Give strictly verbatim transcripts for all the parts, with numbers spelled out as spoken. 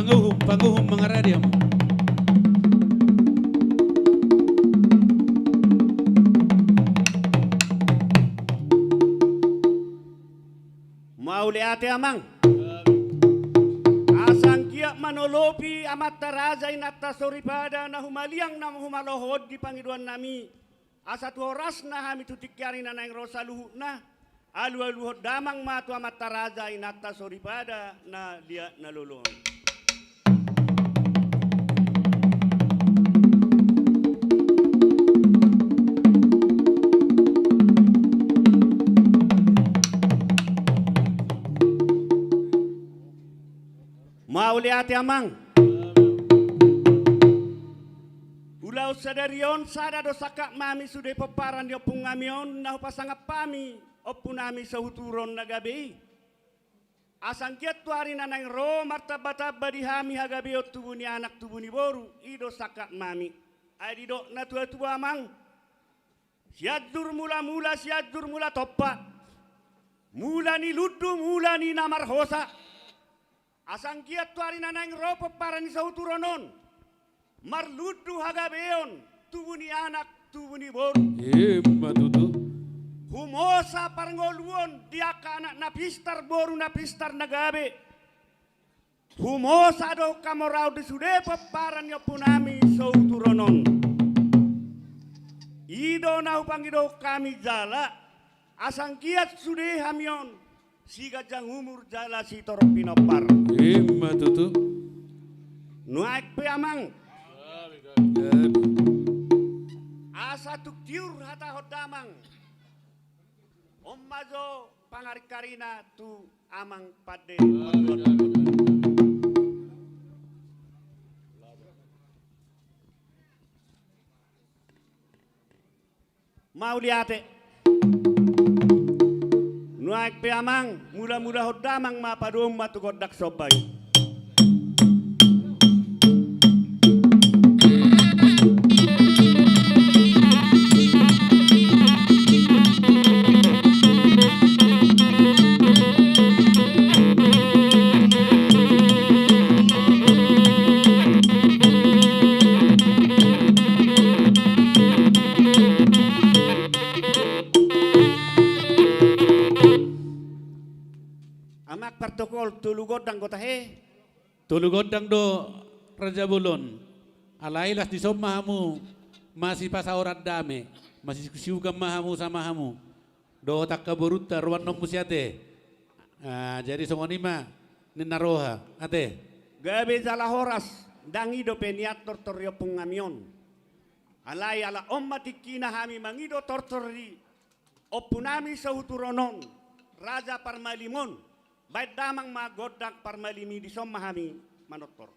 Panguhum, panguhum mangaradi hamu. Mauliate amang. Asa anggiat manolopi amanta raja inanta soripada na humaliang na humalohot di pangidoannami. Asa tu horasna hami tu tingki ari na naeng ro saluhutna, alualuhon damang ma tu amanta raja inanta soripada na liat na lolo on. Mauliate amang. Ulaon sadari on sada do sangkap nami sude pomparan ni ompung nami on na hupasangap hami ompu nami Sohuturu on na gabe i. Asa anggiat tu ari na naeng ro martambatamba di hami hagabeon tubu ni anak tubu ni boru, i do sangkap nami. Ai didok na tuatua amang. Sianjur mulamula, Sianjur mula tompa. Mula ni lundu, mula ni na marhosa. Asa anggiat tu ari na naeng ro pomparan ni Sohuturu on. Marlundu hagabeon, tubu ni anak, tubu ni boru. Ima tutu. Humosa parngoluon di angka anak na pistar, boru na pistar na gabe. Humosa do hamoraon di sude pomparan ni ompu nami Sohuturu on. I do na hupangido hami jala, asa anggiat sude hami on, siganjang umur jala sitorop pinompar. Ima tutu. Nuaeng pe amang. Gabe. Asa tung tiur hatahon damang. On ma jo pangaringkarina tu amang pande. Mauliate. Nuaeng pe amang, mulamulahon damang ma, padomu ma tu gondang somba i. Amang partokol, tolu gondang do tahe. Tolu gondang do, Raja Bolon. Alai las dison ma hamu masipasaoran dame, masisiugan ma hamu sama hamu. Dohot angka borunta, ruan nonmu si ate. Ah, jadi songon i ma ninna roha, ate. Gabe jala horas, ndang i dope nian tortor ni ompung nami on. Alai ala on ma tingkina hami mangido tortor ni ompu nami Sohuturu on, raja parmalim on. Baen damang ma gondang parmalim i, dison ma hami manortor.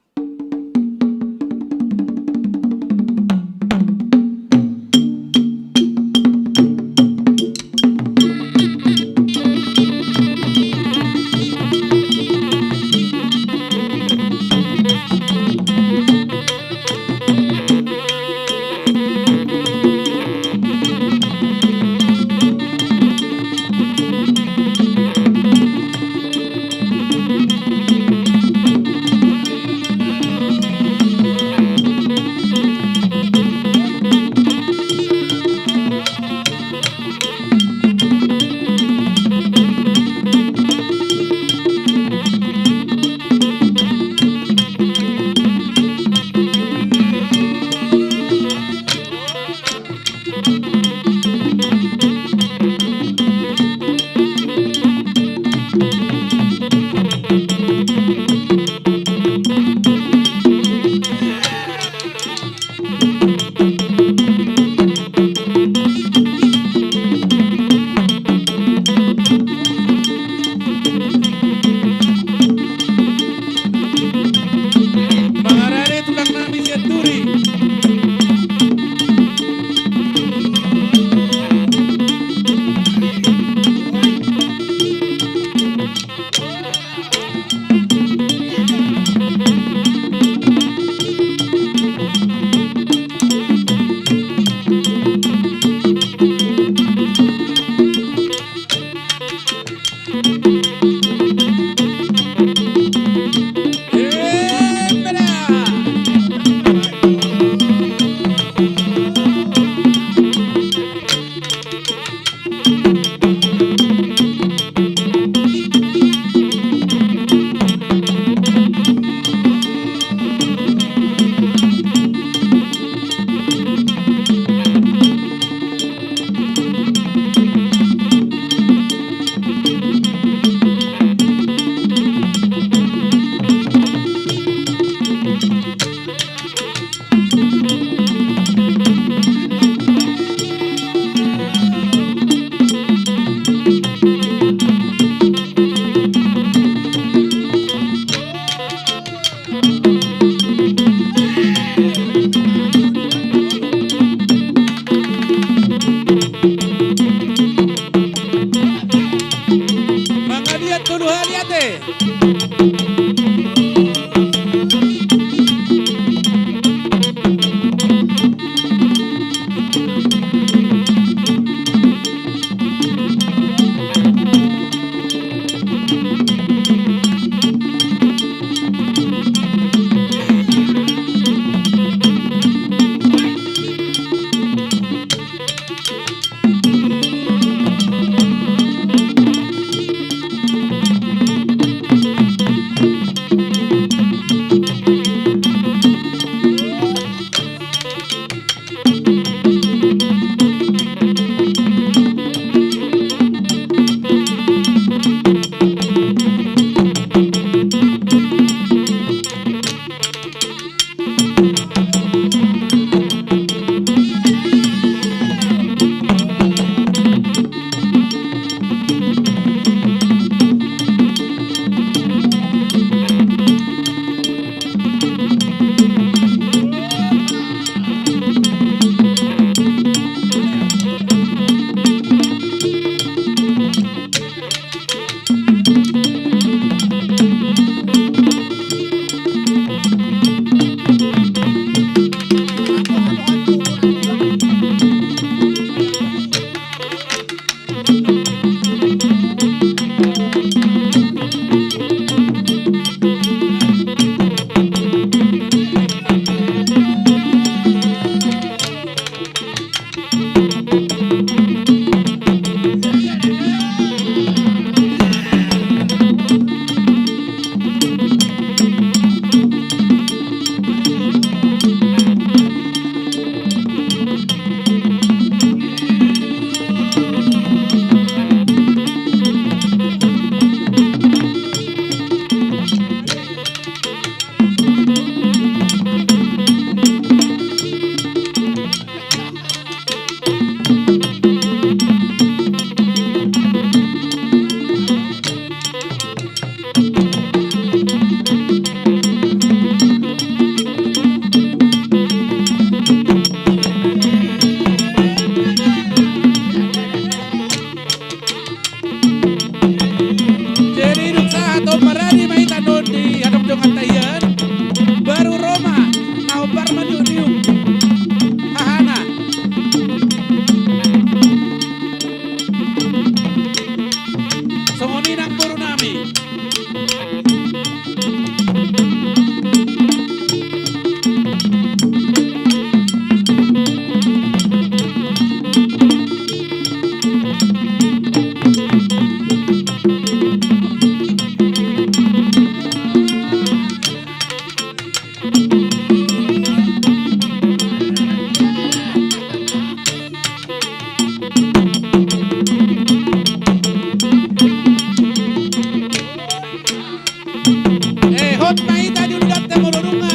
Hot na hita di undante molo nunga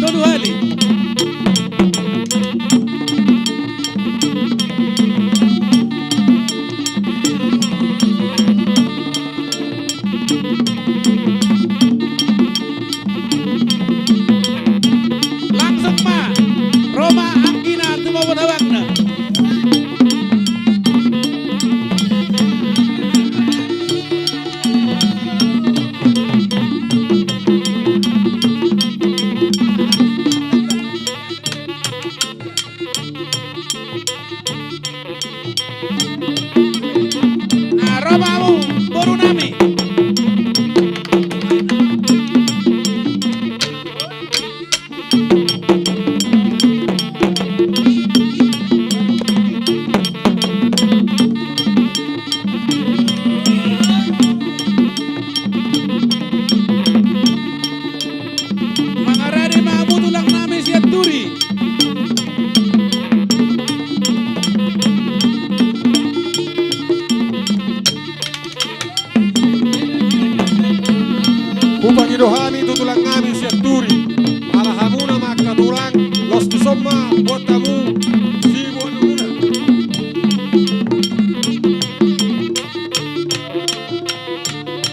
tolu hali. Langsung ma ro ma anggina tu bobot abangna. Na ro ma hamu boru nami. Mangarade ma hamu tulang nami Sianturi. Hupangido hami tu tulang nami Sianturi, ala hamuna ma angka tulang, laos dison ma buat hamu siboanmuna.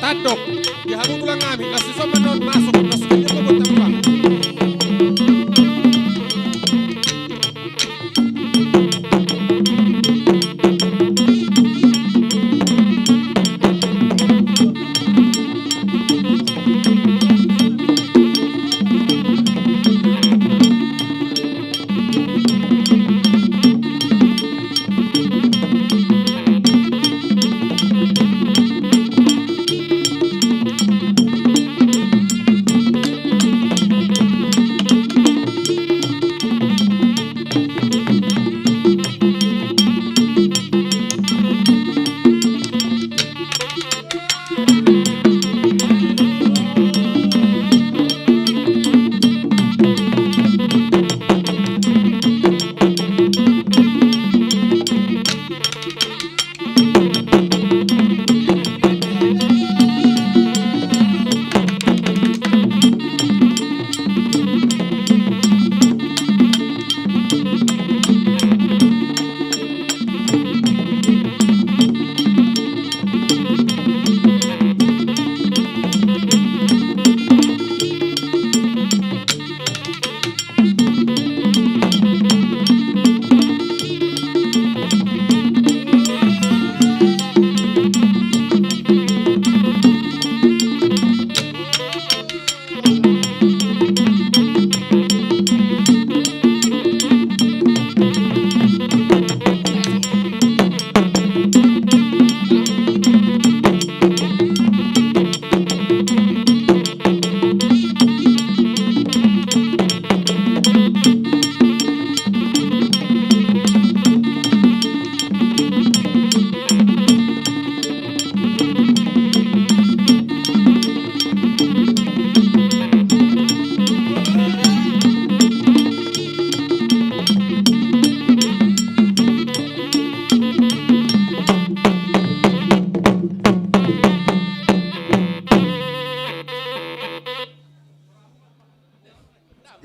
Tandok di hamu tulang nami, laos dison ma non masuk, laos dison ma buat hamu.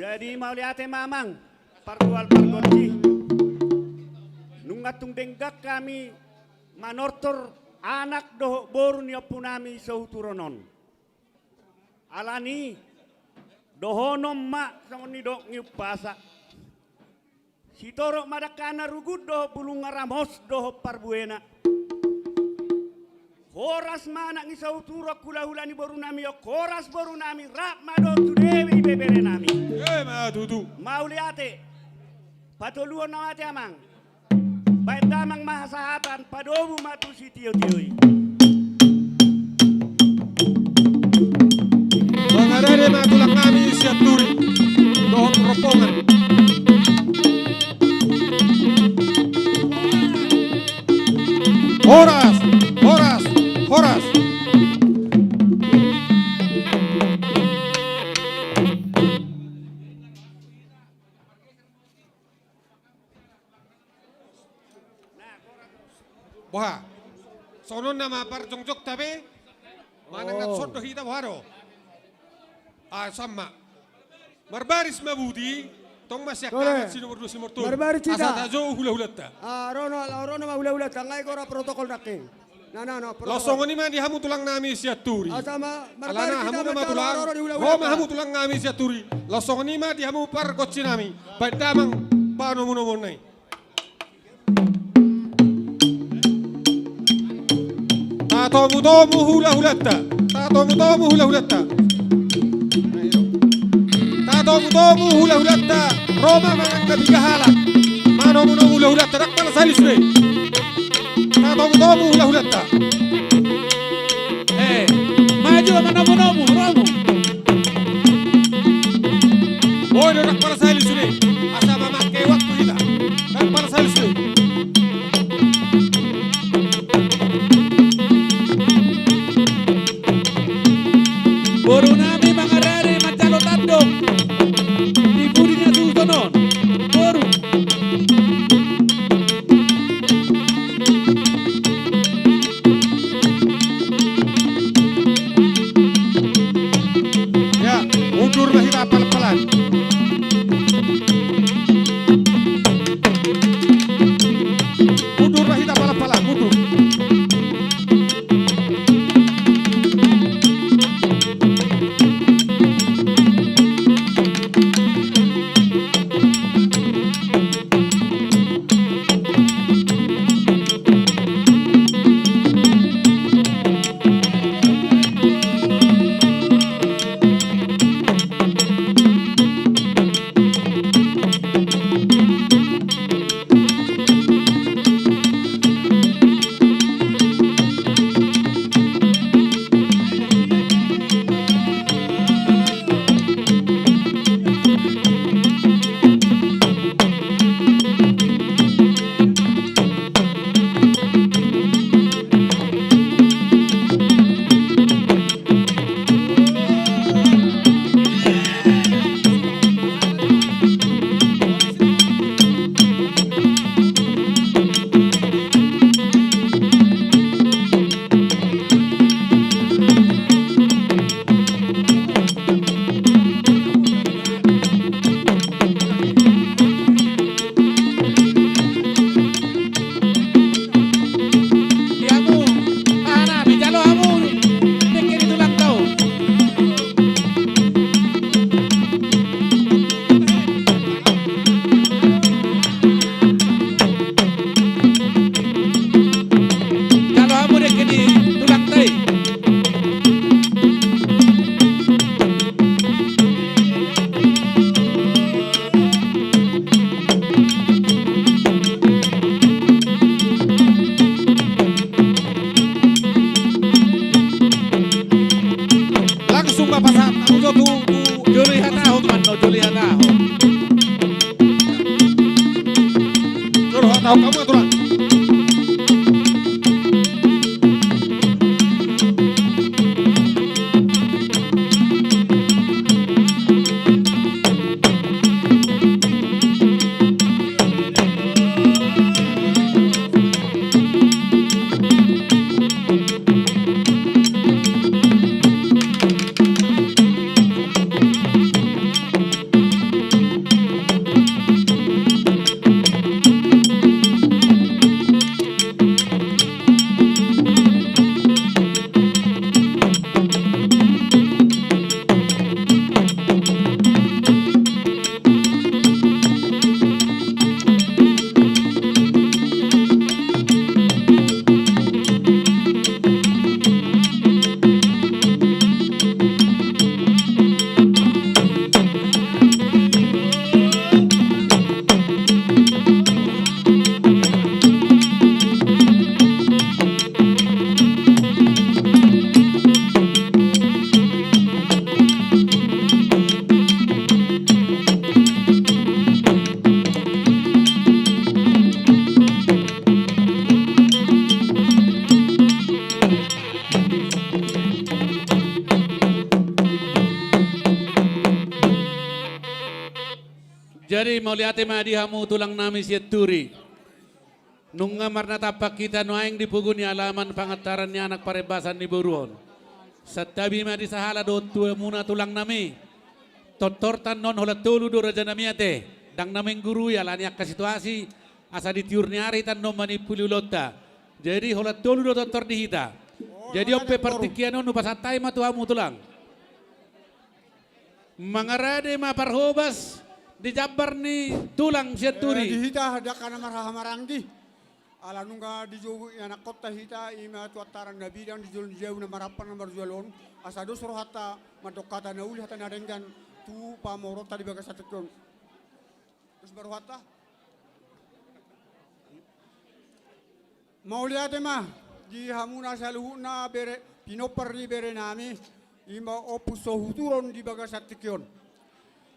Jadi mauliate ma amang, partual pargonsi. Nunga tung denggan hami manortor anak dohot boru ni ompunami Sohuturo on. Alani dohonon ma songon nidok ni umpasa. Sitorop ma dangkana rugut dohot bulungna, ramos dohot parbuena. Horas ma anak ni Sohuturo, hulahula ni borunami on, horas borunami, rap ma dohot tu Dewi beberenami. Emma tutu. Mauliate. Patoluhon na mate amang. Baen damang ma hasahatan, padomu ma tu sitiotio i. Mangarade ma tulang nami Sianturi dohot rombongan. Horas, horas, horas. Boha? Songon on nama parjongjongta be. Manang na sondo hita boha do? Ah, sama. Marbaris ma buti, tong ma sian kanan si nomor dua, si nomor tolu. Marbaris hita. Asa tajou hulahulanta. Ah, ro nama, ro nama hulahulanta, nga i gora protokol nangkin. Na, na, na, protokol. Laos songon i ma di hamu tulang nami Sianturi. Asa ma, marbaris hita, hamu nama tulang. Ro ma hamu tulang nami Sianturi. Laos songon i ma di hamu pargonsi nami. Baen damang panomunomuon i. Tatomutomu hulahulanta, tatomutomu hulahulanta. Tatomutomu hulahulanta, ro ma manang na piga halak. Manomunomu hulahulanta, ndang pala sahali sude. Tatomutomu hulahulanta. Eh, maju manomunomu, romu. Boi do, ndang pala sahali sude. Asa mamangke waktu hita. Ndang pala sahali sude. Boru nami mangarade manjalo tandok. Di pudi na suhut on. Boru. Ya, mundur ma hita palan-palan. Mundur ma hita palan-palan, mundur. Di hamu, aha na dijalo hamu, dengke ni tulangta on. Jalo hamu dengke ni tulangta i. Langsung ma pasahat hamu jo tu, tu. Jolo i hatahon, mano, jolo i hatahon. Jolo hatahon hamu, aturan. Jadi mauliate ma di hamu tulang nami Sianturi. Nunga marnatampak hita nuaeng di pogu ni alaman pangantaran ni anak parembasan ni boru on. Santabi ma di sahala dohot tu hamuna tulang nami. Tortor ta annon holan tolu do raja nami ate. Ndang na menggurui ala ni angka situasi, asa di tiur ni ari ta annon manimpuli ulaonta. Jadi holan tolu do tortor di hita. Jadi on pe partingkian on hupasahat hami ma tu hamu tulang. Mangarade ma parhobas di jambar ni tulang Sianturi. Eh, di hita ndang na marhahamaranggi. Ala nunga dijou ianakkonta hita, i ma tu antaran na bidang di jolo ni jabu na marampang na marjual on. Asa dos rohanta mandok hata na uli hata na denggan tu pamoruonta di bagasan tingki on. Dos ma rohanta. Mauliate ma di hamuna saluhutna bere, pinompar ni bere nami, i ma Ompu Sohuturon di bagasan tingki on.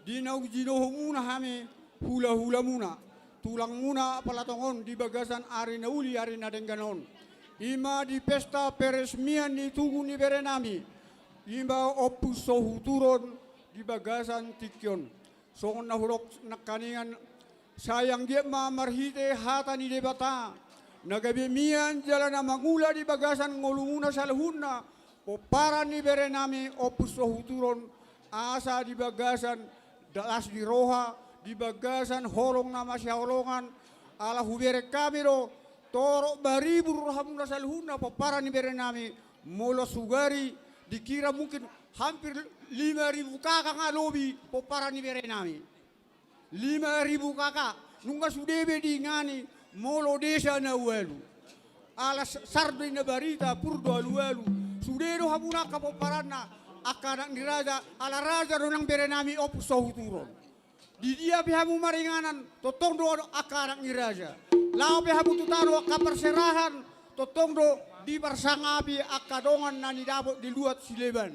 Di naung jinohomuna hami hulahulamuna, tulangmuna pala tongon di bagasan ari na uli ari na denggan on. I ma di pesta peresmian ni tugu ni bere nami, i ma Ompu Sohuturon di bagasan tingki on. Songon na hudok nangkaningan, sai anggiat ma marhite hata ni Debata na gabe mian jala na mangula di bagasan ngolumuna saluhutna, pomparan ni bere nami Ompu Sohuturon, asa di bagasan las ni roha, di bagasan holong na masihaholongan, ala hubereng hami do, torop maribur rohamuna saluhutna pomparan ni bere nami, molo sugari dikira mungkin hampir lima ribu K K nga lobi pomparan ni bere nami. Lima ribu K K, nunga sude be diingani molo desa na ualu. Ala s-, sar do inna barita, pur do alualu. Sude do hamuna angka pomparanna, angka anak ni raja, ala raja do nang bere nami Ompu Sohuturon. Di dia pe hamu maringanan, tongtong do angka anak ni raja. Laho pe hamu tu tano angka parserahan, tongtong do diparsangapi angka dongan na nidapot di luat sileban.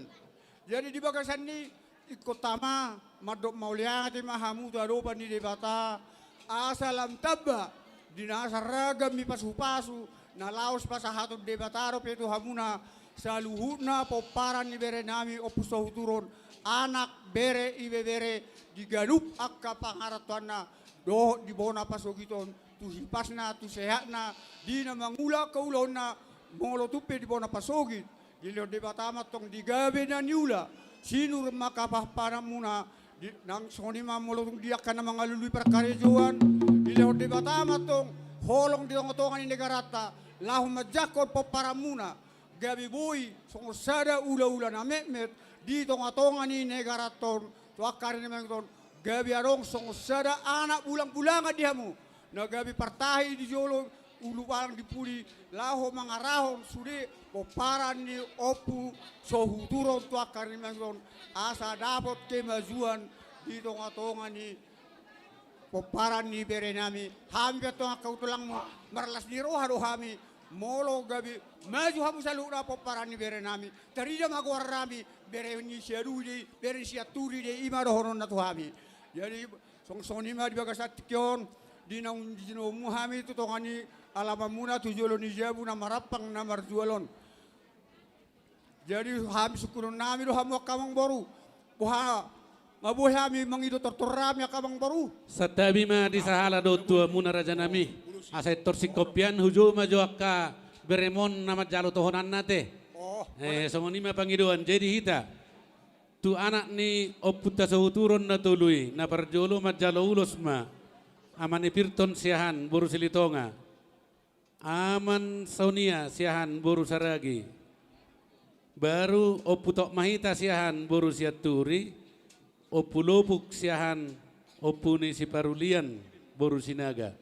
Jadi di bagasan ni ingkon tama, mandok mauliate ma hamu tu adopan ni Debata, asa lam tamba di nasa ragam ni pasupasu na laos pasahaton Debata dope tu hamuna saluhutna pomparan ni bere nami Ompu Sohuturon, anak, bere, ibebere, di ganup angka pangarantoanna dohot di bona pasogit on, tu hipasna, tu sehatna, di na mangula angka ulaonna, molo tung pe di bona pasogit. Dilehon Debata ma antong di gabe na niula, sinur ma angka pahanpahanmuna, di, nang songon i ma molo tung di angka na mangalului parkarejoan, dilehon Debata ma antong holong di tongatonga ni negaranta, laho manjangkon pomparanmuna, gabe boi songon sada ulaula na metmet di tongatonga ni negaranta on, tu angka ari na mangihut on, gabe adong songon sada anak bulangbulangan di hamu, na gabe partahi di jolo ulu palang di pudi, laho mangarahon sude pomparan ni Ompu Sohuturon tu angka ari na mangihut on, asa dapot kemajuan di tongatonga ni pomparan ni bere nami. Hami pe antong angka tulangmu, marlas ni roha do hami, molo gabe maju hamu saluhutna pomparan ni bere nami, tarida ma goar nami, bere ni Siadui do i, bere ni Sianturi do i, i ma dohononna tu hami. Jadi, song-, songon i ma di bagasan tingki on, di naung jinomu hami tu tonga ni alamanmuna tu jolo ni jabu na marampang na marjual on. Jadi hami sungkunon nami do hamu angka amangboru. Boha, nga boi hami mangido tortor nami angka amangboru. Santabi ma di sahala dohot tu hamuna raja nami. Asa intor singkopian hujou ma jo angka beremon na manjalo tohonanna ate. Oh, eh, songon i ma pangidoan. Jadi hita tu anak ni Ompunta Sohuturon na tolu i, na parjolo manjalo ulos ma Aman Epirton Siahaan boru Silitonga. Aman Sonia Siahaan boru Saragi. Baru Ompu Tokmahita Siahaan boru Sianturi, Ompu Lopuk Siahaan, Ompu ni Siparulian boru Sinaga.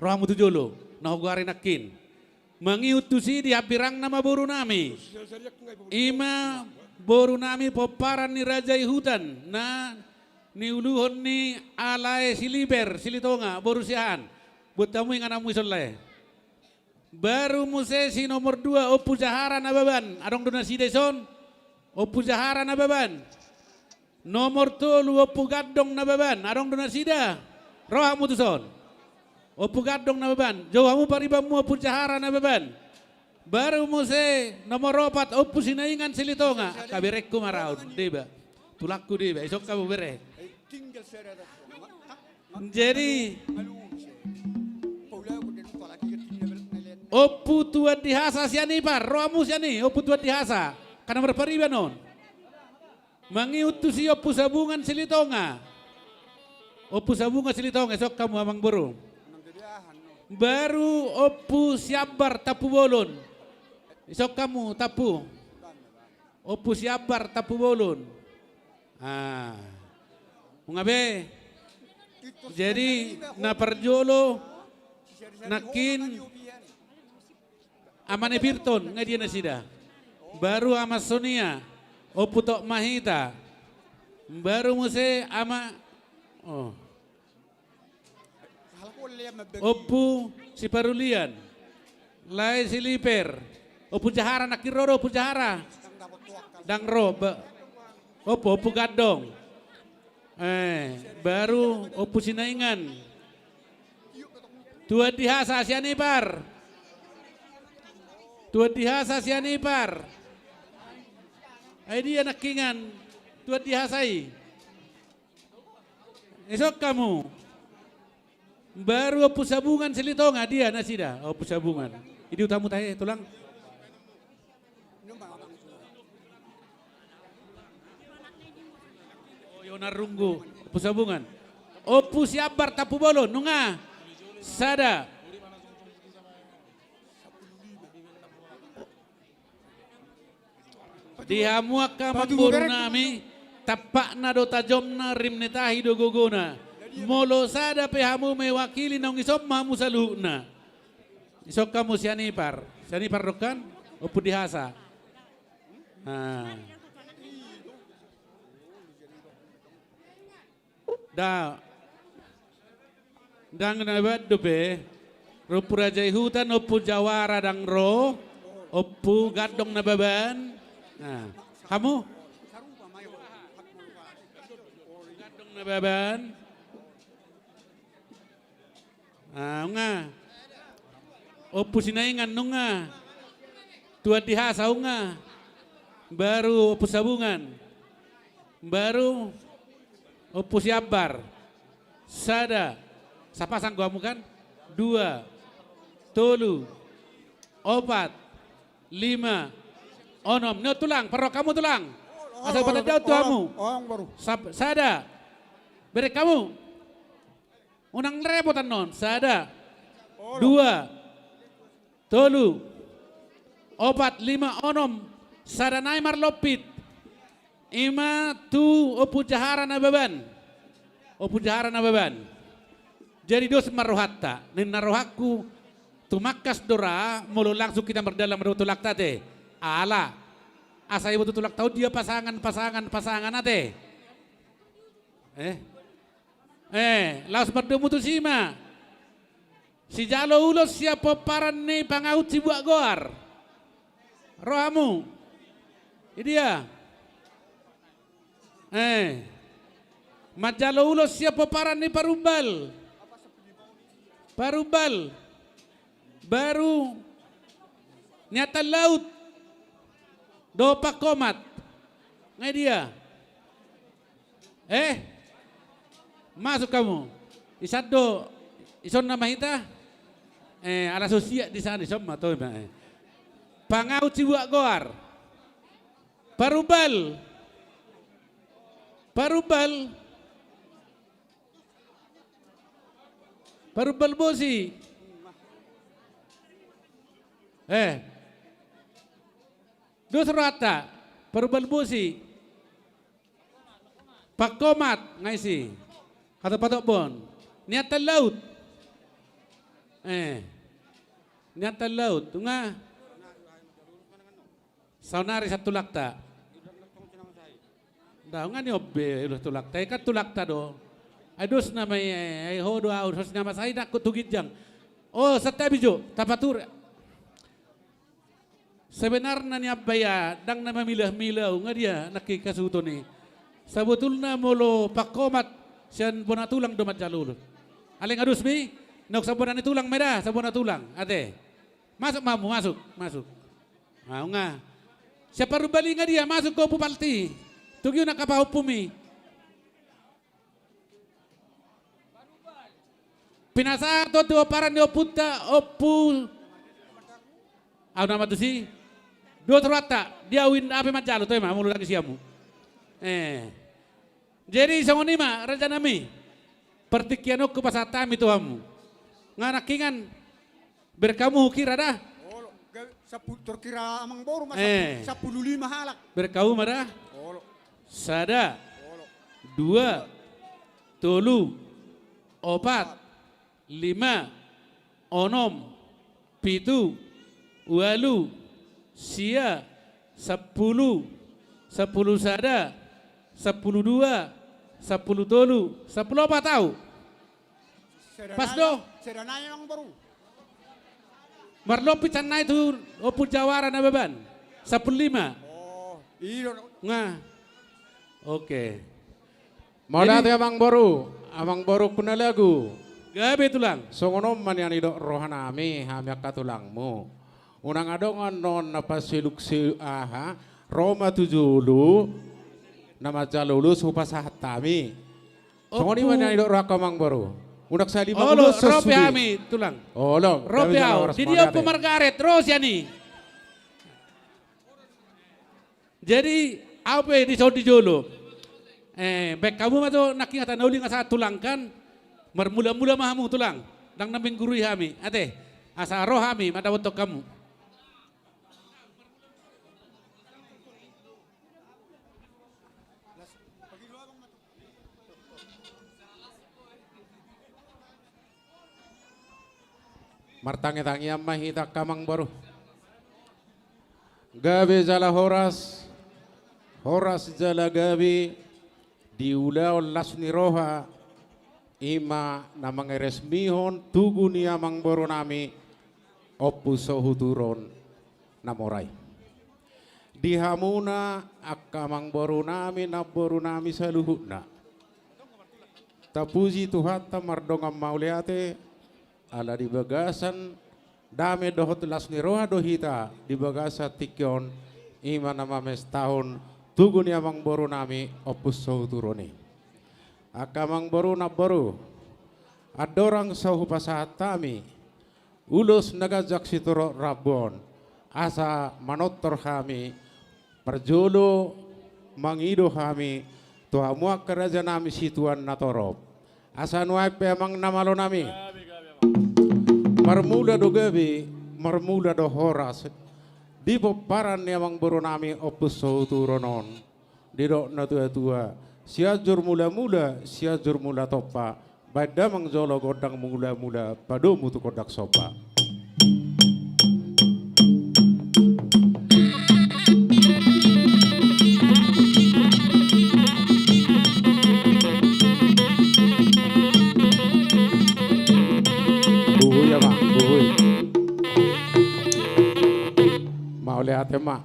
Rohamu tu jolo, na hugoari nangkin. Mangihut tusi di hambirangna ma boru nami. I ma boru nami pomparan ni Raja i Hutan, na niuluhon ni Alae Siliber, Silitonga, boru Siahaan. Buat hamu ingananmu ison lae. Baru muse si nomor dua, Ompu Jahara Nababan. Adong do nasida ison? Ompu Jahara Nababan. Nomor tolu, Ompu Gandong Nababan. Adong do nasida? Rohamu tuson. Ompu Gandong Nababan. Jou hamu paribanmu, Ompu Jahara Nababan. Baru muse nomor opat, Ompu Sinaingan Silitonga. Angka berengku ma ra on, deba. Tulangku deba, ison hamu bere. Jadi, Ompu Tuan Dihasa sian Ipar, rohamu sian i, Ompu Tuan Dihasa. Angka na marpariban on. Mangihut tusi Ompu Sabungan Silitonga. Ompu Sabungan Silitonga, isok hamu amang boru. Baru Ompu Siambar Tampubolon. Isok hamu Tampu. Ompu Siambar Tampubolon. Ah. Nunga be. Jadi na parjolo nangkin Ama ni Pirton, nga dia nasida. Baru Ama Sonia, Ompu Tok Mahita. Baru muse Ama, oh. Ompu Siparulian. Lae Siliper. Ompu Jahara, nangkin ro do Ompu Jahara. Ndang ro, ba-, Ompu, Ompu Gandong. Eh, baru Ompu Sinaingan. Tuan di Hasa Sianipar. Tuan di Hasa Sianipar. Ai dia nangkiningan Tuan di Hasa i. Isok hamu. Baru Ompu Sabungan Silitonga, dia nasida. Ompu Sabungan. Idi utamu tahe, tulang. Oh, yo na runggu. Ompu Sabungan. Ompu Siambar Tampubolon, nunga. Sada. Di hamu angka amang boru nami, tampakna do tajomna, rim ni tahi do gogona. Molo sada pe hamu mewakili, naung ison ma hamu saluhutna. Isok hamu Sianipar. Sianipar do kan? Ompu di Hasa. Ah. Da. Ndang na baban dope. Ro Ompu Raja i Hutan, Ompu Jawara ndang ro. Ompu Gandong Nababan. Nah, hamu? Gandong Nababan. Ah, nunga. Ompu Sinaingan, nunga. Tuan di Hasa, nunga. Baru Ompu Sabungan. Baru Ompu Siambar. Sada. Sapasang do hamu kan? Dua. Tolu. Opat. Lima. Onom. Nio tulang, parrohahon hamu tulang. Asa patandahon tu hamu. Sap-, sada. Bereng hamu. Unang repot annon. Sada. Dua. Tolu. Opat, lima, onom. Sada nai marlompit. Ima tu Ompu Jahara Nababan. Ompu Jahara Nababan. Jadi dos ma rohanta. Ninna rohangku, tumangkas do ra molo langsung hita mardalan mandok tulangta ate. Ala. Asa iboto tulangta on dia pasangan, pasangan, pasangan ate. Eh. Eh, laos mardomu tusi ma. Sijalo ulos sian pomparan ni Pangaut Sibuat Goar. Ro hamu. Idia. Eh. Manjalo ulos sian pomparan ni Parumbal. Parumbal. Baru Niatan Laut. Dohot Pangkomat. Nga dia. Eh? Masuk hamu. Isan do, ison nama hita? Eh, ala so siat di sana, ison ma, toi ma, eh. Pangaut Sibuat Goar. Parumbal. Parumbal. Parumbal bosi. Eh. Dos rohanta. Parumbal bosi. Pangkomat, nga isi. Hatop-hatop bon. Niatan Laut. Eh. Niatan Laut. Nunga. Saonari sian tulangta. Nda, nunga nion be ulos tulangta. Ikan tulangta do. Ai dos nama i, ai ho do au, sos nama sai nangkok tu ginjang. Oh, santabi jo. Tapature. Sebenarna nian ba ia, ndang na mamilah-milah, nga dia nangkin hasuhuton i. Sabotulna molo Pangkomat sian bona tulang do manjalo ulos. Alai nga dos be i, naung sambona ni tulang ma i da, sambona tulang, ate. Masuk ma hamu, masuk, masuk. Au nga. Sian Parumbal i nga dia, masuk ho Ompu Palti. Togi unang hapahompumi. Pinasahat ho tu pomparan ni ompunta, Ompu. Au nama tusi. Dohot rohanta, dia uin ape manjalo, toe ma, molo dang siamu. Eh. Jadi songon i ma, raja nami. Partingkian on hupasahat hami tu hamu. Nga nangkiningan, berkamu hukira da? Olo, ga-, sapu-, terkira amang boru ma, eh, sapu-, sampulu lima halak. Berkamu ma da? Olo. Sada. Olo. Dua. Tolu. Opat. Lima, onom, pitu, ualu, sia, sampulu, sampulu sada, sampulu dua, sampulu tolu, sampulu opat au. Pas do. Sada nai amang boru. Marlopi can nai tu Ompu Jawara Nababan. Sampulu lima. Oh, i do. Nga. Oke. Mauliate amang boru, amang boru Kunalagu. Gabe tulang. Songon on ma nian didok roha nami, hami angka tulangmu. Unang adong annon na paseluk se-, aha, ro ma tu jolo, na manjalo ulos hupasahat hami. Songon i ma nian didok rohangku amang boru. Unang sahali ma ulos, olo, ro pe hami tulang. Olo, ro pe au. Didi Ompu Margaret, ro sian i. Jadi, au pe dison di jolo. Eh, baen hamu ma jo nangkin hata na uli nga sahat tulang kan. Marmula-mula ma hamu tulang. Ndang na menggurui hami. Ate, asa ro hami mandapothon hamu. Martangiang-tangiang ma hita angka amang boru. Gabe jala horas, horas jala gabe, di ulaon las ni roha, i ma na mangaresmihon tugu ni amang boru nami, Ompu Sohuturu on na mora i. Di hamuna angka amang boru nami, namboru nami saluhutna. Tapuji Tuhanta mardongan mauliate, ala di bagasan dame dohot las ni roha do hita di bagasan tingki on, i ma na mamestahon tugu ni amang boru nami Ompu Sohuturu on i. Angka amang boru, namboru, andorang so hupasahat hami ulos na ganjang sitorop rambu on, asa manortor hami, parjolo mangido hami tu hamu angka raja nami situan na torop. Asa nuaeng pe amang na malo nami, marmula do gabe, marmula do horas di pomparan ni amang boru nami Ompu Sohuturu on. Didok na tua-tua, Sianjur mula-mula, Sianjur mula tompa, baen damang jolo gondang mula-mula, padomu tu gondang somba. Buhu ya, Bang, buhu. Mauliate ma.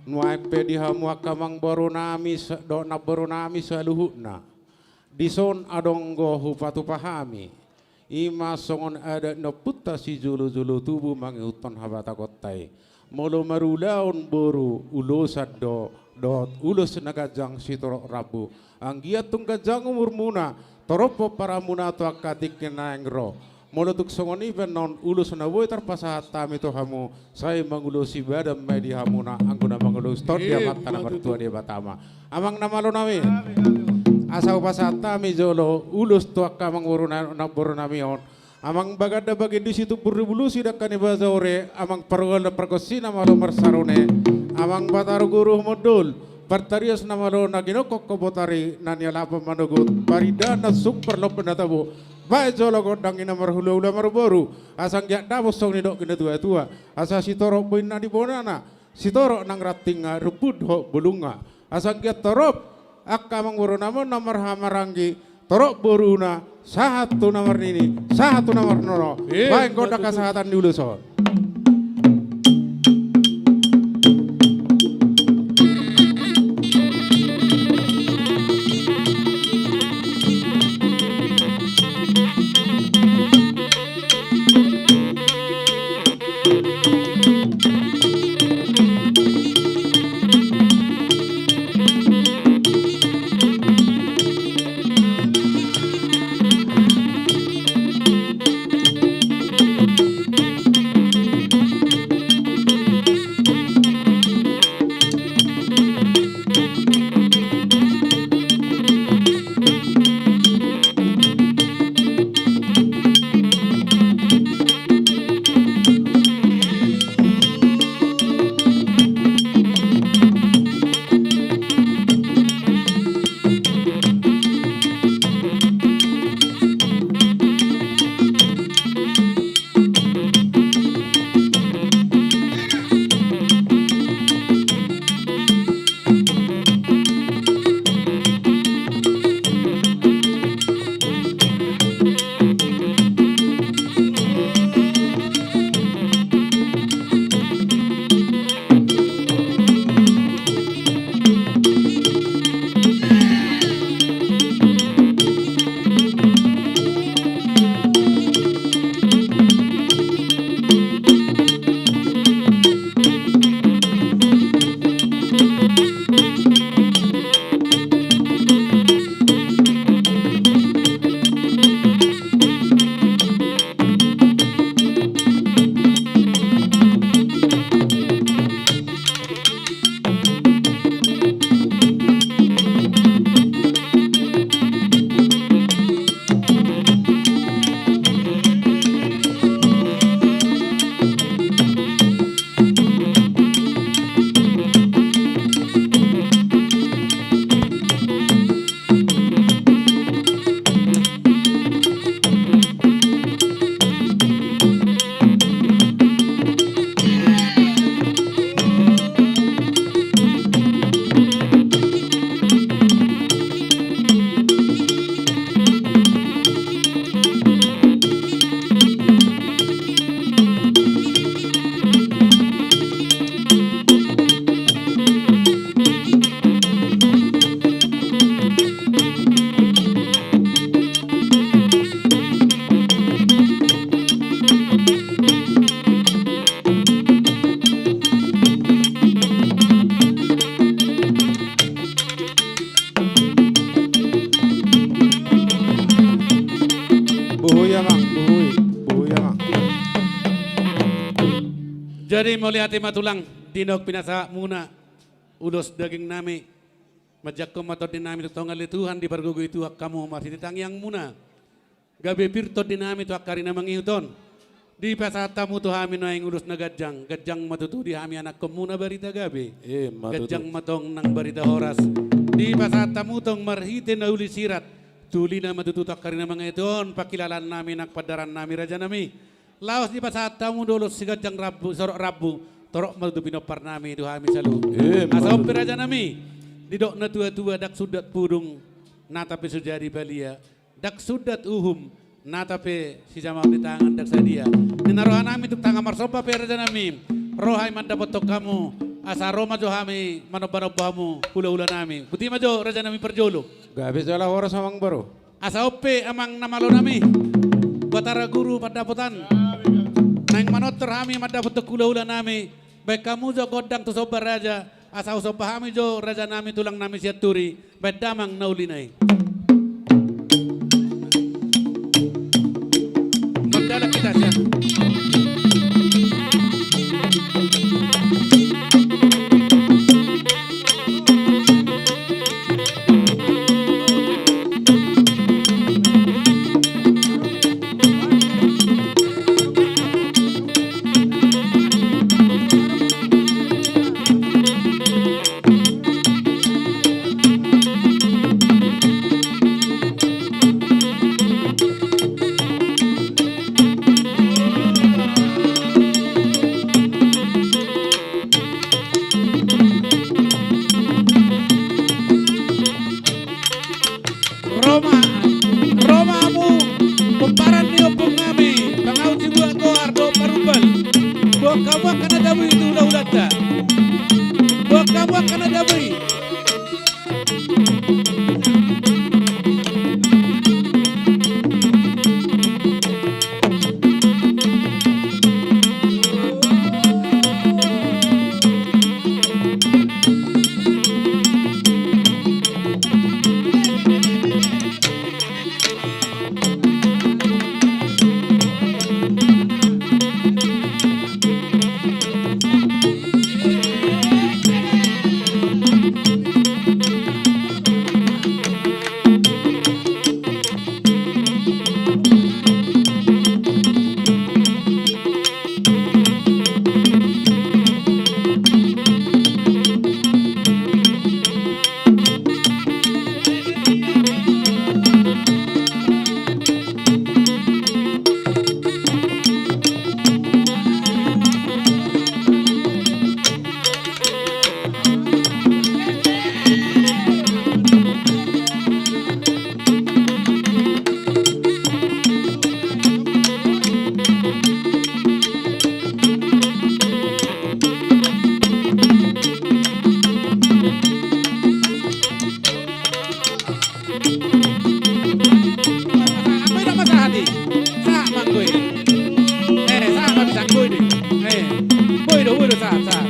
Nuaeng pe di hamu angka amang boru nami sa-, dohot namboru nami saluhutna. Dison adong do hupatupa hami. I ma songon adat ni ompunta sijolo-jolo tubu mangihuthon habatahonta i. Molo marulaon boru ulosan do, dohot ulos na ganjang sitorop rambu. Anggiat tung ganjang umurmuna, torop pomparanmuna tu angka tingki na naeng ro. Molo tung songon i pe annon ulos na boi tarpasahat hami tu hamu, sai mangulosi badan ma i di hamuna, anggo na mangulosi tondia, eh, amanta na martua Debata ma. Amang na malo nami, asa hupasahat hami jolo ulos tu angka amang boru na-, namboru nami on. Amang Baganda Bagendou Situmbur Revolusi dangka ni Bajaure, amang Pargol na pargonsi na malo marsarune, amang Batara Guru Mondol, partarias na malo na ginongkohon botari na nialapan manogot, parindahan na sung parlompan na tabo, baen jolo gondang i na marhula-hula marboru, asa anggiat dapot songon nidok ni na tua-tua, asa sitorop boina di bonana, sitorop nang rantingna, rumput dohot bulungna, asa anggiat torop angka amang boru nami on na marhahamaranggi, torop boruna, sahat tu na marnini, sahat tu na marnono. Eh, baen gondang betul. Hasahatan ni ulos on. Jadi mauliate ma tulang, di naung pinasahatmuna ulos dagingnami, manjangkon ma tondinami tu tonga ni Tuhan, dipargogoi Tuhan hamu marhite tangiangmuna. Gabe pir tondinami tu angka ari na mangihut on. Dipasahat hamu tu hami nuaeng ulos na ganjang, ganjang ma tutu di hami anakkonmuna barita gabe. Ima tutu. Ganjang ma tong nang barita horas. Dipasahat hamu tong marhite na uli sirat. Tulina ma tutu tu angka ari na mangihut on, pangkilalaannami nang pandarannami, rajanami. Laos dipasahat hamu do ulos siganjang rambu, sorok rambu, torop ma tutu pinomparnami tu hami saluhut. Ima tutu. Asa on pe, rajanami, didok natuatua, ndang sundat pudung, nata pe so jadi palia, ndang sundat uhum, nata pe sijamaon ni tangan ndang sadia. Ninna rohanami tung tangkas marsomba pe, rajanami, ro hami mandapothon hamu, asa ro ma jo hami manombanomba hamu hulahulanami. Boti ma jo, rajanami parjolo. Gabe jala horas, amang boru. Asa on pe, amang na malonami, Batara Guru Pandapotan, naeng manortor hami mandapothon hulahulanami, baen hamu jo gondang tu somba raja, asa husomba hami jo rajanami, tulangnami Sianturi, baen damang na ulina i. Mardalan hita sian Ro ma, ro ma hamu pomparan ni ompungnami, pangaut sibuat goar dohot parumbal. Boan hamu angka na tabo i tu hulahulanta. Boan hamu angka na tabo i. Sahat ma anggo i. Eh, sahat ma bisa anggo i. Eh, boi do, boi do, sahat, sahat.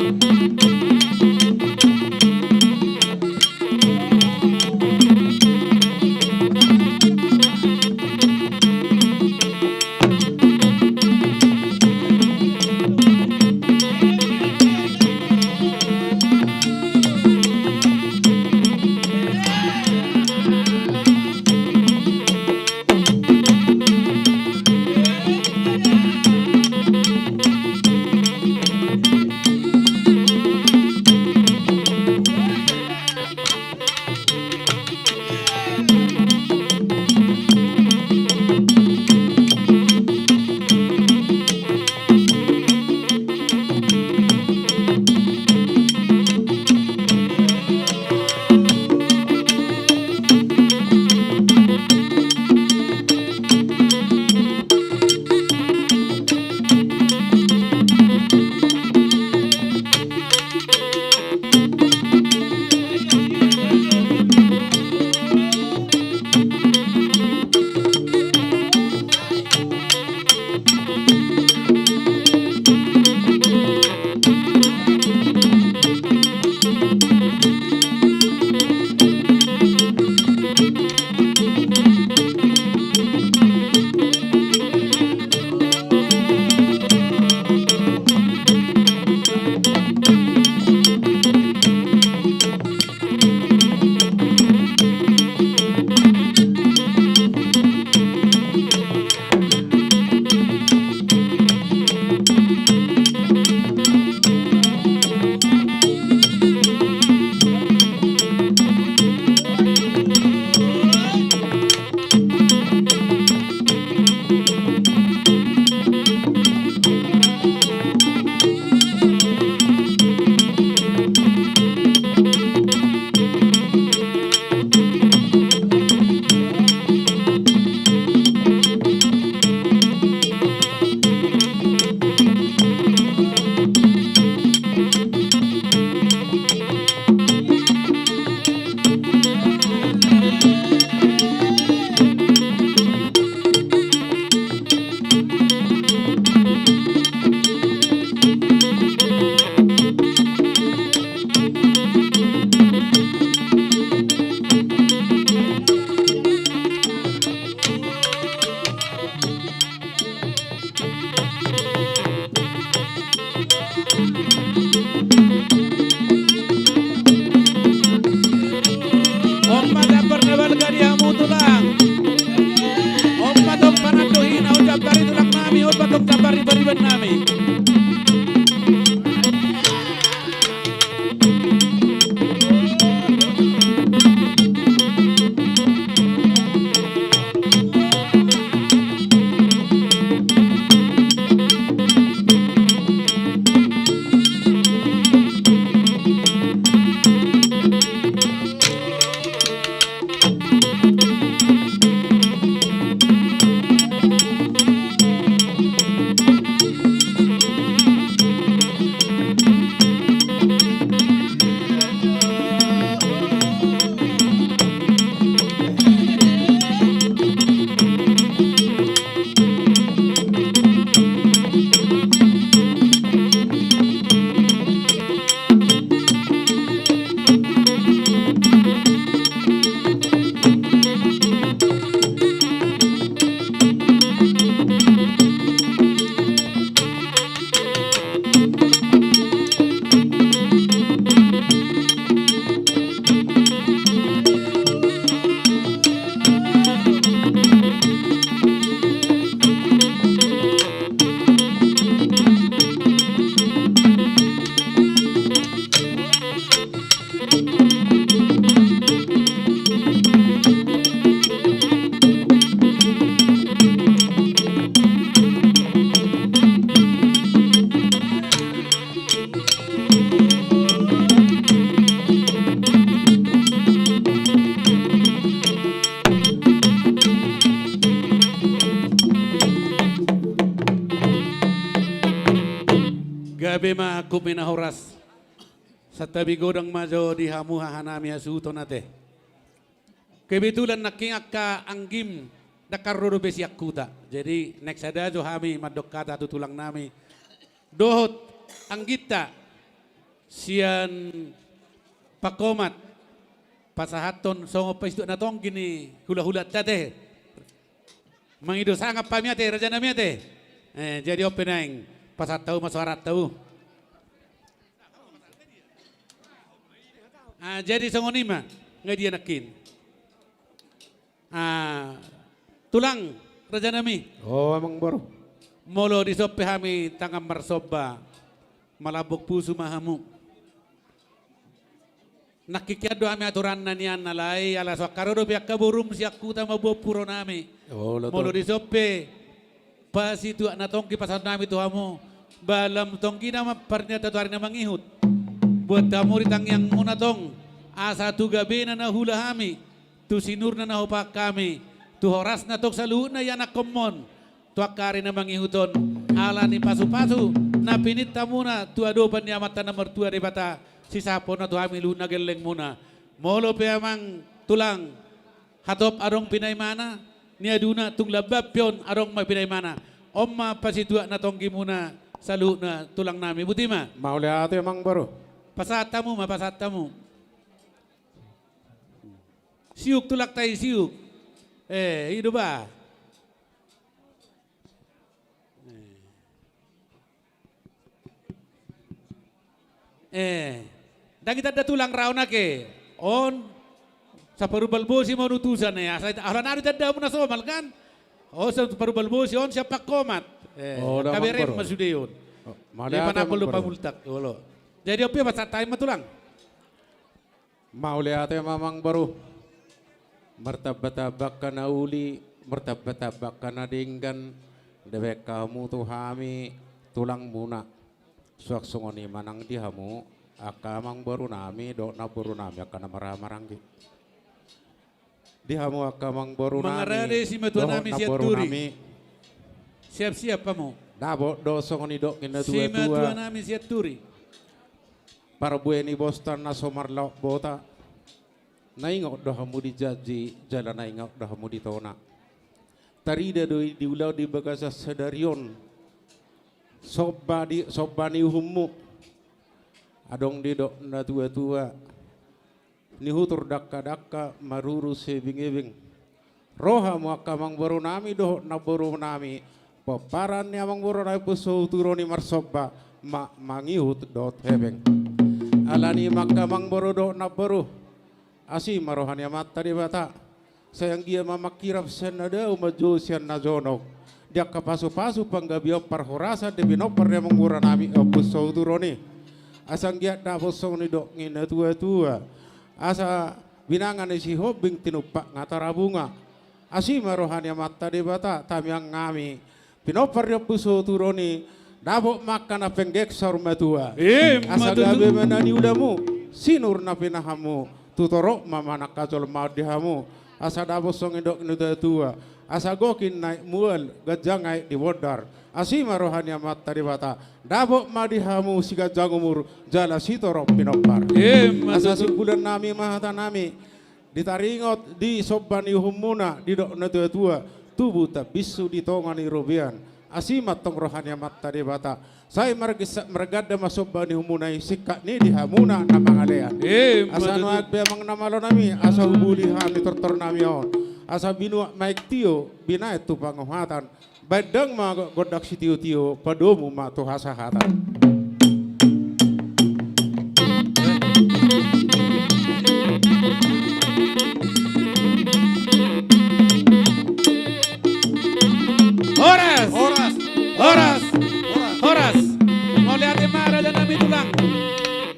nami. Gabe ma, angkup ni na horas. Santabi godang ma jo di hamu hahanami hasuhuton ate. Kebetulan nangkin angka anggim ndang ro dope sian huta. Jadi naeng sada jo hami mandok hata tu tulangnami dohot angginta sian Pangkomat, pasahathon songon pasituak na tonggi ni hulahulanta ate. Mangido sangap hami ate, rajanami ate. Eh, jadi on pe naeng pasahat hamu ma suaranta. Ah, jadi songon i ma, nga dia nangkin. Ah, tulang, rajanami. O, amangboru. Molo dison pe hami tangan marsomba, malambok pusu ma hamu. Nangkin hian do hami aturanna nian, alai ala so angka ro dope angka borum sian huta mamboan puronami. Olo, molo dison pe pasituak na tonggi pasahatonnami tu hamu, ba lam tonggina ma parnian tu ari na mangihut. Buat hamu di tangiangmuna tong, asa tu gabena na huula hami, tu sinurna na hupahan hami, tu horasna tong saluhutna ianakhonmon tu angka ari na mangihut on, ala ni pasupasu na pinangido hamuna tu adopan ni Amanta na martua Debata, sisahaponna tu hami luhut na gellengmuna. Molo pe amang tulang, hatop adong pinaimana, niaduna tung lambab pe on adong ma pinaimana. On ma pasituak na tonggimuna saluhutna tulangnami, botima. Mauliate amangboru. Pasahat hamu ma, pasahat hamu. Siuk tulangta i, siuk. Eh, i do ba. Eh, ndang itanda tulang raon ake. On saparumbal bosi ma on utusan, eh, asa alana do itanda hamu na somal kan. On saparumbal bosi on sian Pangkomat. Eh, kaberem ma sude on. Mauliate amangboru. Jadi on pe pasahat hami ma tulang. Mauliate ma amangboru. Martambatamba angka na uli, martambatamba angka na denggan, dibahen hamu tu hami tulangmuna. Suang songon i ma nang di hamu angka amangborunami dohot namborunami angka na marhahamaranggi. Di hamu angka amangborunami dohot namborunami. Mangarade simatuanami sian Turi. Siap-siap hamu. Dapot do songon nidok ni natuatua. Simatuanami sian Turi. Parbue ni bosta na so marlaok bota. Na ingot do hamu di janji, jala na ingot do hamu di tona. Tarida do i di ulaon di bagasan sadari on. Somba di, somba ni uhummu. Adong didok natuatua. Nihutur dangkadangka, maruru sebingebing. Ro hamu angka amangborunami dohot namborunami, pomparan ni amangborunami pos so huturu ni marsomba, ma-, mangihut dohot hepeng. Alani i ma angka amangboru dohot namboru, asi ma roha ni Amanta Debata. Sai anggiat ma mangkirap sian na dao, manjou sian na jonok. di angka pasupasu panggabean parhorasan di pinompar ni amangboru nami Ompu Sauturon i. Asa anggiat dapot songon nidok ni natuatua, asa binanga ni Sihombing tinumpak nga tarabunga. Asi ma roha ni Amanta Debata, tamiang nami pinompar ni Ompu Sauturon i, dapot ma angka na penggeng saur matua. Ima tutu. Asa gabe ma na niulamu, sinur na pinahanmu, tu torop ma manang hajolmaon di hamu. Asa dapot songon nidok ni natuatua, asa gok i na mual, ganjang aek di bondar. Asi ma roha ni Amanta Debata, dapot ma di hamu siganjang umur jala sitorop pinompar. Ima tutu. Asa simbulan nami ma hata nami, di taringot di somba ni uhumuna, didok natuatua, tubu tambinsu di tonga ni robean. Asi ma antong roha ni Amanta Debata, sai margisa-, marganda ma somba ni uhumuna i, singkat ni di hamuna na mangalean. Ima tutu. Asa nuaeng pe amang na malo nami, asa hubuli hami tortor nami on, asa binuat ma aek tio, binaen tu panguhatan. Baen dang ma gondang sitiotio, padomu ma tu hasahatan. Horas! Horas! Horas! Horas! Mauliate ma raja nami tulang.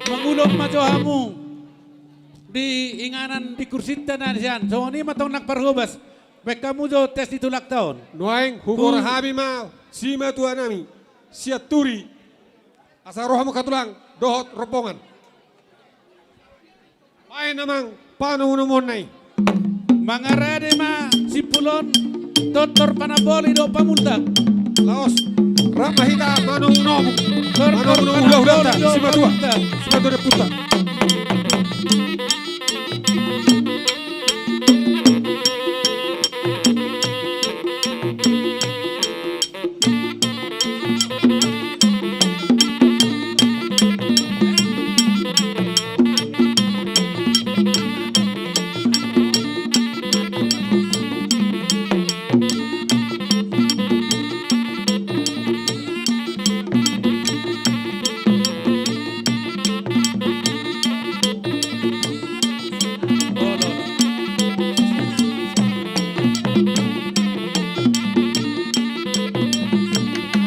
Mangulon ma jo hamu di inganan di kursinta na sian. Songon i ma antong nang parhobas. Baen hamu jo tes ni tulangta on. Nuaeng huboan hami ma simatua nami Sianturi, asa ro hamu angka tulang dohot rombongan. Baen amang panomunomuonna i. Mangarade ma simpul on tortor panamboli dohot pamultak. Laos, rap ma hita manomunomu. Tortor panamboli dohot pamultak. Manomunomu hulahulanta, simatua, simatua ni ompunta.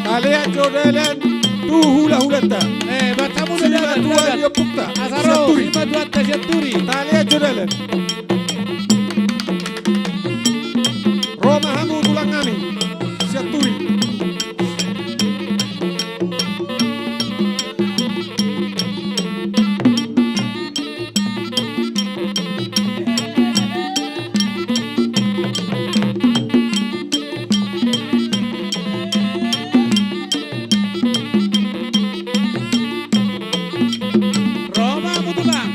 Talean jo dalan tu hulahulanta. Eh, baen hamu jo dalan, simatua dalan. Ni ompunta. Asa ro, Sianturi. Simatuanta Sianturi. Talean jo dalan. Ro ma hamu tulang nami Sianturi. Ro ma hamu tulang.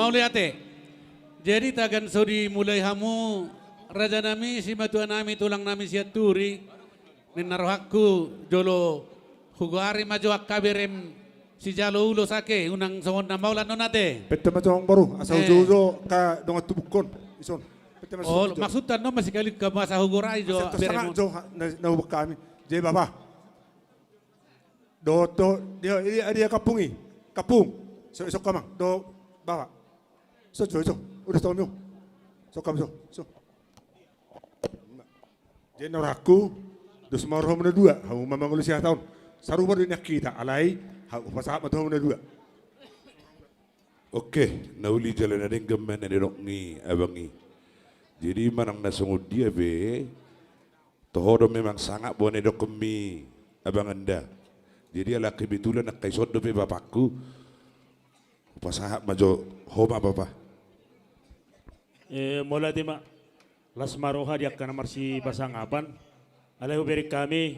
Mauliate. Jadi tagan so dimulai hamu, rajanami, simatuanami, tulangnami Sianturi, ninna rohangku jolo hugoari ma jo angka berem sijalo ulos ate, unang songon na maol annon ate. Pette ma jo amang boru, asa ujoujo angka dongan tubukkon. Ison. Pette ma jo. Maksudta annon ma sikali angka masa hugoari jo berem. Asa berem jo na, na hubak hami. Jadi bapa. Dohot, dohot, dia, dia, dia kampung i. Kampung. So, so amang, dohot bapa. So, so, so. Udah, so, so. So, so. Jadi na rohangku, dos ma roha muna dua, hamu ma mangolu sihataan. Sarupa do nian hita, alai, hupasahat ma tu hamu na dua. Oke, na uli jala na denggan ma na nidok ni abang i. Jadi manang na songon dia pe, toho do memang sangap boha na nidokhonmi abang anda. Jadi ala kebetulan angka ison dope bapakku, hupasahat ma jo ho ma bapa. Eh, mauliate ma. Las ma roha di angka na marsipasangapan. Alai hubereng hami,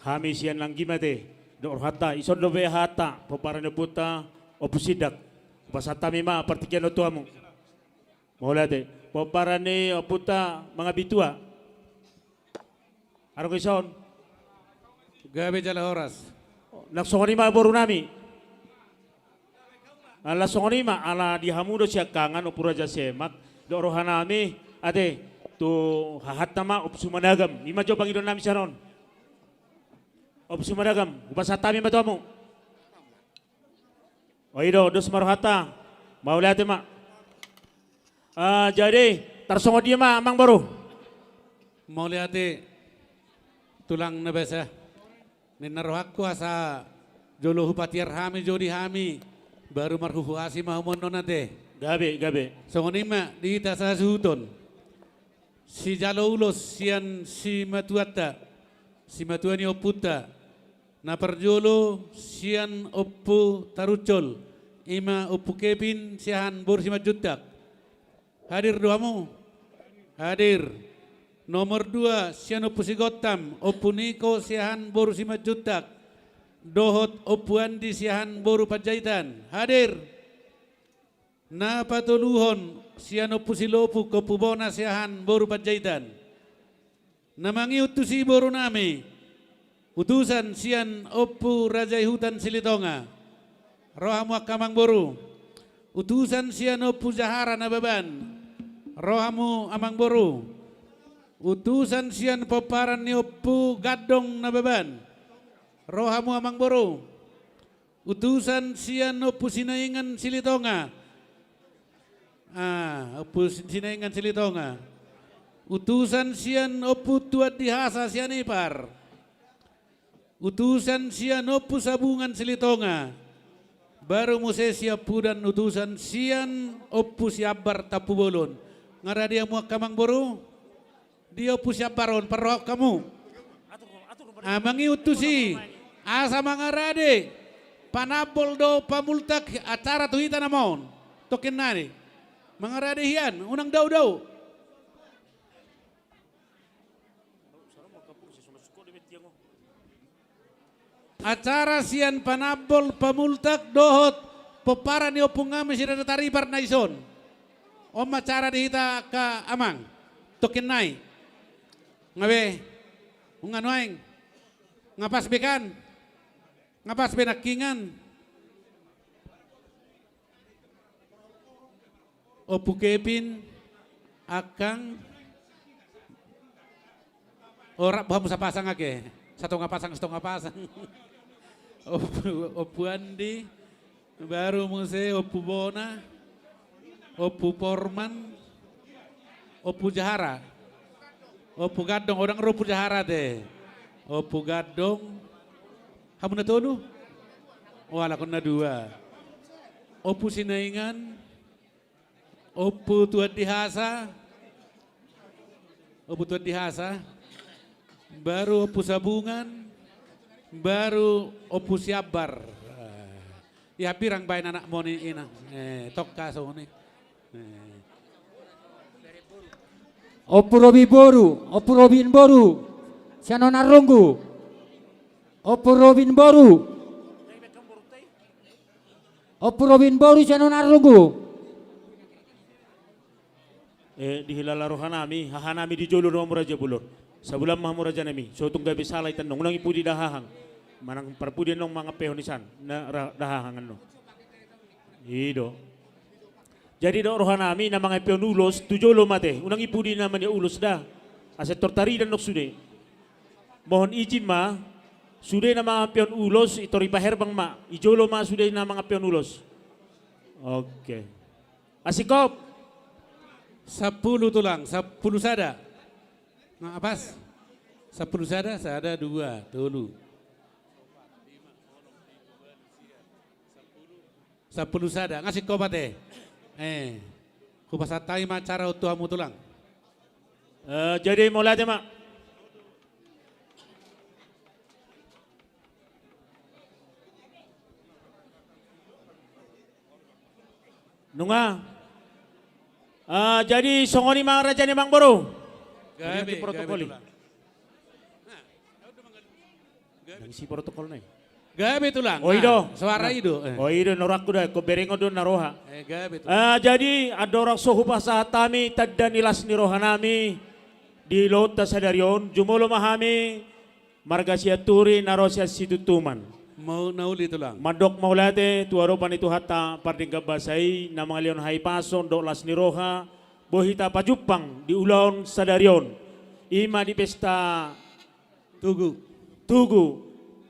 hami sian nangkin ma ate. Dok rohanta, ison dope hata, pomparan ni ompunta, Ompu Sindak. Hupasahat hami ma partingkian on tu hamu. Mauliate. Pomparan ni ompunta, Mangabitua. Adong ison. Gabe jala horas. Nang songon i ma borunami. Ala songon i ma, ala di hamu do siangkangan, Ompu Raja Semak, dok rohanami, ate, tu hahanta ma, Ompu Sumanagam, i ma jo pangidoannami sian on. Ompu Sumanagam, hupasahat hami ma tu hamu. O i do, dos ma rohanta. Mauliate ma. Ah, jadi, tarsongon dia ma, amang boru. Mauliate, tulang na basa. Ninna rohangku asa jolo hupatiar hami jo di hami, baru marhuhuasi ma hamu annon ate. Gabe, gabe. Songon i ma, di hita sahasuhuton. Sijalo ulos sian simatuanta, simatua ni ompunta, na parjolo sian Ompu Tarucol, i ma Ompu Kevin Siahaan boru Simanjuntak. Hadir do hamu? Hadir. Nomor dua, sian Ompu Sigottam, Ompu Niko Siahaan boru Simanjuntak. Dohot Ompu Andi Siahaan boru Panjaitan. Hadir. Na patoluhon, sian Ompu Silopuk, Ompu Bona Siahaan boru Panjaitan. Na mangihut tusi borunami, utusan sian Ompu Raja i Hutan Silitonga. Ro hamu angka amang boru. Utusan sian Ompu Jahara Nababan. Ro hamu amang boru. Utusan sian pomparan ni Ompu Gandong Nababan. Ro hamu amang boru. Utusan sian Ompu Sinaingan Silitonga. Ah, Ompu Sinaingan Silitonga. Utusan sian Ompu Tuan Dihasa sian Ipar. Utusan sian Ompu Sabungan Silitonga. Baru muse siampudan utusan sian Ompu Siambar Tampubolon. Nga rade hamu angka amang boru? Dia Ompu Siambar on, parrohahon hamu. Ah, mangihut tusi, asa mangarade panambol dohot pamultak acara tu hita nama on. Tongkin nai mangarade hian, unang daudau. Acara sian panambol pamultak dohot pomparan ni ompung nami si Raja Taripar na ison. On ma acara di hita angka amang. Tongkin nai. Nga be. Unga nuaeng. Nga pas be kan. Nga pas be nangkingan. Ompu Kevin, angkang. O, rap hamu sapasang ake. Satonga pasang, satonga pasang. Ompu, Ompu Andi, baru muse Ompu Bona, Ompu Porman, Ompu Jahara. Ompu Gandong, ndang ro Ompu Jahara te. Ompu Gandong. Hamu na tolu? O, alai on na dua. Ompu Sinaingan, Ompu Tuan Dihasa, Ompu Tuan Dihasa, baru Ompu Sabungan, baru Ompu Siambar. Ia pirang baen anakmu on, inang? Eh, tongka songon i. Eh. Ompu Robin boru, Ompu Robin boru, sian on arrunggu. Ompu Robin boru. Ompu Robin boru sian on arrunggu. Eh, dihilala rohanami, hahanami di jolo do hamu raja bolon. Sabulan ma hamu rajanami, so tung gabe sala i tandong, unang i pudi dahahang. Manang parpudi annon mangampehon i san, na ra-, dahahang annon. I do. Jadi dok rohanami na mangampehon ulos, tu jolo ma ate, unang i pudi na maniop ulos da. Asa tor tarida annon sude. Mohon izin ma, sude na mangampehon ulos, i tor i paherbang ma, i jolo ma sude na mangampehon ulos. Oke. Asingkop. Sampulu tulang, sampulu sada. Nah, pas. Sampulu sada, sada, dua, tolu. Sampulu sada, nga singkop ate. Eh, hupasahat hami ma acara on tu hamu tulang. Eh, jadi mauliate ma. Nunga. Ah, jadi songon i ma raja ni amangboru. Gabe, gabe protokol i. Tulang. Nang isi protokol na i. Gabe tulang. Oh, i do. Nah, suara i do. Eh. Oh, i do, na rohangku da, ingkon berengon do na roha. Eh, gabe tulang. Ah, jadi andorang so hupasahat hami tanda ni las ni rohanami di ulaonta sadari on, jumolo ma hami marga Sianturi na ro sian Situntuman. Mau na uli tulang. Mandok mauliate tu adopan ni Tuhanta pardenggan basa i na mangalehon hahipason dohot las ni roha, boi hita pajumpang di ulaon sadari on. I ma di pesta Tugu. Tugu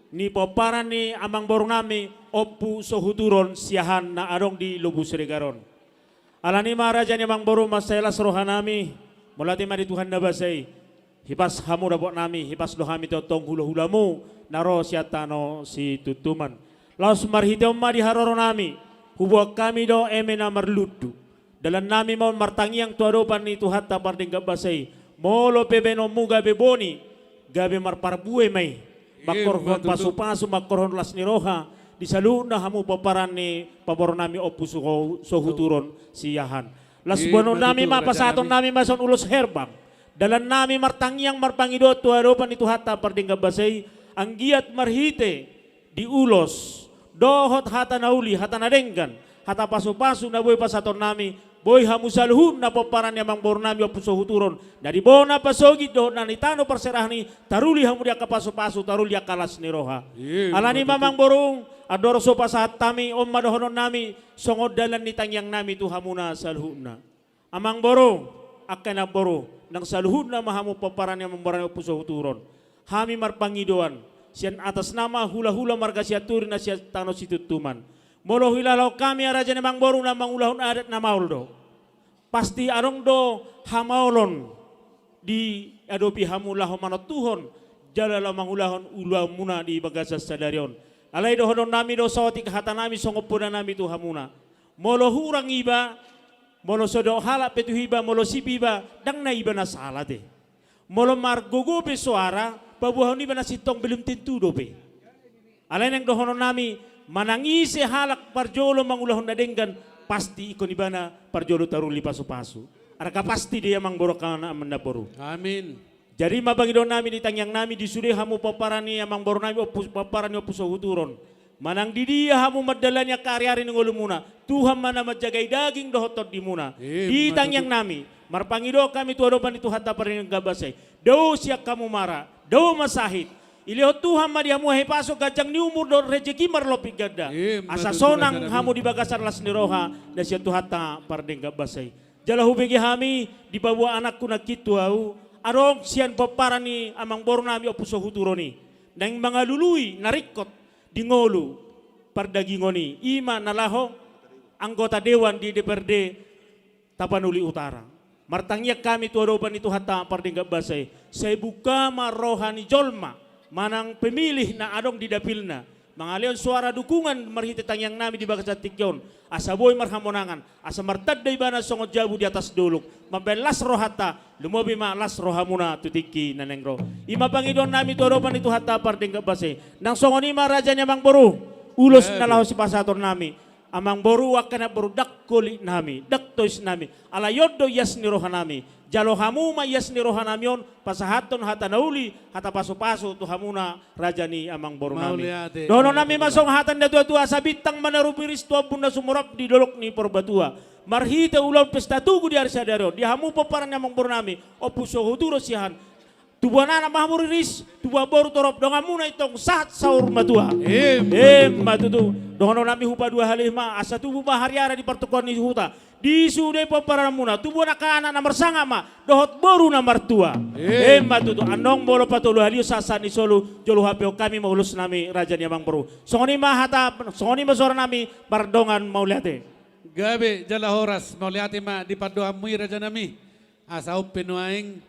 ni pomparan ni amangborunami Ompu Sohuturon Siahaan na adong di Lobu Siregar on. Alani ma raja ni amangboru, mansai las rohanami, mauliate ma di Tuhan na basa i. Hipas hamu dapotnami, hipas do hami tongtong hulahulamu na ro sian tano Situntuman. Laos marhite on ma di haroronami, huboan hami do eme na marlundu. Dalannami ma on martangiang tu adopan ni Tuhanta pardenggan basa i. Molo pe baenonmu gabe boni, gabe marparbue ma i. Mangkorhon pasupasu, mangkorhon las ni roha di saluhutna hamu pomparan ni pamoruonnami Ompu Sohu-, Sohuturon Siahaan. Laos boanonnami ma, pasahatonnami ma songon ulos herbang. Dalannami martangiang marpangidoan tu adopan ni Tuhanta pardenggan basa i, anggiat marhite di ulos dohot hata na uli, hata na denggan, hata pasupasu na boi pasahatonnami, boi hamu saluhutna pomparan ni amangborunami Ompu Sohuturon, na di bona pasogit dohot na di tano parserahan i, taruli hamu di angka pasupasu, taruli angka las ni roha. Alani ma amangboru, andorang so pasahat hami, on ma dohononnami songon dalan ni tangiangnami tu hamuna saluhutna. Amangboru, angka inangboru, nang saluhutna ma hamu pomparan ni amangborunami Ompu Sohuturon, hami marpangidoan sian atas nama hulahula marga Sianturi na sian tano Situntuman. Molo huilalahon hami, raja ni amangboru, na mangulahon adat na maol do. Pasti adong do hamaolon diadopi hamu laho manontuhon jala laho mangulahon ulaonmuna di bagasan sadari on. Alai dohononnami do saotik hatanami songon podanami tu hamuna. Molo hurang iba, molo so didok halak pe tu iba, molo sip iba, ndang na iba na sala ate. Molo margogo pe soara, paboahon iba na sintong belum tentu dope. Alai naeng dohononnami, manang ise halak parjolo mangulahon na denggan, pasti ingkon ibana parjolo taruli pasupasu. Arga pasti do i amangboru, angka inangboru. Amin. Jadi ma pangidoannami di tangiangnami di sude hamu pomparan ni amangborunami Ompu, pomparan ni Ompu Sohuturon. Manang di dia hamu mandalani angka ariari ni ngolumuna, Tuhan ma na manjagai daging dohot tondimuna. Di tangiangnami, marpangido hami tu adopan ni Tuhanta pardenggan basa i. Dao sian hamu mara, dao ma sahit. Dilehon Tuhan ma di hamu hahipason, ganjang ni umur dohot rejeki marlopi ganda. Asa sonang hamu di bagasan las ni roha na sian Tuhanta pardenggan basa i. Jala hubege hami, dipaboa anakku nangkin tu ahu, adong sian pomparan ni amangborunami Ompu Sohuturon i naeng mangalului na ringkot di ngolu pardagingon i, i ma na laho anggota dewan di D P R D Tapanuli Utara. Martangiang hami tu adopan ni Tuhanta pardenggan basa i, sai buka ma roha ni jolma manang pemilih na adong di dapilna, mangalehon soara dukungan marhite tangiangnami di bagasan tingki on, asa boi marhamonangan, asa martanda ibana songon jabu di atas dolok, mambahen las rohanta, lumobi ma las rohamuna tu tingki na naeng ro. I ma pangidoannami tu adopan ni Tuhanta pardenggan basa i. Nang songon i ma, raja ni amangboru, ulos na laho sipasahatonnami. Amangboru, angka inangboru, ndang holiknami, ndang tois nami. Alai on do ias ni roha nami. Jalo hamu ma ias ni roha nami on, pasahathon hata na uli, hata pasupasu tu hamuna raja ni amangboru nami. Mauliate. Dohonon nami ma songon hata ni natuatua, asa bintang ma na rumiris tu ombun na sumurop di dolok ni Purbatua. Marhite ulaon pesta tugu di ari sadari on, di hamu pomparan ni amangboru nami, Ompu Sohoturu Siahaan. Tubuan anak ma hamu riris, tubuan boru torop, donganmuna i tong sahat saur matua. Emma tutu. Emma tutu. Dohonon nami hupaduahali ma, asa tubu ma hariara di partokian ni huta. Di sude pomparanmuna, tubuan angka anak na marsangap ma, dohot boru na martua. Emma tutu. Annon molo patoluhalihon sahatsahat ni solu, jolo huampe hami ma ulos nami raja ni amangboru. Songon i ma hata, songon i ma suara nami, mardongan mauliate. Gabe jala horas, mauliate ma di pandohanmu i raja nami. Asa on pe nuaeng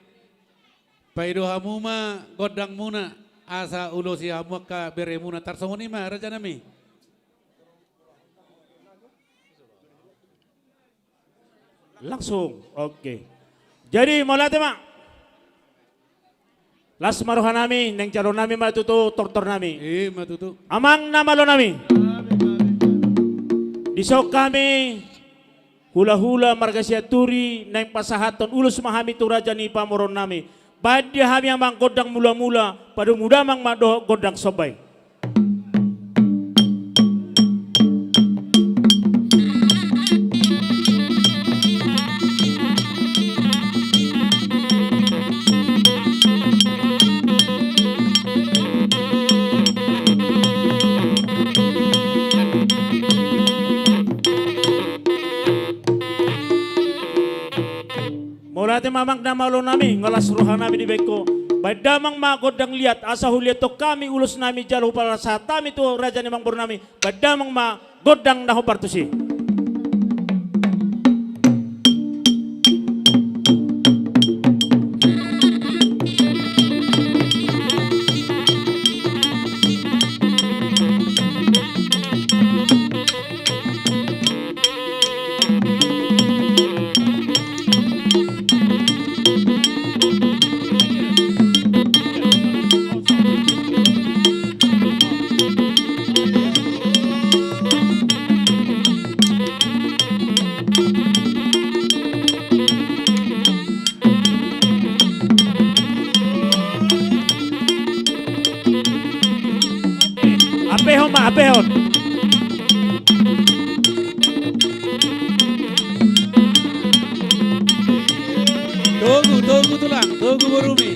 paido hamu ma gondangmuna, asa ulosi hamu angka beremuna, tarsongon i ma raja nami. Langsung, oke. Jadi mauliate ma. Las ma roha nami, naeng jalo nami ma tutu tortor nami. Emma tutu. Amang na malo nami. Dison hami hulahula marga Sianturi naeng pasahathon ulos ma hami tu raja ni pamoruon nami. Baen di hami amang gondang mulamula, padomu damang ma dohot gondang somba i. Mauliate ma amang na malo nami, nunga las roha nami dibaen ho. Baen damang ma gondang liat, asa huliathon hami ulos nami jala hupasahat hami tu raja ni amangboru nami. Baen damang ma gondang na hombar tusi. Ampehon ma, ampehon. Togu, togu tulang, togu borumi.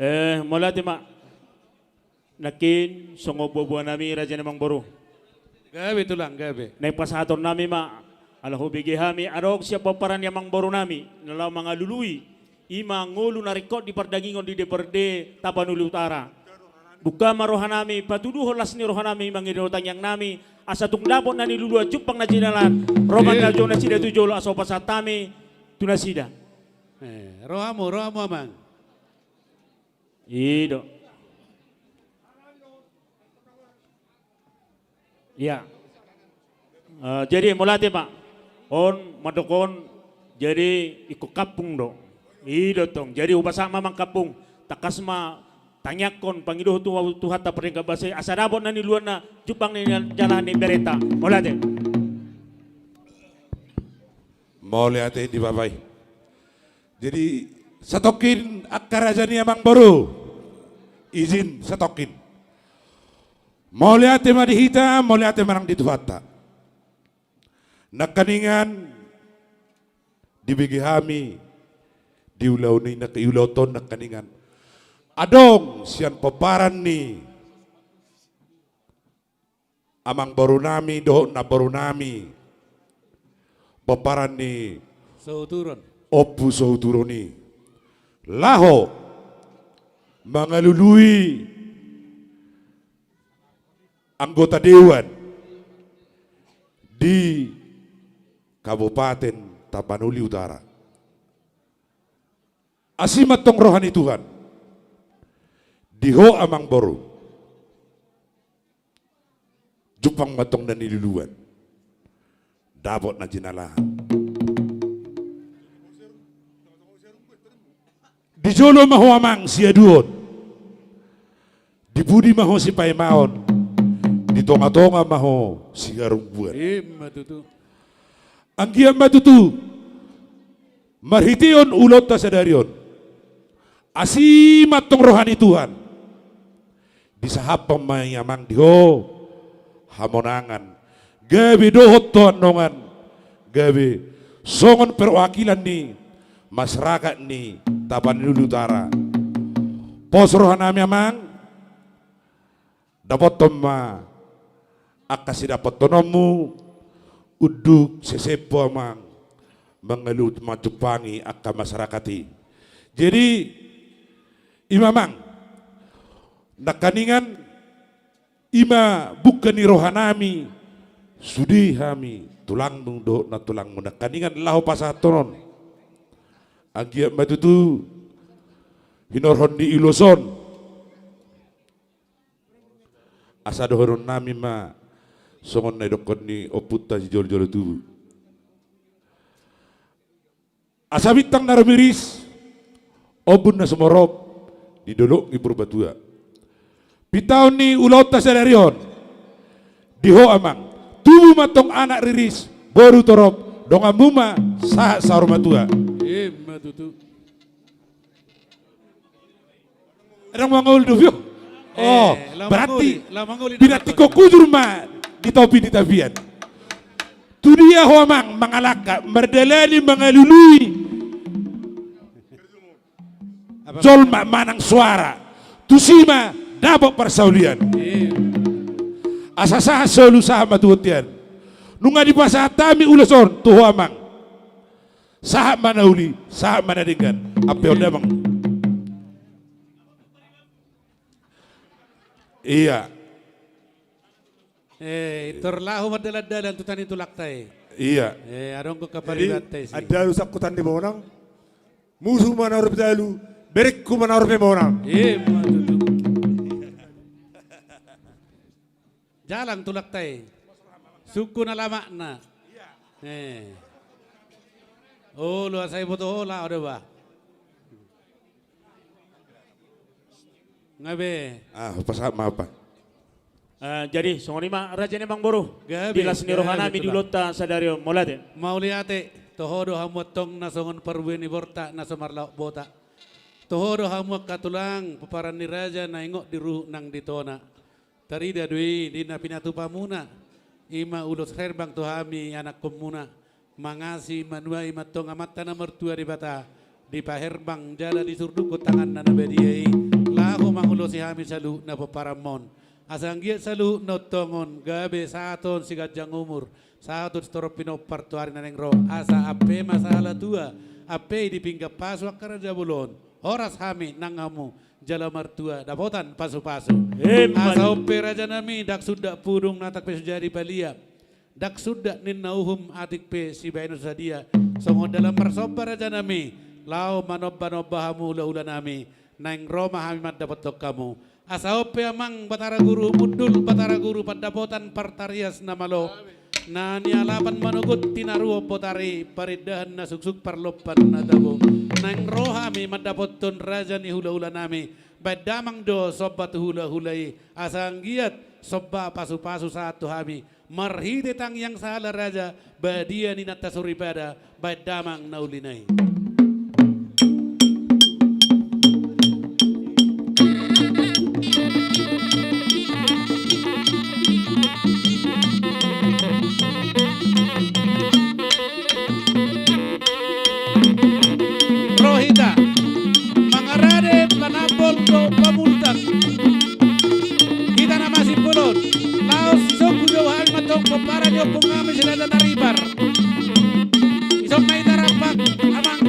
Eh, mauliate ma. Nangkin songon boaboanami, raja ni amangboru. Gabe tulang, gabe. Naeng pasahatonnami ma, ala hubege hami adong sian pomparan ni amangborunami na laho mangalului, i ma ngolu na ringkot di pardagingon di D P R D Tapanuli Utara. Buka ma rohanami, patuduhon las ni rohanami mangido tangiangnami, asa tung dapot na niluluan, jumpang na jinalahan, ro ma na jolo nasida tu jolo, asa hupasahat hami tu nasida. Eh, rohamu, rohamu, amang. I do. Iya. Eh, jadi mauliate ma. On, mandok on, jadi ingkon kampung do. I do tong. Jadi hupasahat ma amang kampung. Tangkas ma tangiangkon, pangidohon tu Tuhanta pardenggan basa i, asa dapot na niluluanna, jumpang na jinalahan ni berenta. Mauliate. Mauliate di bapa i. Jadi, satongkin angka raja ni amangboru. Izin satongkin. Mauliate ma di hita, mauliate ma nang di Tuhanta. Nangkaningan dibege hami di ulaon i, nangka-, ulaon on nangkaningan adong sian pomparan ni amangborunami dohot namborunami, pomparan ni Sohuturon. Ompu Sohuturon i, laho mangalului anggota dewan di Kabupaten Tapanuli Utara. Asi ma antong roha ni Tuhan di ho, amangboru. Jumpang ma antong na niluluan, dapot na jinalahan. Di jolo ma ho, amang, siaduon. Di pudi ma ho, sipaimaon. Di tongatonga ma ho, siharungguan. Ima tutu. Anggiat ma tutu marhitehon ulaonta sadari on, asi ma antong roha ni Tuhan, disahaphon ma i, amang, di ho hamonangan, gabe dohot tu anongan, gabe songon perwakilan ni masyarakat ni Tapanuli Utara. Pos rohanami, amang, dapothon ma angka sidapothononmu, unduk sesempo, amang, mangalu-, manjumpangi angka masyarakat i. Jadi, ima, amang, nangkaningan, ima bungka ni rohanami, sude hami tulangmu dohot nantulangmu, nangkaningan laho pasahathon on. Anggiat ma tutu hinorhon ni ulos on, asa dohononnami ma songon na nidokkon ni ompunta sijolojolo tubu. Asa bintang na rumiris, ombun na sumorop di dolok ni Purbatua. Pintaon ni ulaonta sadari on di ho, amang, tubu ma antong anak riris, boru torop, donganmu ma sahat saur matua. Ima tutu. Adong mangolu dope. Oh, berarti binantikkon hujur ma di topi ni tapian. Tu dia ho, amang, mangalangka, mardalani, mangalului jolma manang suara, tusi ma dapot parsaulian. Asa sahat solu, sahat ma tu bontean. Nunga dipasahat hami ulos on tu ho, amang, sahat ma na uli, sahat ma na denggan. Ampe on da, amang. Iya. Eh, pintor laho mardalandalan tu tangan ni tulangta i. Iya. Eh, adong do kaparibatta i. Jadi, andalu sangkutan ni bonang, musu ma na hurang talu, berengku ma na hurang monang. Ima tutu. Jalang tulangta i. Sungkun alamatna. Eh. Olo, asa iboto ho laho do ba. Nga be. Ah, pasahat ma, amang. Ah, jadi songon i ma, raja ni amangboru. Gabe, di las ni rohanami di ulaonta sadari on, mauliate. Mauliate. Tu ho do hamu antong na songon parbue ni borta na so marlaok bota. Tu ho do hamu angka tulang, pomparan ni raja na ingot di ruhut nang di tona. Tarida do i di na pinatupamuna, ima ulos herbang tu hami anakkonmuna. Mangasi manuai ma antong Amanta na martua Debata, dipaherbang jala disurdukhon tanganna na badia i, mangulosi hami saluhutna pomparanmon. Asa anggiat saluhutna on tongon gabe sahat on siganjang umur, sahat on sitorop pinompar tu ari na naeng ro, asa ampe ma sahala tua, ampe i di pinggan pasu angka raja bolon. Horas hami nang hamu jala martua dapotan pasu-pasu. Emma. Asa on pe rajanami, ndang sundat pudung, ndang pe so jadi balian, ndang sundat ninna uhum, atik pe sibahenon so sadia. Songon dalan marsomba rajanami, laho manomba-nomba hamu hula-hulanami, naeng ro ma hami mandapothon hamu. Asa on pe amang Batara Guru Hundul, Batara Guru Pandapotan, Partarias na malo, na nialapan manogot tinaruhon botari, parindahan na suksuk, parlompan na tabo, naeng ro hami mandapothon raja ni hula-hulanami. Baen damang do somba tu hula-hula i, asa anggiat somba pasu-pasu sahat tu hami. Marhite tangiang sahala raja, badia ni inanta soripada, baen damang na uli nai. Ro hita mangarade panambol dohot pamultan. Hita na masimpulon, laos sisonggu do hami mantong pomparan ni ompung nami si Raja Taripar. Dison ma hita rap, amang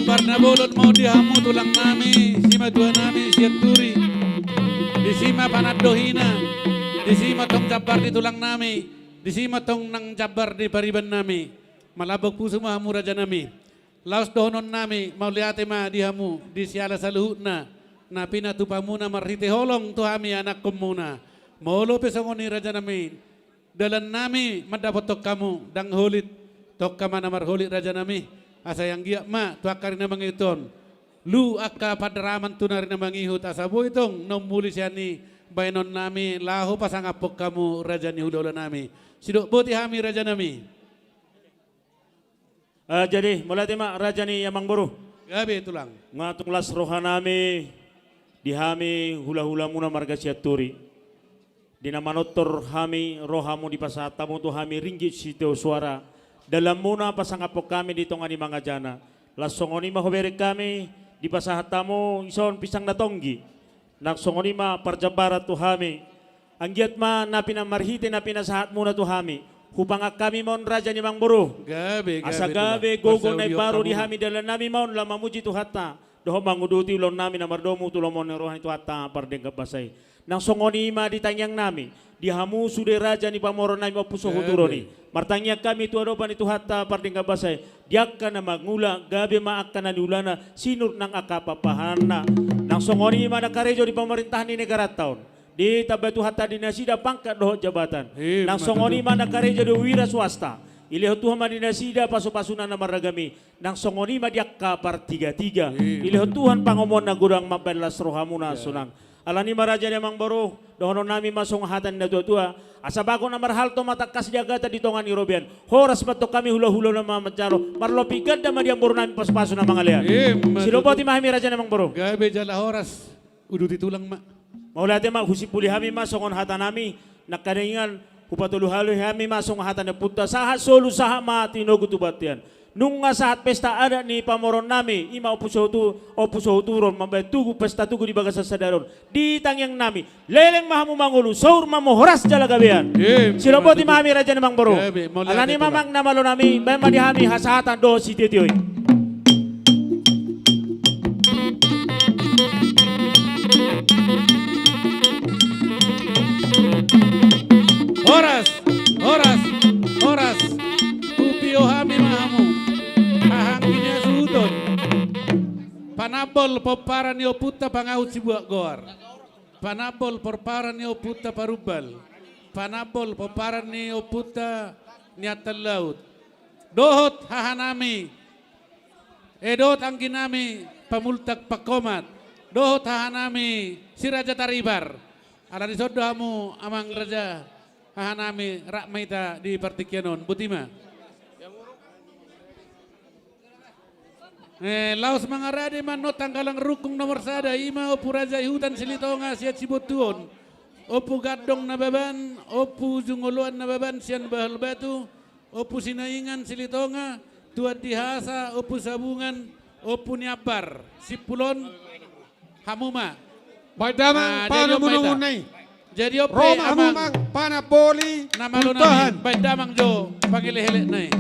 Parnabolon ma on di hamu tulang nami, simatua nami Sianturi. Disi ma panandohina, disi ma tong jambar ni tulang nami, disi ma tong nang jambar ni pariban nami. Malambok pusu ma hamu raja nami. Laos dohonon nami, mauliate ma di hamu, di siala saluhutna, na pinatupamuna marhite holong tu hami anakkonmuna. Molo pe songon i raja nami, dalan nami mandapothon hamu, ndang holit, tongka ma na marholit raja nami, asa anggiat ma tu angka ari na mangihut on. Lu angka pandaraman tu ari na mangihut, asa boi tong na ummuli sian i baenon nami, laho pasangaphon hamu raja ni hulahulanami. Sidok boti hami raja nami. Ah, jadi, mauliate ma raja ni amangboru. Gabe tulang. Nga tung las rohanami, di hami hulahulamuna marga Sianturi. Di na manortor hami, rohamu dipasahat hamu tu hami ringgit sitio suara. Dalanmuna pasangaphon hami di tonga ni mangajana. Las songon i ma hubereng hami, dipasahat hamu ison pisang na tonggi. Nang songon i ma parjambaran tu hami. Anggiat ma na pinamarhite na pinasahatmuna tu hami. Hupangan hami ma on raja ni amangboru. Gabe, gabe tulang. Asa gabe gogo na imbaru di hami dalan nami ma on laho mamuji Tuhanta. Dohot manguduti ulaon nami na mardomu tu lomo ni roha ni Tuhanta pardenggan basa i. Nang songon i ma di tangiang nami. Di hamu sude raja ni pamoruon nami Ompu Sohuturo i. Gabe. Martangiang hami tu adopan ni Tuhanta pardenggan basa i. Di angka na mangula gabe ma angka na niulana sinur nang angka papahanna. Nang songon i ma na karejo di pamarintahan ni negaranta on. Ditambai Tuhanta di nasida pangkat dohot jabatan. Nang songon i ma na karejo di wira swasta. Dilehon Tuhan ma di nasida pasupasuna na marragam i. Nang songon i ma di angka partigatiga. Dilehon Tuhan pangomoan na godang mambahen las rohamuna sonang. Ala ni ma raja ni amangboru, dohonon nami ma songon hata ni natuatua. Asa bagot na marhalto ma tangkas di agatan di tonga ni robean. Horas ma tong hami hulahula na manjalo. Marlopi ganda ma di amboru nami pasupasu na mangalean. Sidok boti ma hami raja ni amangboru. Gabe jala horas. Uduti tulang ma. Mauliate ma, husimpuli hami ma songon hata nami, nangkaningan hupatolu hali hami ma songon hata ni ompunta, sahat solu sahat ma tinogu tu bontean. Nunga sahat pesta adat ni pamoruon nami, i ma Ompu Sohutu, Ompu Sohuturo on mambahen tugu pesta tugu di bagasan sadari on. Di tangiang nami, leleng ma hamu mangolu, saur ma hamu horas jala gabean. Sidok boti ma hami raja ni amangboru. Ala ni ma amang na malo nami, bahen ma di hami hasahatan dohot sitiotio i. Horas, horas, horas. Hupio hami ma hamu. Haha anggi ni hasuhuton. Panambol pomparan ni ompunta Pangahut Sibuat Goar. Panambol pomparan ni ompunta Parumbal. Panambol pomparan ni ompunta Niantan Laut. Dohot hahanami. Eh, dohot angginami Pamultak Pangkomat. Dohot hahanami Si Raja Taribar. Ala dison do hamu amang raja hahanami, rap ma hita di partingkian on. Boti ma. Eh, laos mangarade ma on tanggalang rungkung nomor sada, i ma Ompu Raja Ihutan Silitonga sian Sibontuon, Ompu Gandong Nababan, Ompu Jungoloan Nababan sian Bahul Batu, Ompu Sinaingan Silitonga, Tuan Dihasa, Ompu Sabungan, Ompu Niambar, Simpulon, hamu ma. Baen damang panunggunungun nai. Jadi on pe amang, panamboli na malo nami, baen damang jo pangelehelek nai.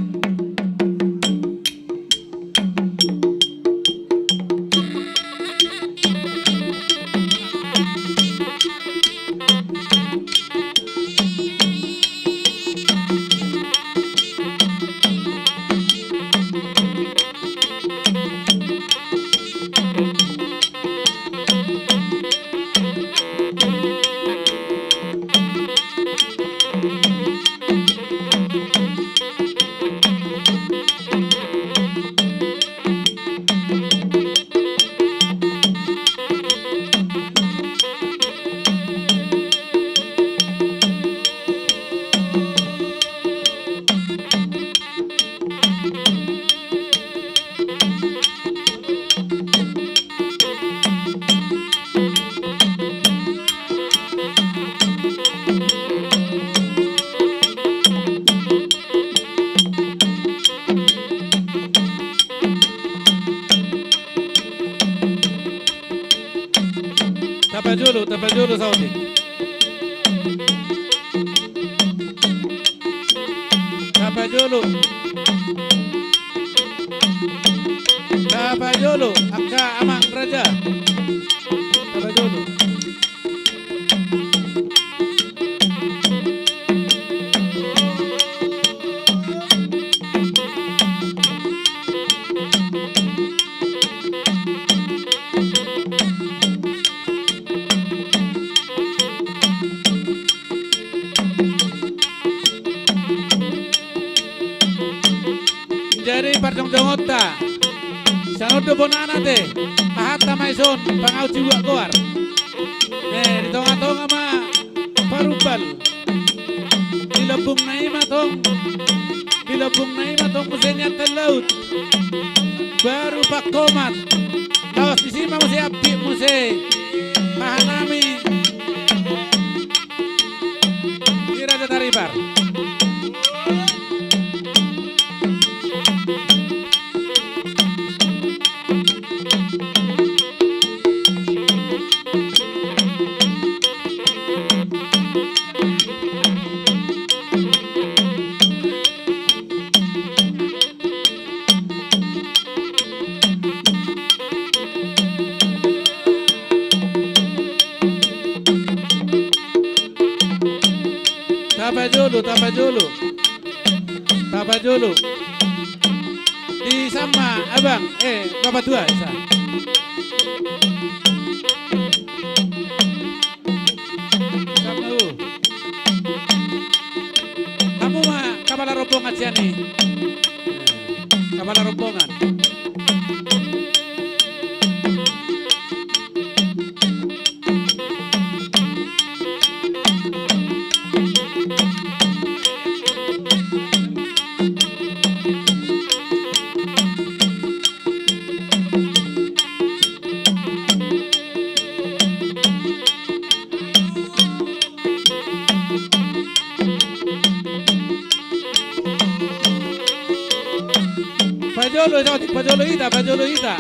Tapajolo, tapajolo saotik. Tapajolo. Tapajolo, angka amang raja. Tapajolo. Jadi parjongjongonta, sian on do bonana te, hahanta ma dison, pangahut sibuat goar. Eh, di tongatonga ma parumbal. Di lambungna i ma tong, di lambungna i ma tong muse nian tallaut. Baru Pangkomat. Laos disi ma muse ampit muse. Hahanami. Di Raja Taripar. Tapajolo, tapajolo. Tapajolo. Di sama, abang, eh, bapak tua, sa. Sama, uh. Hamu ma kapala rombongan sian i. Kapala rombongan. Pajolo, pajolo hita, pajolo hita.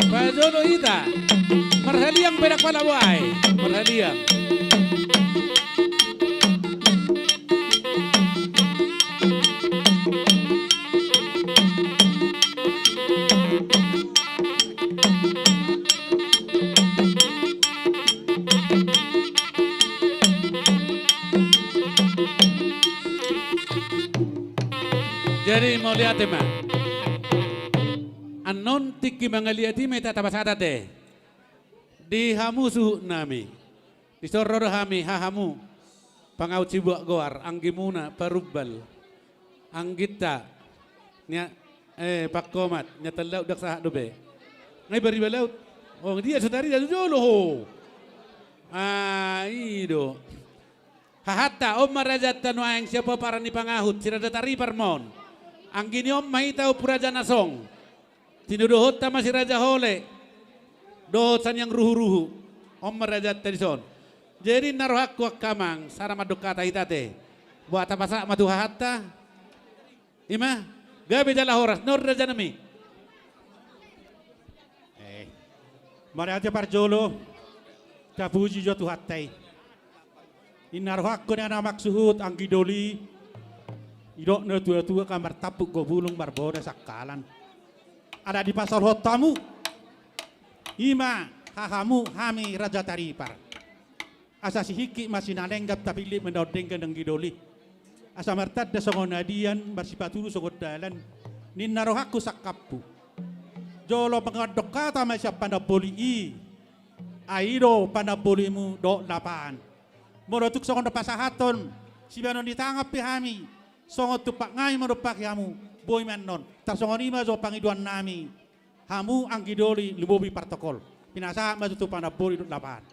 Pajolo hita. Marhaliang pe dang pala boha i. Marhaliang. Jadi mauliate ma. Annon tingki mangaliat i ma hita tapasahat ate. Di hamu suhutnami. Dison ro do hami, hahamu. Pangahut sibuat goar, anggimuna, parumbal. Angginta. Nia, eh, Pangkomat, nia tallaut dang sahat dope. Nga i bariba laut. Oh, dia sutari dia jolo ho. Ah, i do. Hahanta, on ma rajanta nuaeng sian pomparan ni pangahut, si Raja Taripar ma on. Anggi ni on ma hita Ompu Raja Nasong. Tinodohonta ma si Raja Hole. Dohot Saniang Ruhuruhu. On ma rajanta dison. Jadi na rohangku angka amang, sada mandok hata hita ate. Boha tapasahat ma tu hahanta. I ma, gabe jala horas, nuaeng rajanami. Eh. Mauliate parjolo, tapuji jo Tuhanta i. Ninna rohangku nian amang suhut, anggi doli, didok na tuatua kan martampuk do bulung marboda sangkalan. Ala dipasaulhon hamu, i ma hahamu hami Raja Taripar. Asa sihingkit ma sinalenggan, tapillit ma na denggan anggi doli. Asa martanda songon adian, marsipatudu songon dalan. Ninna rohangku sangkapku. Jolo mangandok hata ma sian panamboli i. Ai i do panambolimu dohot lapaan. Molo tung songon na pasahathon sibahenon ni tangan pe hami, songon tumpak nami mandompahi hamu, boi ma annon. Tarsongon i ma jo pangidoannami. Hamu anggi doli lumobi partokol. Pinasahat ma jo tu panamboli dohot lapaan.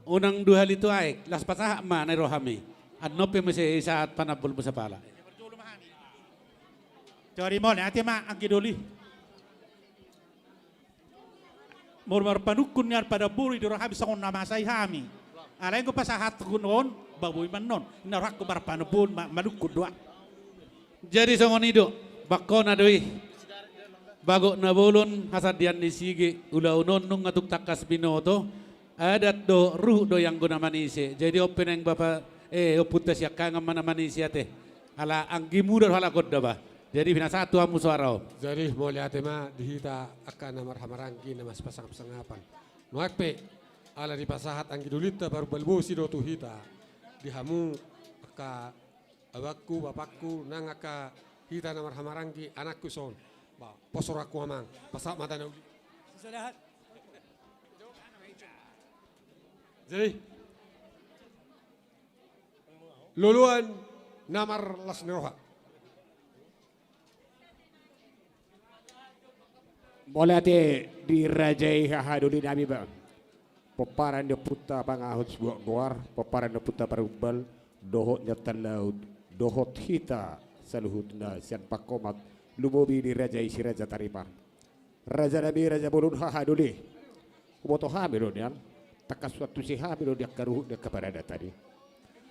Unang dua hali tu aek, laos pasahat ma na i ro hami. Annon pe muse sahat panambolimu sapala. Jadi mauliate ma anggi doli. Molo marpanungkun nian panamboli di rohami songon na masa i hami. Alai anggo pasahathon on, ba boi ma annon. Ninna rohangku marpanamboli, ma-, manungkun do ahu. Jadi songon i do, bangkona do i. Bagot na bolon, hasandean ni sige, ulaon on nunga tung tangkas binoto, adat do, ruhut do i anggo na manise. Jadi on pe naeng bapa, eh, ompunta Siangkangan ma na manise ate. Ala anggimu do halak on da ba. Jadi pinasahat tu hamu soara on. Jadi mauliate ma di hita angka na marhahamaranggi na masipasangapangapan. Nuaeng pe ala dipasahat anggi dolinta parumbal bosi do tu hita, di hamu angka abangku, bapakku, nang angka hita na marhahamaranggi, anakku son. Ba, pos rohangku amang, pasahat ma hata na uli. Jadi loloan na marlas ni roha. Mauliate dirajai hahadolinami ba. Pomparan ni ompunta Pangahut Sibuat Goar, pomparan ni ompunta Parumbal, dohot ni Antallaut, dohot hita saluhutna sian Pangkomat, lumobi dirajai si Raja Taripa. Rajanami, raja bolon hahadoli. Huboto hami do nian, tangkas huantusi hami do di angka ruhut ni angka paradaton i.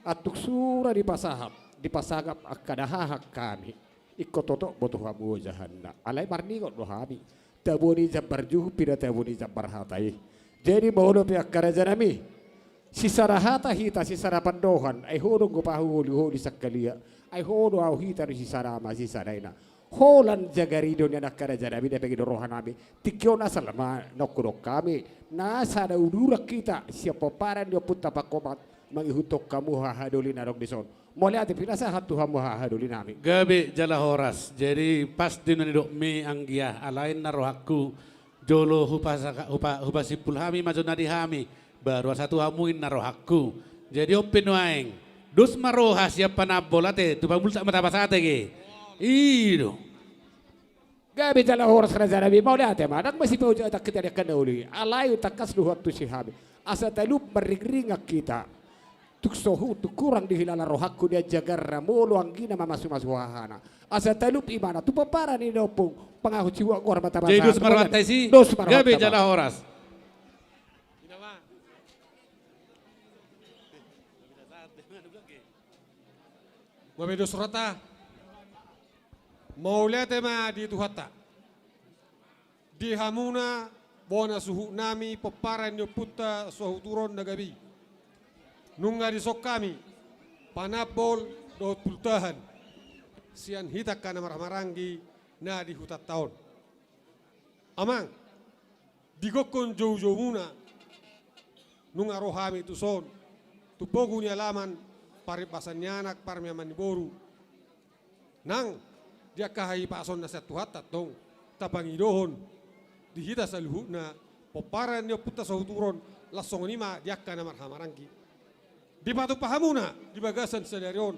Antuk sura dipasahat, dipasagap angka dahahan hami. Ingkon totop boto hamu ojahanna. Alai marningot do hami. Tabo ni jambar juhut pe da tabo ni jambar hata i. Jadi molo pe angka rajanami, sisada hata hita, sisada pandohan, ai ho do anggo pahuholi-holi sangkaliat, ai ho do au hita do sisada ama sisada ina. Holan jagar i do nian angka rajanami, na pangido rohanami. Tingki on asal ma nongkudok hami, na sada uduran hita sian pomparan ni ompunta Pangkomat, mangihuthon hamu hahadoli na adong dison. Mauliate pinasahat tu hamu hahadolinami. Gabe jala horas. Jadi pas do na nidokmi anggia, alai ninna rohangku, jolo hupasaka-, hupa-, hupasimpul hami ma jolo na di hami, baru asa tu hamu ninna rohangku. Jadi on pe nuaeng, dos ma roha sian panambol ate, tu pamultak ma tapasahat ate ge. I do. Gabe jala horas rajanami, mauliate ma, ndang masipaujak hita di angka na uli, alai tangkas do huantusi hami. Asa talup marringringan hita. Tung so hurang, tung hurang dihilala rohangku nian jagarna molo anggina mamasumasu hahana. Asa talup ibana tu pomparan ni ompung Pangahut Sibuat Goar ma tapasahat. Jadi dos ma rohanta disi. Dos ma rohanta. Gabe jala horas. Gabe dos rohanta. Mauliate ma di Tuhanta. Di hamuna bona suhutnami pomparan ni ompunta Sohutron na gabe i. Nunga dison hami panambol dohot pultahan sian hita angka na marhahamaranggi na di hutanta on. Amang, di gokhon joujoumuna nunga ro hami tuson, tu pogu ni alaman, parimbasan ni anak, parmiaman ni boru. Nang di angka hahipason na sian Tuhanta tong tapangidohon di hita saluhutna pomparan ni ompunta Sohutron, laos songon i ma di angka na marhahamaranggi. Dipatupa hamuna di bagasan sadari on,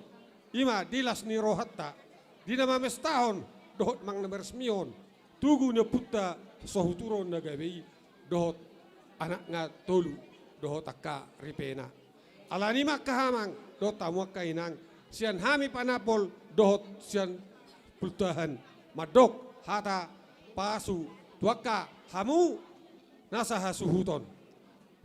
i ma di las ni rohanta, di na mamestahon dohot manang na maresmihon tugu ni ompunta Sohutron na gabe i, dohot anakna tolu, dohot angka ripena. Alani i ma angka amang dohot hamu angka inang, sian hami panambol dohot sian pultahan, mandok hata pasu tu angka hamu na sahasuhuton.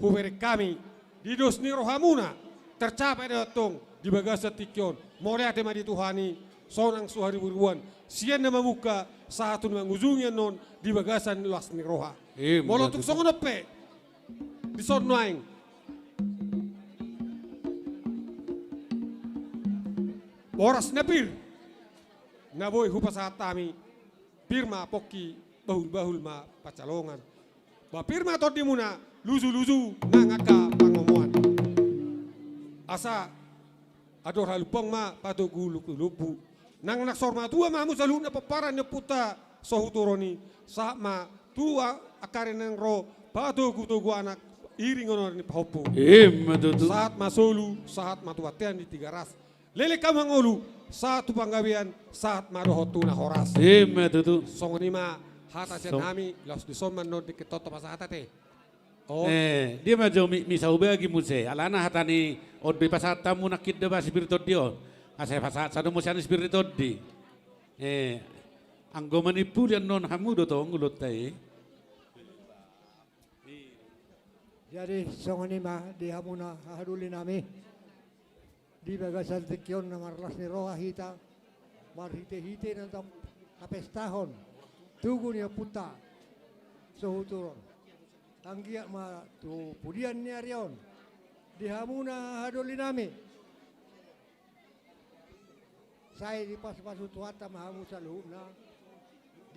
Hubereng hami, di dos ni rohamuna, tercapai do antong di bagasan tingki on. Mauliate ma di Tuhan i, sonang so hariburibuan, sian na mamungka sahat tu na mangujungi annon di bagasan las ni roha. Ima tutu. Molo tung songon on pe, dison nuaeng, boras na pir na boi hupasahat hami, pir ma pongki, bahulbahul ma pansalongan. Ba pir ma tondimuna, lujuluju nang angka pangomoan. Asa andor halumpang ma patogu lukulumbu. Nang naksor matua ma hamu saluhutna pomparan ni ompunta Sohutron i, sahat ma tu angka ari na naeng ro, patogutogu anak, iring onoran ni pahompu. Ima tutu. Sahat ma solu, sahat ma tu bontean ni Tigaras. Leleng hamu mangolu, sahat tu panggabean, sahat ma dohot tu na horas. Ima tutu. Songon i ma hata sian hami, laos dison ma annon dengke toto pasahat ate. Oh. Eh, dia ma jo mi, misa hubagi muse. Alana hata ni on do dipasahat hamu nangkin do ba si pir tondi on. Asa pasahat sada muse ni si pir tondi. Eh, anggo manimpuli annon hamu do tong ulaonta i. Jadi songon i ma di hamuna hahadolinami. Di bagasan tingki on na marlas ni roha hita, marhitehite na tong hapestahon tugu ni ompunta Sohutron. Anggiat ma tu pudian ni ari on, di hamuna hahadolinami, Sai dipasupasu Tuhanta ma hamu saluhutna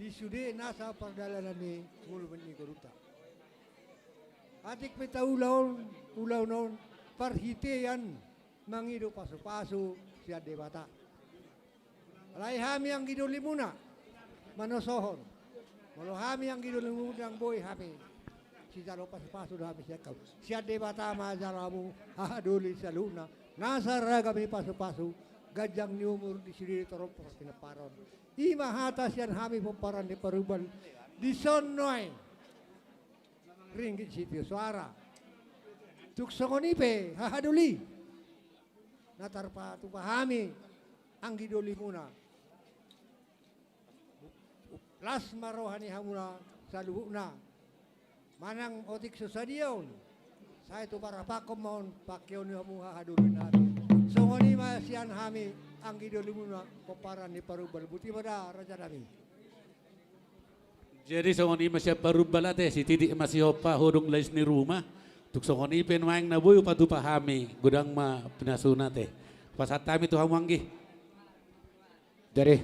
di sude nasa pardalanan ni ngolu ni ngolunta. Atik pe taula on, ulaon on, parhitean mangido pasupasu sian Debata. Alai hami anggidolimuna manosohon. Molo hami anggidolimuna, ndang boi hami sijalo pasupasu do hami sian hamu. Sian Debata ma jalo hamu hahadoli saluhutna, nasa ragam ni pasupasu, ganjang ni umur di sude torop pinaparon. I ma hata sian hami pomparan ni Parhurbalu dison nuaeng. Ringgit sitio soara. Tung songon i pe hahadoli, na tarpatupa hami anggidolimuna. Las ma roha ni hamuna saluhutna. Manang otik so sadia on, sai tu parapakkon ma on, pangkeon ni hamu hahadoli nami. Songon i ma sian hami anggidolimuna pomparan ni Parhurbalu. Boti ma da, raja nami. Jadi songon i ma sian Parhurbalu ate, sititik ma sihompa, hodong lais ni ruma. Tung songon i pe nuaeng na boi hupatupa hami, godang ma pinasuna ate. Pasahat hami tu hamu anggi. Jadi,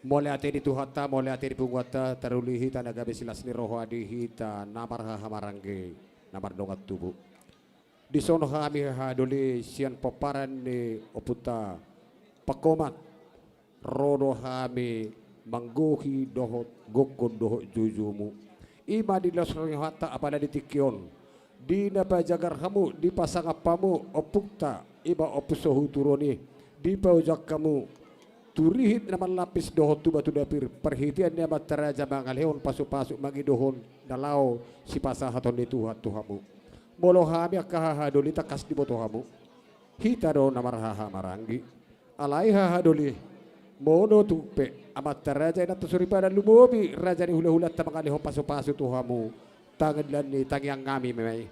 mauliate di Tuhanta, mauliate di punguanta, taruli hita na gabe silas ni roha di hita na marhahamaranggi, na mardongan tubu. Dison hami hahadoli sian pomparan ni ompunta Pangkomat, ro do hami manggohi dohot gokhon dohot joujomu. I ma di las ni rohanta apala di tingki on. Di na pajagar hamu, dipasangap hamu ompunta, i ma Ompu Sohuturu on i, dipaojak hamu tu rihit na marlapis dohot tu batu dapir, parhitean ni amanta raja mangalehon pasupasu mangidohon na laho sipasahaton ni Tuhan tu hamu. Molo hami angka hahadoli tangkas diboto hamu, hita do na marhahamaranggi. Alai hahadoli, molo tung pe amanta raja, inanta soripada, lumobi raja ni hulahulanta mangalehon pasupasu tu hamu, tangiang ni tangiang nami ma i.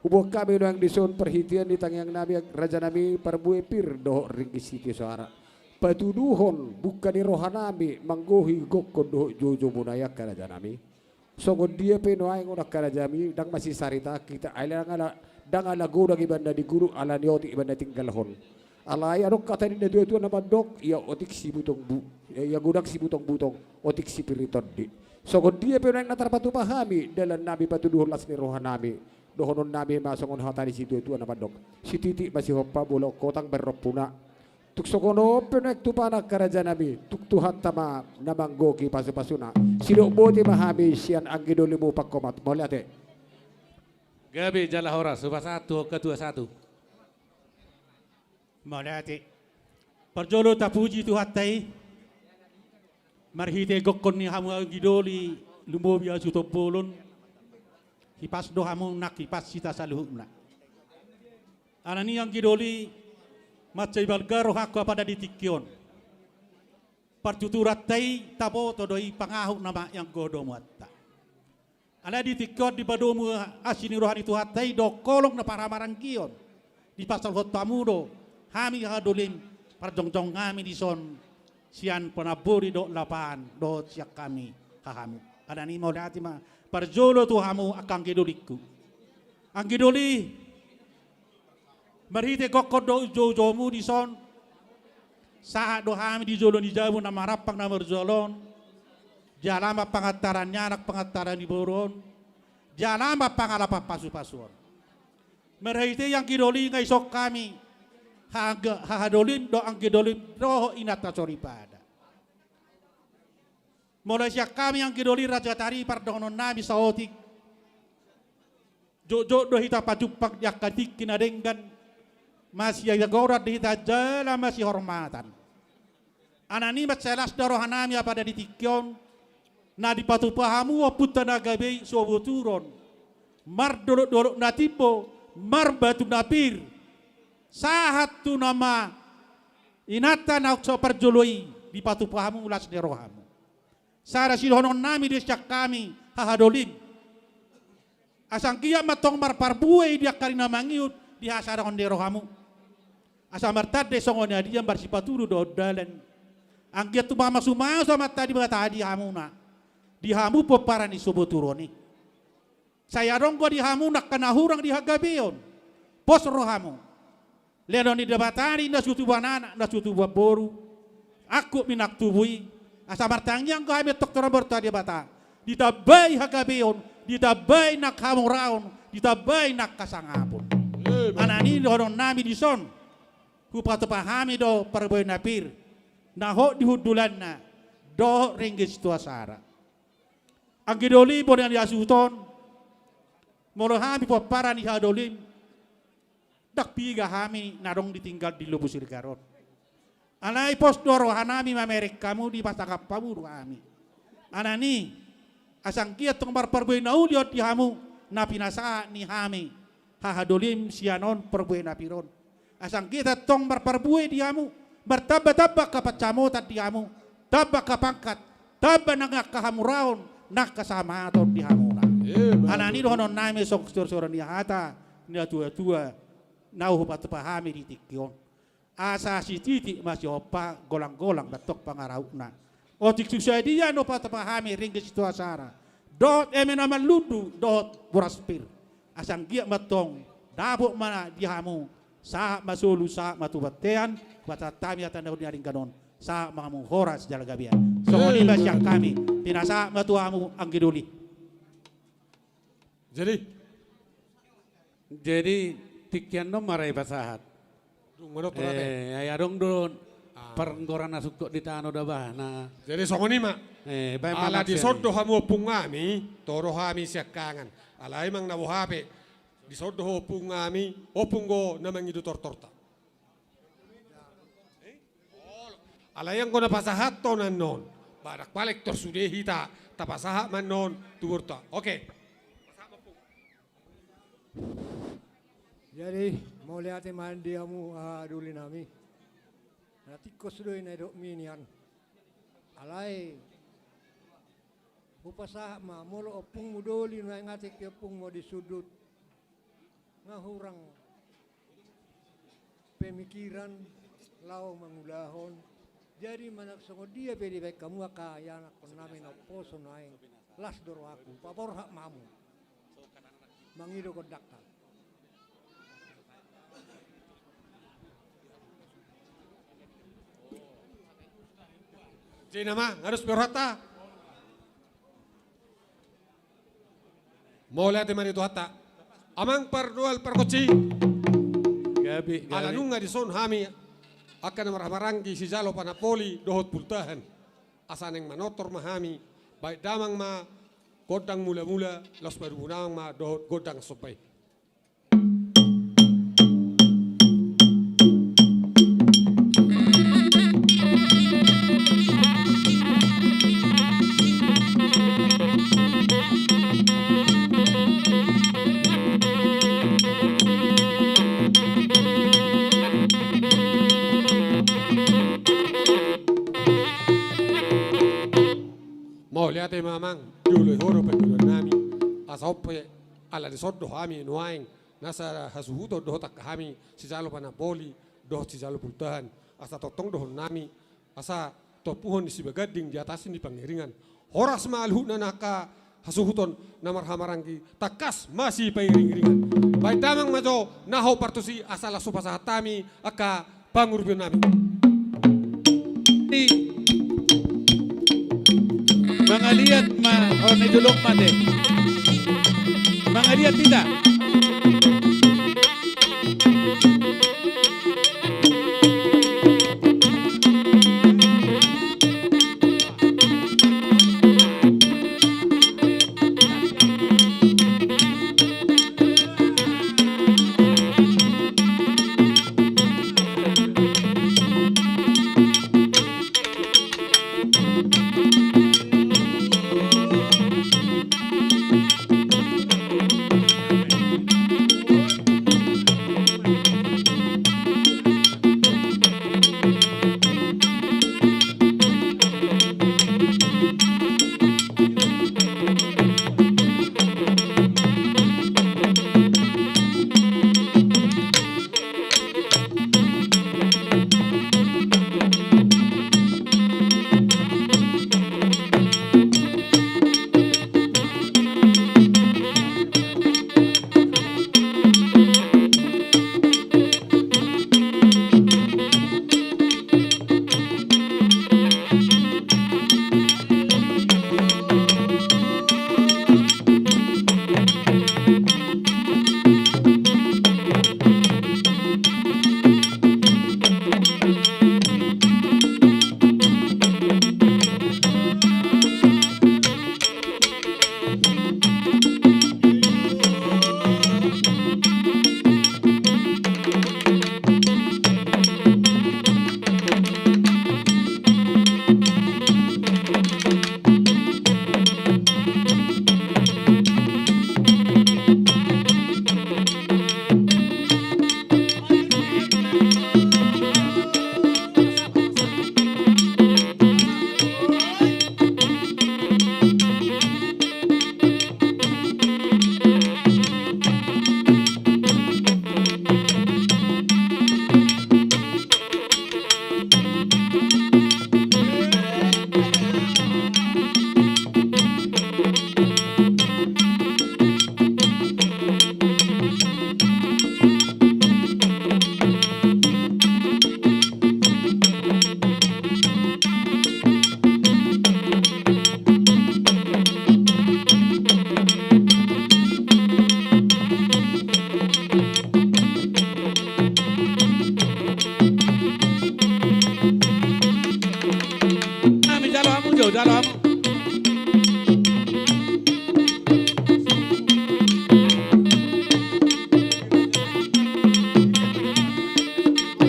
Huboan hami nuaeng dison parhitean ni tangiang nami, raja nami, parbue pir dohot ringgit sitio soara, patuduhon bungka ni roha nami manggohi gokhon dohot joujoumu na i, angka raja nami. Songon dia pe nuaeng on, angka raja nami, ndang masisarita hita, ai ndang ala, ndang ala godang iba na diguru, ala ni otik iba na tinggalhon. Alai adong hata ni natuatua na mandok, ia otik sibutong bu-, ia godang sibutong-butong, otik sipir ni tondi. Songon dia pe nuaeng na tarpatupa hami dalan nami, patuduhon las ni roha nami, dohonon nami ma songon hata ni situatua na mandok: Sititik ma sihompa, bolon hotang bahen rompuna. Tung songon on pe nuaeng tupana, angka raja nami, tung Tuhanta ma na manggohi pasupasuna. Sidok boti ma hami sian anggidolimu Pangkomat. Mauliate. Gabe jala horas, hupasahat tu ketua satu. Mauliate. Parjolo tapuji Tuhanta i, marhite gokhon ni hamu anggidoli, lumobi ahu Situmbolon, hipas do hamu nang hipas hita saluhutna. Alani i anggidoli, mansai balga rohangku apala di tingki on. Partuturanta i taboto do i, pangahu nama i anggo domuanta. Alai di tingki on dipadomu asi ni roha ni Tuhanta i dohot holong na parhahamaranggion, dipasahathon hamu do hami hahadolim, parjongjong hami dison sian panamboli dohot lapahan dohot sian hami hahamu. Alani i mauliate ma parjolo tu hamu angka anggidolingku. Anggidoli, marhite gokhon dohot joujoumu dison, sahat do hami di jolo ni jabu na marampang na marjolo on, jala ma pangantaran ni anak, pangantaran ni boru on, jala ma pangalapan pasupasu on. Marhite i anggidoli, nga dison hami haga-, hahadolim dohot anggidolim dohot inanta soripada. Molo sian hami anggidoli, raja nami, pardohonon nami saotik. Jotjot do hita pajumpang di angka tingki na denggan, masihagoran do hita jala masihormatan. Alani i mansai las do roha nami apala di tingki on, na dipatupa hamu ompunta na gabe i, Soboturon, mardolokdolok na timbo, marbatu na pir, sahat tu nama inanta na so parjolo i, dipatupa hamu las ni rohamu. Sada sidohonon nami do sian hami hahadolim. Asa anggiat ma antong marparbue i di angka ari na mangihut di hasadaon ni rohamu. Asa martanda songon i, anggiat marsipatudu dohot dalan. Anggiat tumamasu-masu Amanta Debata di hamuna, di hamu pomparan ni Soboturon i. Sai adong do di hamu angka na hurang di hagabeon, pos rohamu. Lehon ni Debata do i na so tubuan anak, na so tubuan boru, angkup ni nang tubu i, asa martangiang do hami antong tu Amanta Debata, ditambai hagabeon, ditambai nang hamuraon, ditambai nang hasangapon. Alana i dohonon nami dison, hupatupa hami do parbue na pir, na hot di hundulanna, dohot ringgit sitio sara. Anggi doli, bona ni hasuhuton, molo hami pomparan ni haha dolim, ndang piga hami na adong ditinggal di Lubuk Siregar on. Alai pos do roha nami mamereng hamu, dipasangap hamu do hami. Alani, asa anggiat tong marparbue na uli on di hamu, na pinasahat ni hami haha dolim sian on parbue na pir on. Asa anggiat tong marparbue di hamu, martamba-tamba angka pansamotan di hamu, tamba angka pangkat, tamba nang angka hamuraon, nang hasamahatan di hamuna. Alani dohonon nami songon sitorus-torus ni hata ni natua-tua, na hupatupa hami di tingki on. Asa sititik ma sihompa, golang-golang ma antong pangarahutna. Otik tu sadia na hupatupa hami ringgit sitio sara, dohot eme na marlundu, dohot boras pir. Asa anggiat ma antong dapot ma di hamu, sahat ma solu, sahat ma tu bontean, pasahat hami hata na uli na denggan on, sahat ma hamu horas jala gabe. Songon i ma sian hami, pinasahat ma tu hamu anggi doli. Jadi, jadi tingki on ma ra dipasahat. Dung manotor ate. Eh, ai adong do parnggoran na sungkot di tano da bah na. Jadi songon i ma. Eh, baen ma. Ala dison do hamu ompung nami, toho do hami siangkangan. Alai manang na boha pe, dison do ho ompung nami, ompung do na mangido tortorta. Alai anggo na pasahathon annon, badak palek tor sude hita, tapasahat ma annon tu borunta. Oke. Jadi, mauliate ma di hamu, ah, doli nami. Na tingkos do i na nidokmi nian. Alai hupasahat ma, molo ompungmu doli, na ingati ke ompungmu di sundut, nga hurang pemikiran laho mangulahon. Jadi manang songon dia pe dibaen hamu angka ianakhon nami na umposo nuaeng, las do rohangku, paborhat ma hamu mangido gondangta. Jena ma, nga dos pe rohanta. Mauliate ma di Tuhanta. Amang pardoal pargonsi. Gabe, gabe. Ala nunga dison hami angka na marhahamaranggi sijalo panamboli dohot pultahan. Asa naeng manortor ma hami, baen damang ma gondang mulamula, laos padubu damang ma dohot gondang somba i. Mauliate ma amang, dioloi ho do pangidoan nami, asa on pe ala dison do hami nuaeng, nasa hasuhuton dohot angka hami sijalo panamboli dohot sijalo pultahan, asa tongtong dohonon nami, asa tompuhon ni sibaganding di atas ni pangiringan. Horas ma luhutna angka hasuhuton na marhahamaranggi, tangkas masipairing-iringan. Baen damang ma jo na hombar tusi, asa laos hupasahat hami angka pangurupion nami. Mangaliat ma, o, na i jolo ma ate. Mangaliat hita.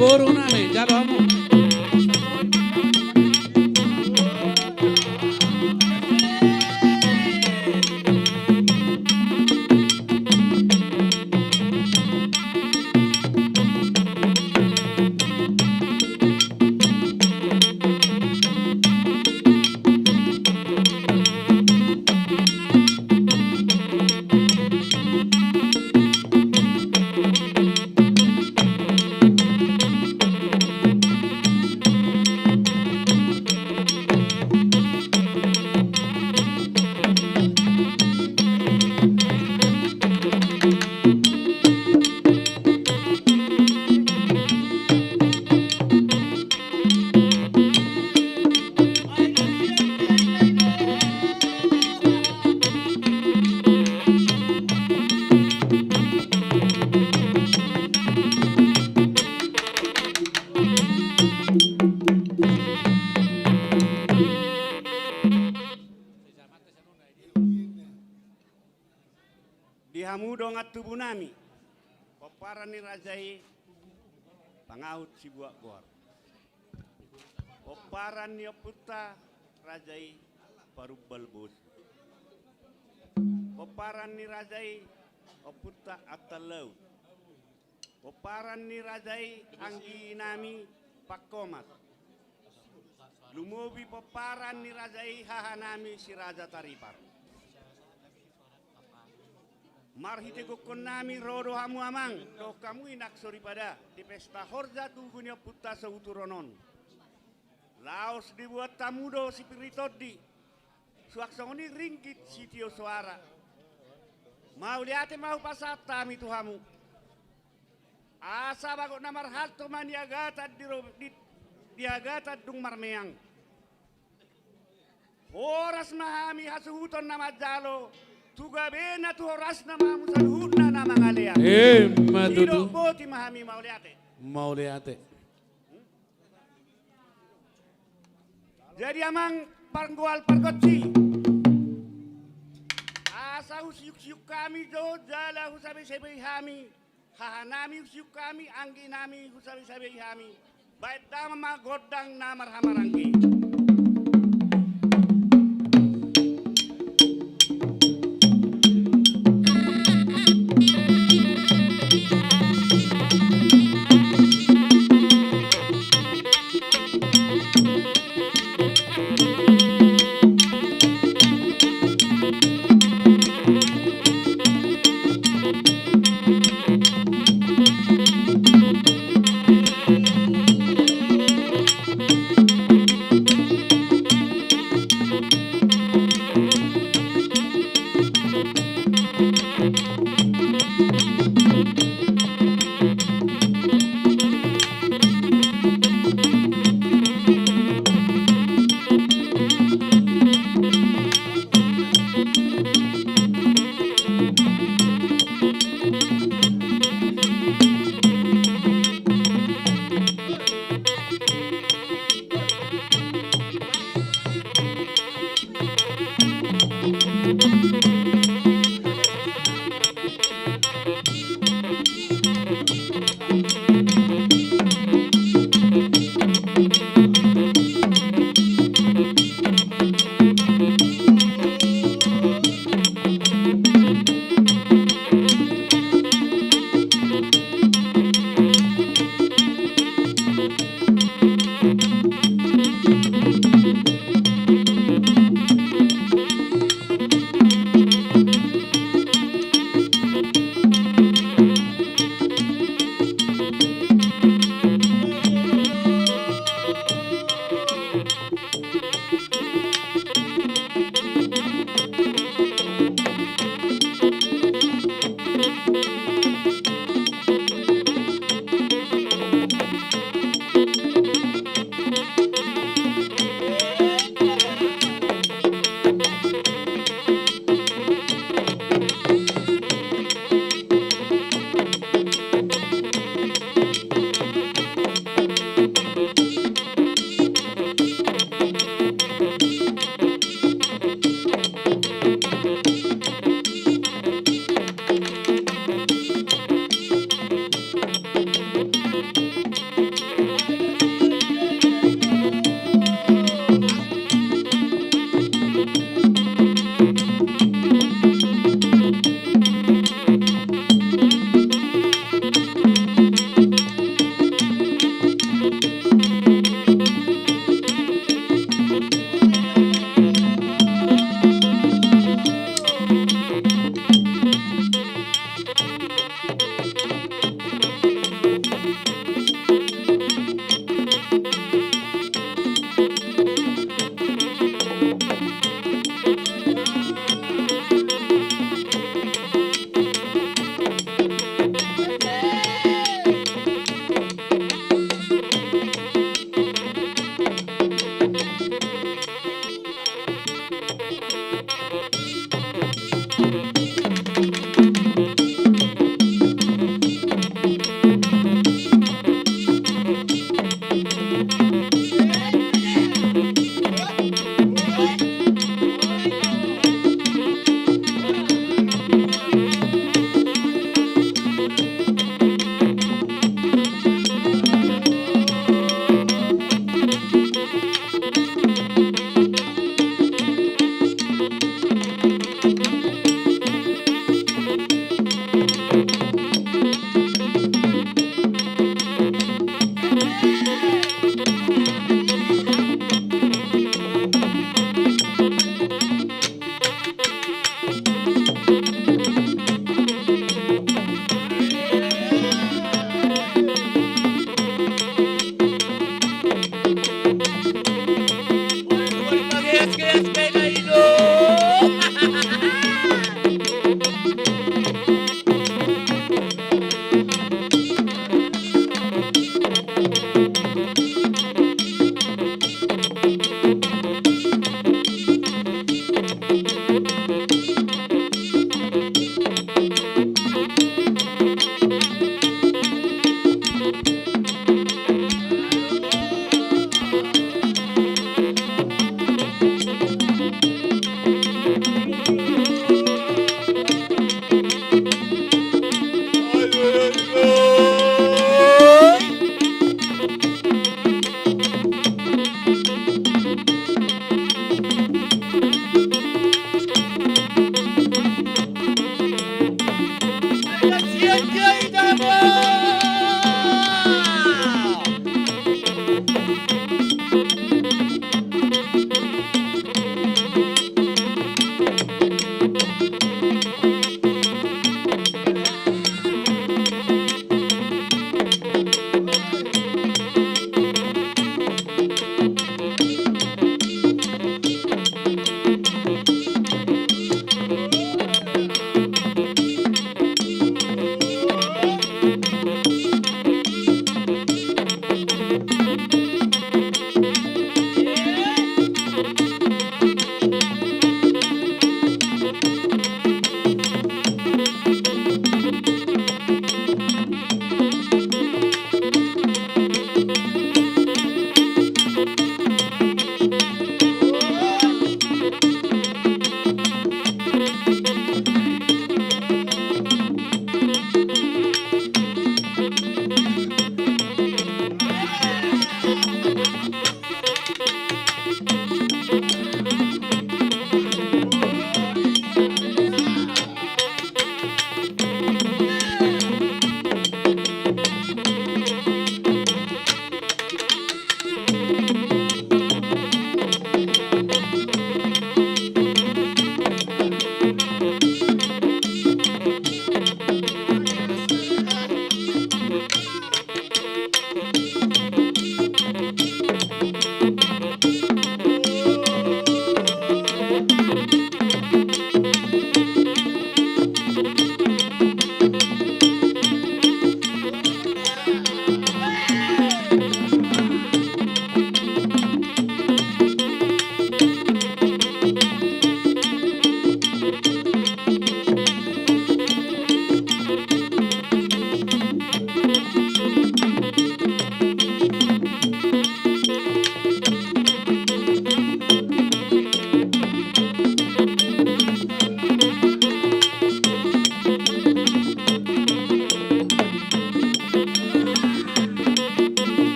Boru nami, jalo hamu. Di hamu dongan tubu nami, pomparan ni raja i Pangahut Sibuat Goar. Pomparan ni ompunta raja i Parumbal Bosi. Pomparan ni raja i ompunta Antallaut. Pomparan ni raja i anggi nami Pangkomas. Lumobi pomparan ni raja i haha nami Si Raja Taripar. Marhite gokhon nami ro do hamu amang dohot hamu inang soripada di pesta horja tugu ni ompunta Sohuturaon on. Laos dibuat hamu do sipir ni tondi, suang songon i ringgit sitio soara. Mauliate ma hupasahat hami tu hamu. Asa bagot na marhalto ma niagatan di ro-, di, niagatan dung marmeang. Horas ma hami hasuhuton na manjalo, tu gabena tu horasna ma hamu saluhutna na mangalean. Emma tutu. Sidok boti ma hami, mauliate. Mauliate. Jadi amang panggoal pargonsi, asa husiuksiuk hami jo jala husabesabei hami, haha nami husiuk hami, anggi nami husabesabei hami. Baen damang ma gondang na marhamaranggi.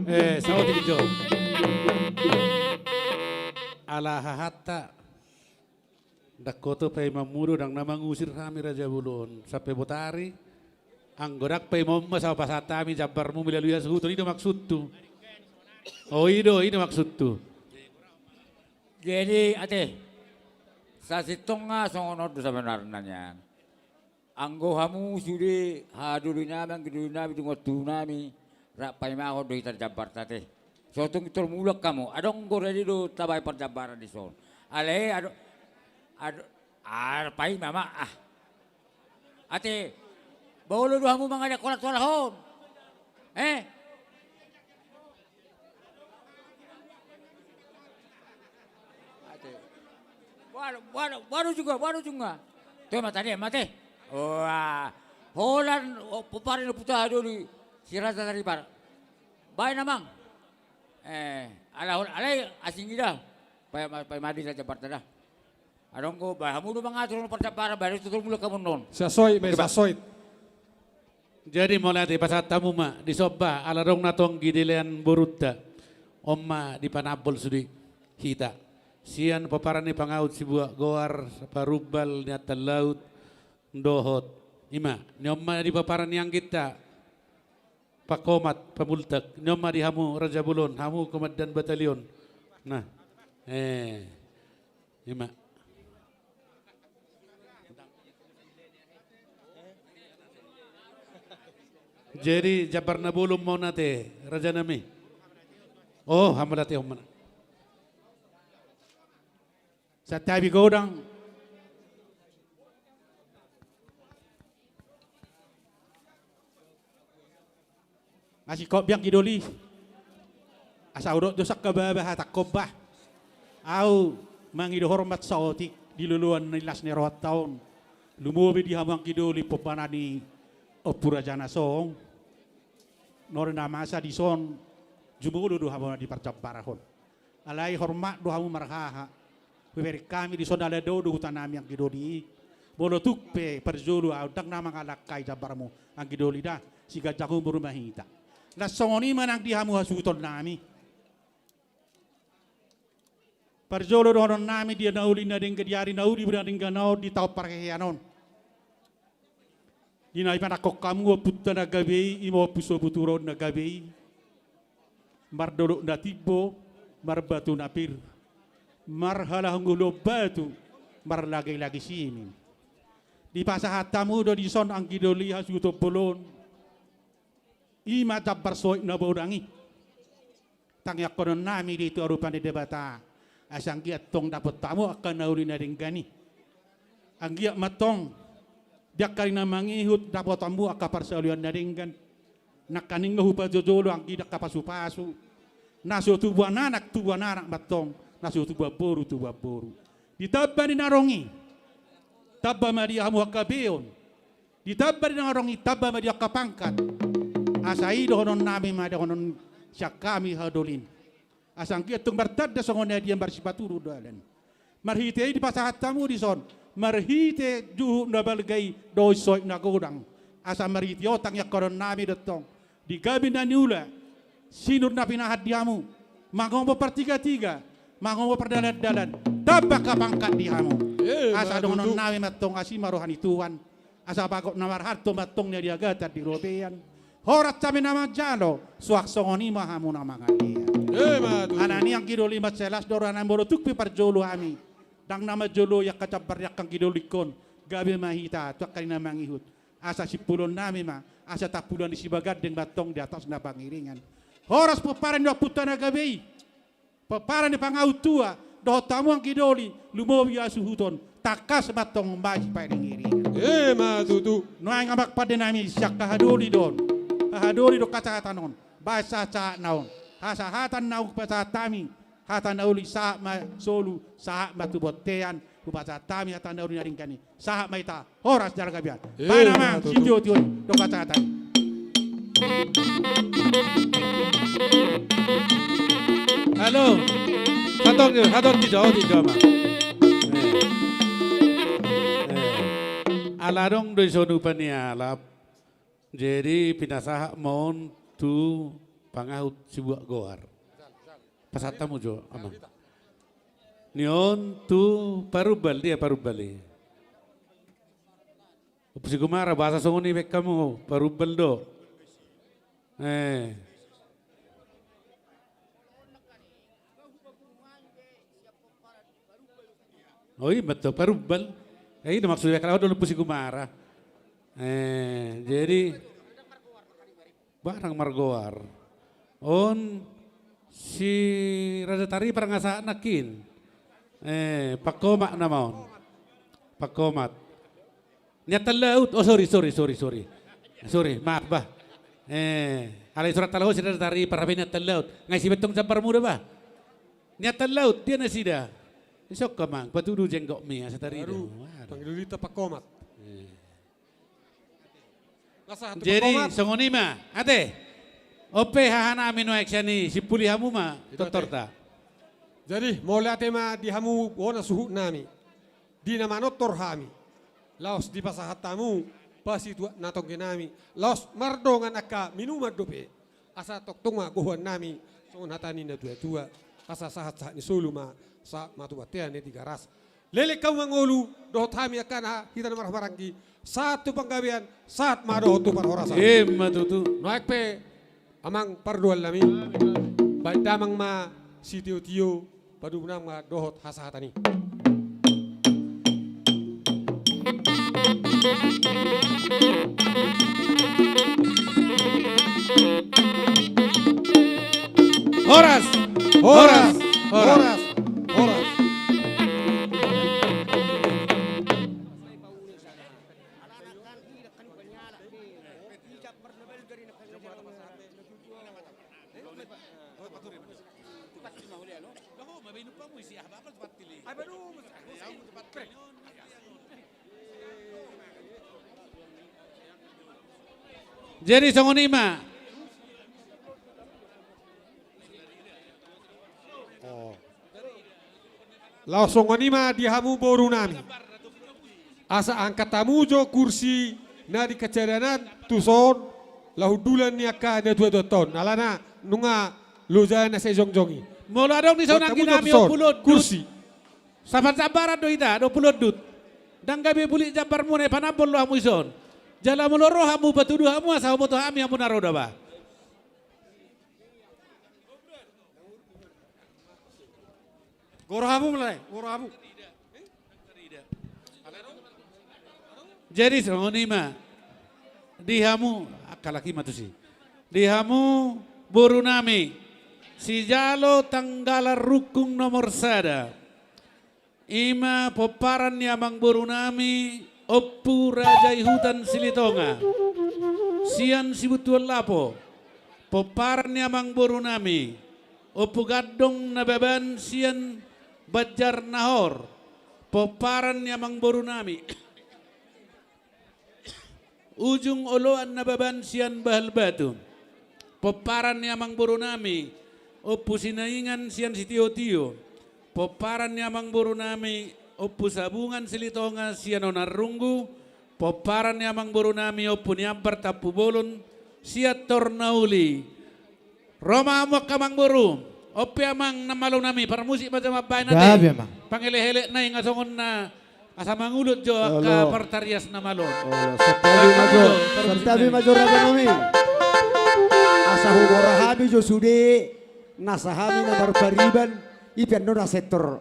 Eh, saotik jo. Ala hahanta. Ndang hoto paimaonmu do, ndang na mangusir hami Raja Bolon sampe botari. Anggo ndang paimaonmu, asa pasahat hami jambarmu melalui hasuhuton, i do maksudhu. O, i do, i do maksudhu. Jadi, ate, sasintongna songon on do sabenarna nian. Anggo hamu sude, haha doli nami, anggi doli nami, dongan tubu nami, rap paimahon do hita jambarta, ate. So tung tor mulak hamu, adong goredi do tabahen parjambaran dison. Alai, adong, adong, ah, paima ma, ah. Ate, ba olo do hamu mangalehon holan tu halak on. Eh? Ate. Boha do, boha do, boha do ujungna, boha do ujungna. Toe ma tadi, mate. Wah. Holan, oh, pomparan ni ompunta haha doli si Raja Taribar. Baen amang. Eh, ala hol-, alai asing i da. Paima, paima di Raja Barta da. Adong do, ba hamu do mangatur parjambaran, ba tutu mulak hamu annon. Sasoit, be, sasoit. Jadi mauliate, pasahat hamu ma, dison ba, ala adong na tonggi dilean borunta. On ma dipanambol sude hita. Sian pomparan ni Pangaud Sibuak Goar, Parumbal ni Antal Laut, dohot. I ma, ni on ma di pomparan ni angginta Pangkomat, Pamultak. Ni on ma di hamu Raja Bolon, hamu komandan batalion. Nah. Eh. I ma. Jadi, jambar na bolon ma on ate, raja nami. Oh, hamu ate, hamu. Santabi godang. Nga singkop be anggi doli. Asa hudok do sangkababa hatangkon ba. Ahu mangido hormat saotik di loloan ni las ni rohanta on. Lumobi di hamu anggi doli pomparan ni Ompu Raja Nasong. Nuaeng na masa dison jumolo do hamu di parjambaran on. Alai hormat do hamu marhaha. Hubereng hami dison ala dao do huta nami anggi doli. Molo tung pe parjolo ahu ndang na mangalangkai jambarmu anggi doli da. Siganjang umur ma hita. Laos songon i ma nang di hamu hasuhuton nami. Parjolo dohonon nami di na uli na denggan, di ari na uli na denggan on, di taon parhehean on. Di na ipanangkok hamu ompunta na gabe i, i ma Ompu Sobuturon na gabe i. Mardolok na timbo, marbatu na pir, marhalahonghulon batu, marlagilagi simin. Dipasahat hamu do dison anggi doli hasuhuton bolon. I ma jambar soit na bodang i. Tangiangkononnami di tua rupa ni Debata, asa anggiat tong dapot hamu angka na uli na denggan i. Anggiat ma tong di angka ari na mangihut dapot hamu angka parsaulian na denggan. Nangkaning nga hupajojolo anggi di angka pasupasu. Na so tubuan anak, tubuan anak ma tong, na so tubuan boru, tubuan boru. Ditamba ni na adong i, tamba ma di hamu angka beon. Ditamba di na adong i, tamba ma di angka pangkat. Asa i dohononnami ma dohonon sian hami hadolim. Asa anggiat tung martanda songon na dia marsipatudu dalan. Marhite i dipasahat hamu dison, marhite juhut na balga i dohot soit na godang. Asa marhite on tangiangkononnami do tong, di gabe na niula, sinur na pinahan di hamu, mangomo partigatiga, mangomo pardalandalan, tamba angka pangkat di hamu. Eh, asa ma tutu. Dohononnami ma tong asi ma roha ni Tuhan. Asa bagot na marhalto ma tong na di agatan di robean. Horas hami na manjalo, suang songon i ma hamu na mangalean. Eh, ma tutu. Alani i anggi doli, mansai las do roha nami molo tung pe parjolo hami. Ndang na manjoloi angka jambar ni angka anggi doli ingkon. Gabe ma hita tu angka ari na mangihut. Asa simpulonnami ma, asa tampulan ni sibaganding ma tong di atas na pangiringan. Horas pomparan ni ompunta na gabe i. Pomparan ni pangaut tua, dohot hamu anggi doli, lumobi hasuhuton, tangkas ma tong maji paling iri. Eh, ma tutu. Nuaeng amang pande nami, sian hahadoli do on. Hahadoli do kasahatan on. Baen sahatsahatna on. Hasahatan na hupasahat hami. Hata na uli sahat ma solu, sahat ma tu bontean, hupasahat hami hata na uli na denggan i. Sahat ma hita, horas jala gabe. Eh, baen amang, ma tutu. Sitiotio i, dohot kasahatan i. Halo. Hatop, hatop, tio, tio, amang. Eh. Eh. Ala adong do i songon upa ni alap. Jadi pinasahat ma on tu pangaut sibuat goar. Pasahat hamu jo, amang. Ni on tu Parumbal, dia Parumbal i. Ompu si Gumara, boasa songon i baen hamu, Parumbal do. Eh. Oh, i ma tu Parumbal. Eh, i do maksudna, baen hamu do Ompu si Gumara. Eh, jadi Barang margoar. On si Raja Taripar nga sahat nangkin. Eh, Pangkomat nama on. Pangkomat. Niatan Laut. Oh, sorry, sorry, sorry, sorry. Sorry, maaf bah. Eh, alai so ra talaho si Raja Taripar, hape Niatan Laut. Nga ise be tong jambar muda bah. Niatan Laut, dia nasida. Isok amang, patudu jenggotmi, asa tarida. Aduh, pangido dita Pangkomat. Eh. Jadi songon i ma, ate. On pe hahanami nuaeng sian i, simpuli hamu ma tortorta. Jadi mauliate ma di hamu bona suhutnami, di na manortor hami, laos dipasahat hamu pasituak na tongginami, laos mardongan angka minuman dope. Asa tongtong ma gohoannami songon hata ni natuatua, asa sahatsahat ni solu ma, sahat ma tu bontean na di Tigaras. Leleng hamu mangolu, dohot hami angka na hita na marhahamaranggi, sahat tu panggabean, sahat ma dohot tu parhorasan. Ima tutu. Nuaeng pe amang pardoalnami, baen damang ma sitiotio, padomu damang ma dohot hasahatan i. Horas! Horas! Horas! Horas! Horas! Jadi songon i ma. Laos songon i ma di hamu borunami. Asa angkat hamu jo kursi na di kacadanan tuson, laho hundulan ni angka natuatuanta on. Alana nunga loja na sai jongjong i. Molo adong di son anggi nami ompulon. Kursi. Sapan jambaran do hita, do pulondut. Ndang gabe bulik jambarmuna, panambol do hamu dison. Jala molo ro hamu, patudu hamu asa huboto hami hamu na ro da bah. Goro hamu mulai, goro hamu. Jadi songon i ma. Di hamu, angka laki ma tusi. Di hamu boru nami, sijalo tanggalan rungkung nomor sada. I ma pomparan ni amangboru nami Ompu Raja i Hutan Silitonga sian Sibuntuan Lapo. Pomparan ni amangboru nami Ompu Gandong Nababan sian Banjarnahor. Pomparan ni amangboru nami Ujung Oloan Nababan sian Bahal Batu. Pomparan ni amangboru nami Ompu Sinaingan sian Sitiotio. Pomparan ni amangboru nami Ompu Sabungan Silitonga sian Onan Runggu. Pomparan ni amangboru nami Ompu Niambar Tampubolon sian Tornauli. Ro ma hamu angka amangboru. On pe amang na malo nami, parmusik ma jo mambahen ate. Gabe, amang. Pangelekelek nai nga songon na asa mangulot jo angka partarias na malo on. Olo, santabi ma jo. Santabi ma jo, raja nami. Asa hugora hami jo sude nasa hami na marpariban, i pe annon na sektor.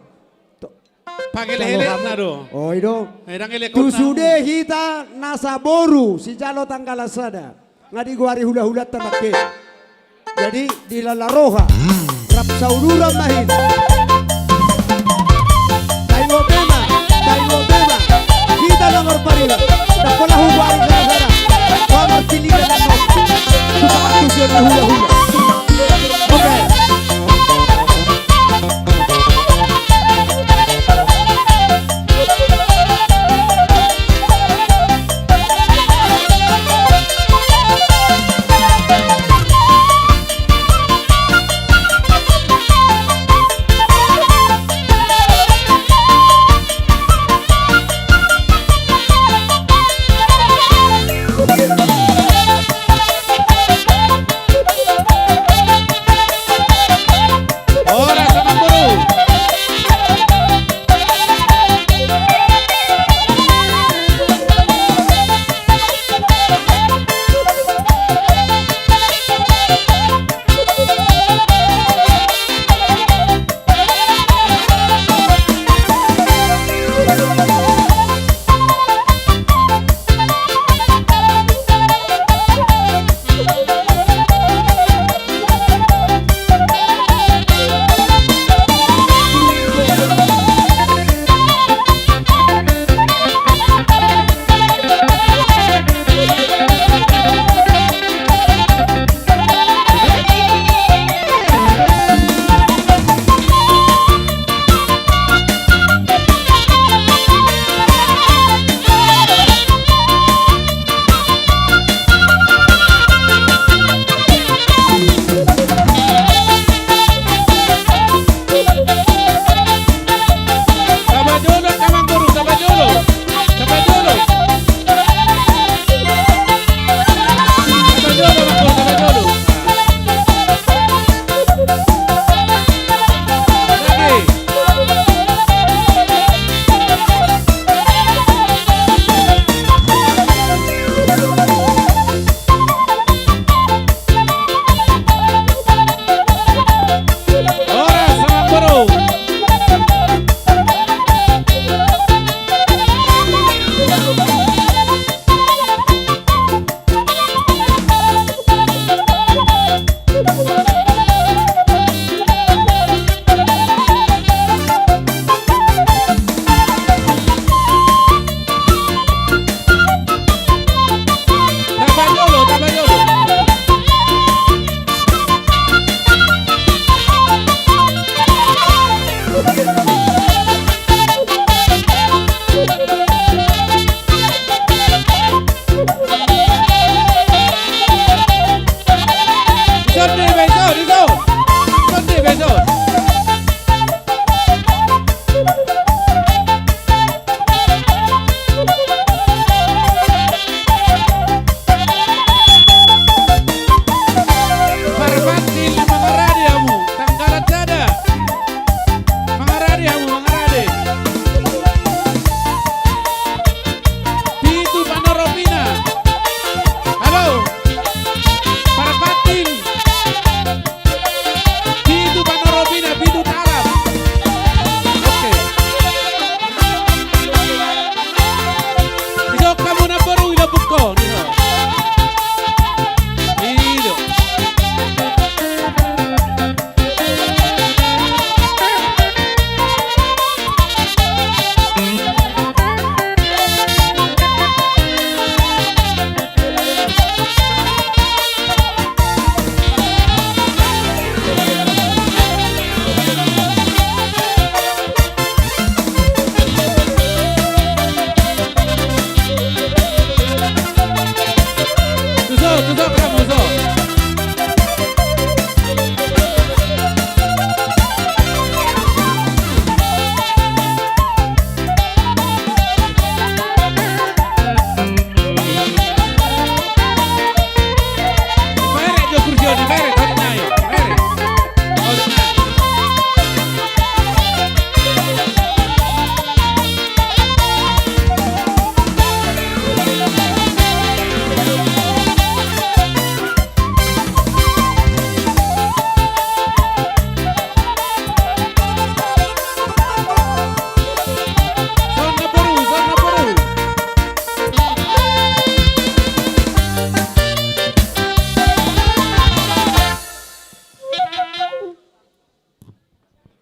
Pangelekelekna do. O, i do. Tu sude hita nasa boru sijalo tanggalan sada, nga digoari hulahulanta nangkin. Jadi dilala roha, rap sauduran ma hita. Taingot be ma, taingot be ma. Hita na marpariban, ndang pola hugoari sada-sada. Marpilihan annon. Tu pangatusion ni hulahula. Oke.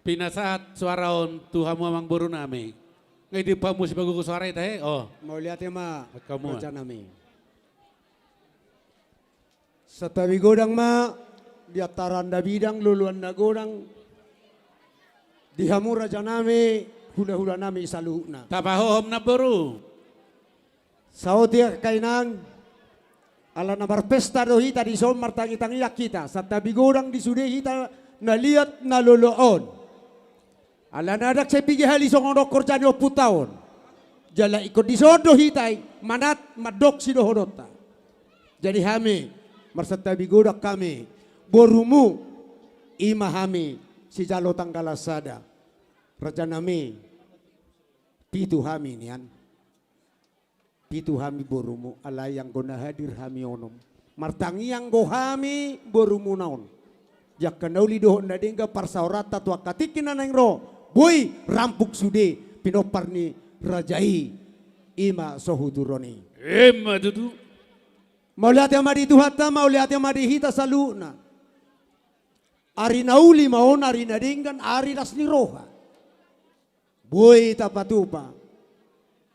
Pinasahat suara on tu hamu amang boru nami. Nga di pamusi pagugu suara ita he. Oh. Mauliate ma. Kamu. Raja nami. Santabi godang ma di antara na bidang, loloan na godang, di hamu raja nami, hula-hula nami saluhutna. Tapahohom na boru. Saotik angka inang, ala na marpesta do hita dison, martangi-tangian hita, santabi godang di sude hita na liat na lolo on. Ala na ndang sai piga hali songon on horja ni ompunta on. Jala ingkon dison do hita i manat mandok sidohononta. Jadi hami marsantabi godang hami borumu, i ma hami sijalo tanggalan sada. Raja nami, pitu hami nian. Pitu hami borumu, alai anggo na hadir hami onom. Martangiang do hami borumuna on. Di angka na uli dohot na denggan, parsaoranta tu angka tingki na naeng ro, boi rampung sude pinompar ni raja i, i ma Sohuturu on i. Emma tutu. Mauliate ma di Tuhanta, mauliate ma di hita saluhutna. Ari na uli ma on, ari na denggan, ari las ni roha. Boi tapatupa,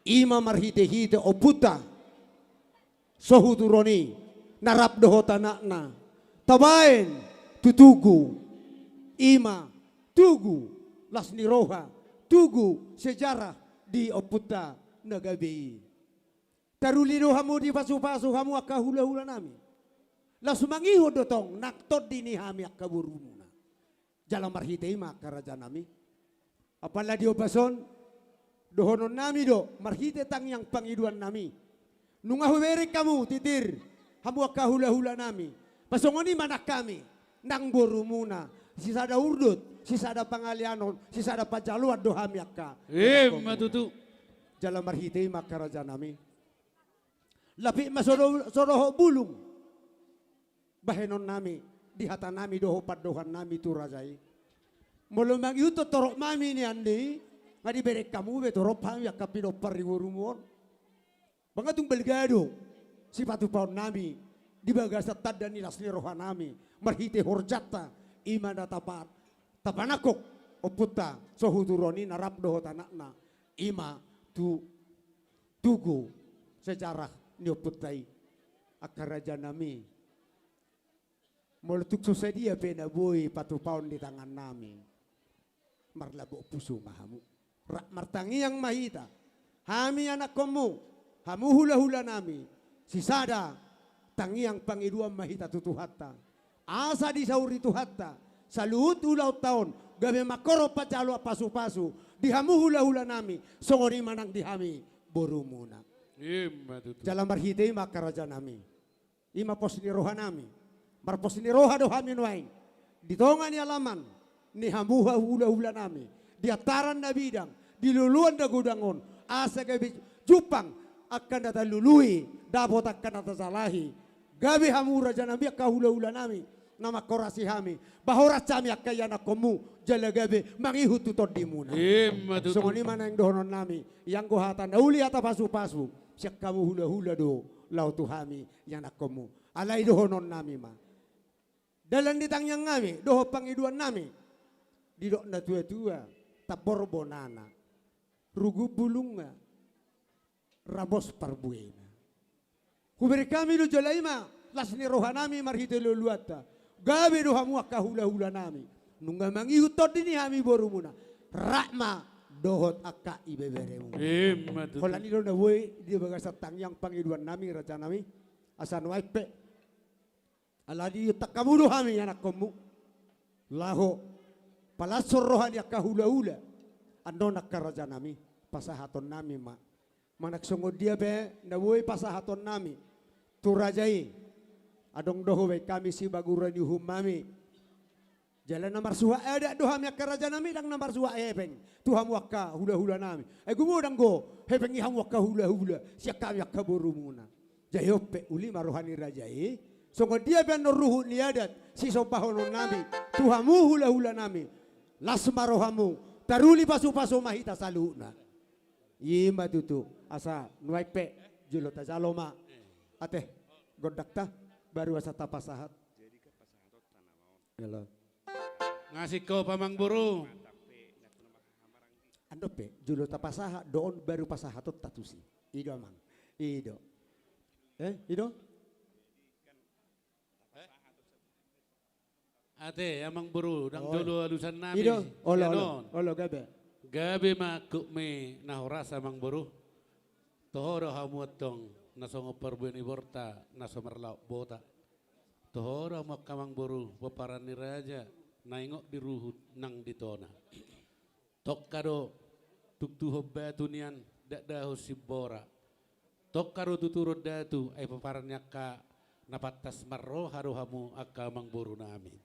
i ma marhite-hite ompunta Sohuturu on i, na rap dohot anakna, tabaen tu tugu, i ma tugu las ni roha, tugu sejarah di ompunta na gabe i. Taruli do hamu dipasu-pasu hamu angka hula-hula nami. Laos mangihut do tong nang tondi ni hami angka borumuna. Jala marhite i ma angka raja nami. Apala di ombas on, dohonon nami do, marhite tangiang pangidoan nami. Nunga hubereng hamu titir, hamu angka hula-hula nami. Pasongon i ma nang hami, nang borumuna. Sisada urdot, sisada pangaleanon, sisada panjaloan do hami angka. Emma tutu. Jala marhite i ma angka raja nami. Lapik ma so do-, so dohot bulung. Bahenon nami, di hata nami dohot pandohan nami tu raja i. Molo mangihuthon torop nami nian i, nga dibereng hamu be torop hami angka pinompar ni borumu on. Ba nga tung balga do sipatupaon nami di bagasan tanda ni las ni roha nami, marhite horjanta, i ma na tapa-, tapanangkok ompunta Sohuturu on i na rap dohot anakna, i ma tu tugu sejarah ni ompunta i. Angka raja nami, molo tung so sadia pe na boi patupaon di tangan nami, marlambok pusu ma hamu. Ra-, martangiang ma hita, hami anakkonmu, hamu hula-hula nami, sisada tangiang pangidoan ma hita tu Tuhanta. Asa disauri Tuhanta saluhut ulaonta on, gabe mangkorhon panjaloan pasu-pasu di hamu hula-hula nami, songon i ma nang di hami borumuna. Emma tutu. Jala marhite i ma angka raja nami. I ma pos ni roha nami. Marpos ni roha do hami nuaeng di tonga ni alaman ni hamu hula-hula nami, di antaran na bidang, di loloan na godang on, asa gabe jumpang angka na talului, dapot angka na tajalahi. Gabe hamu raja nami angka hula-hula nami na manghorasi hami, ba horas hami angka ianakkonmu, jala gabe mangihut tu tondimuna. Emma tutu. Songon i ma naeng dohonon nami, ianggo hata na uli hata pasu-pasu, sian hamu hula-hula do laho tu hami ianakkonmu. Alai dohonon nami ma, dalan ni tangiang nami dohot pangidoan nami, didok na tua-tua, tambor bonana, rugut bulungna, ramos parbuena. Hubereng hami do jala i ma las ni roha nami marhite loloanta. Gabe do hamu angka hula-hula nami, nunga mangihut tondi ni hami borumuna, rap ma dohot angka ibeberemuna. Emma tutu. Holan i do na boi di bagasan tangiang pangidoan nami, raja nami. Asa nuaeng pe, ala diontak hamu do hami anakkonmu, laho palashon roha ni angka hula-hula. Annon angka raja nami, pasahaton nami ma, manang songon dia pe na boi pasahaton nami tu raja i, adong do hubaen hami sibaguran ni uhum nami. Jala na marsuhat adat do hami angka raja nami, ndang na marsuhat hepeng tu hamu angka hula-hula nami. Ai gumodang do hepeng i hamu angka hula-hula sian hami angka borumuna. Jadi on pe uli ma roha ni raja i, songon dia pe annon ruhut ni adat sisombahonon nami tu hamu hula-hula nami, las ma rohamu, taruli pasu-pasu ma hita saluhutna. I ma tutu. Asa nuaeng pe jolo tajalo ma, ate, gondangta, baru asa tapasahat. Jolo. Nga singkop amang boru. Andon pe, jolo tapasahat do on baru pasahatonta tusi. I do, Amang. I do. Eh, i do? Ate, Amangboru, ndang jolo alusan nami. I do, olo, olo, olo, gabe. Gabe ma angkup ni na horas, Amangboru. Toho do hamu antong na songon parbue ni borta na so marlaok bota. Toho do hamu angka Amangboru, pomparan ni raja, na ingot di ruhut nang di tona. Tongka do tuktuhon batu nian, dakdahon simbora. Tongka do tuturon datu, ai pomparan ni angka na pantas marroha do hamu angka Amangboru nami.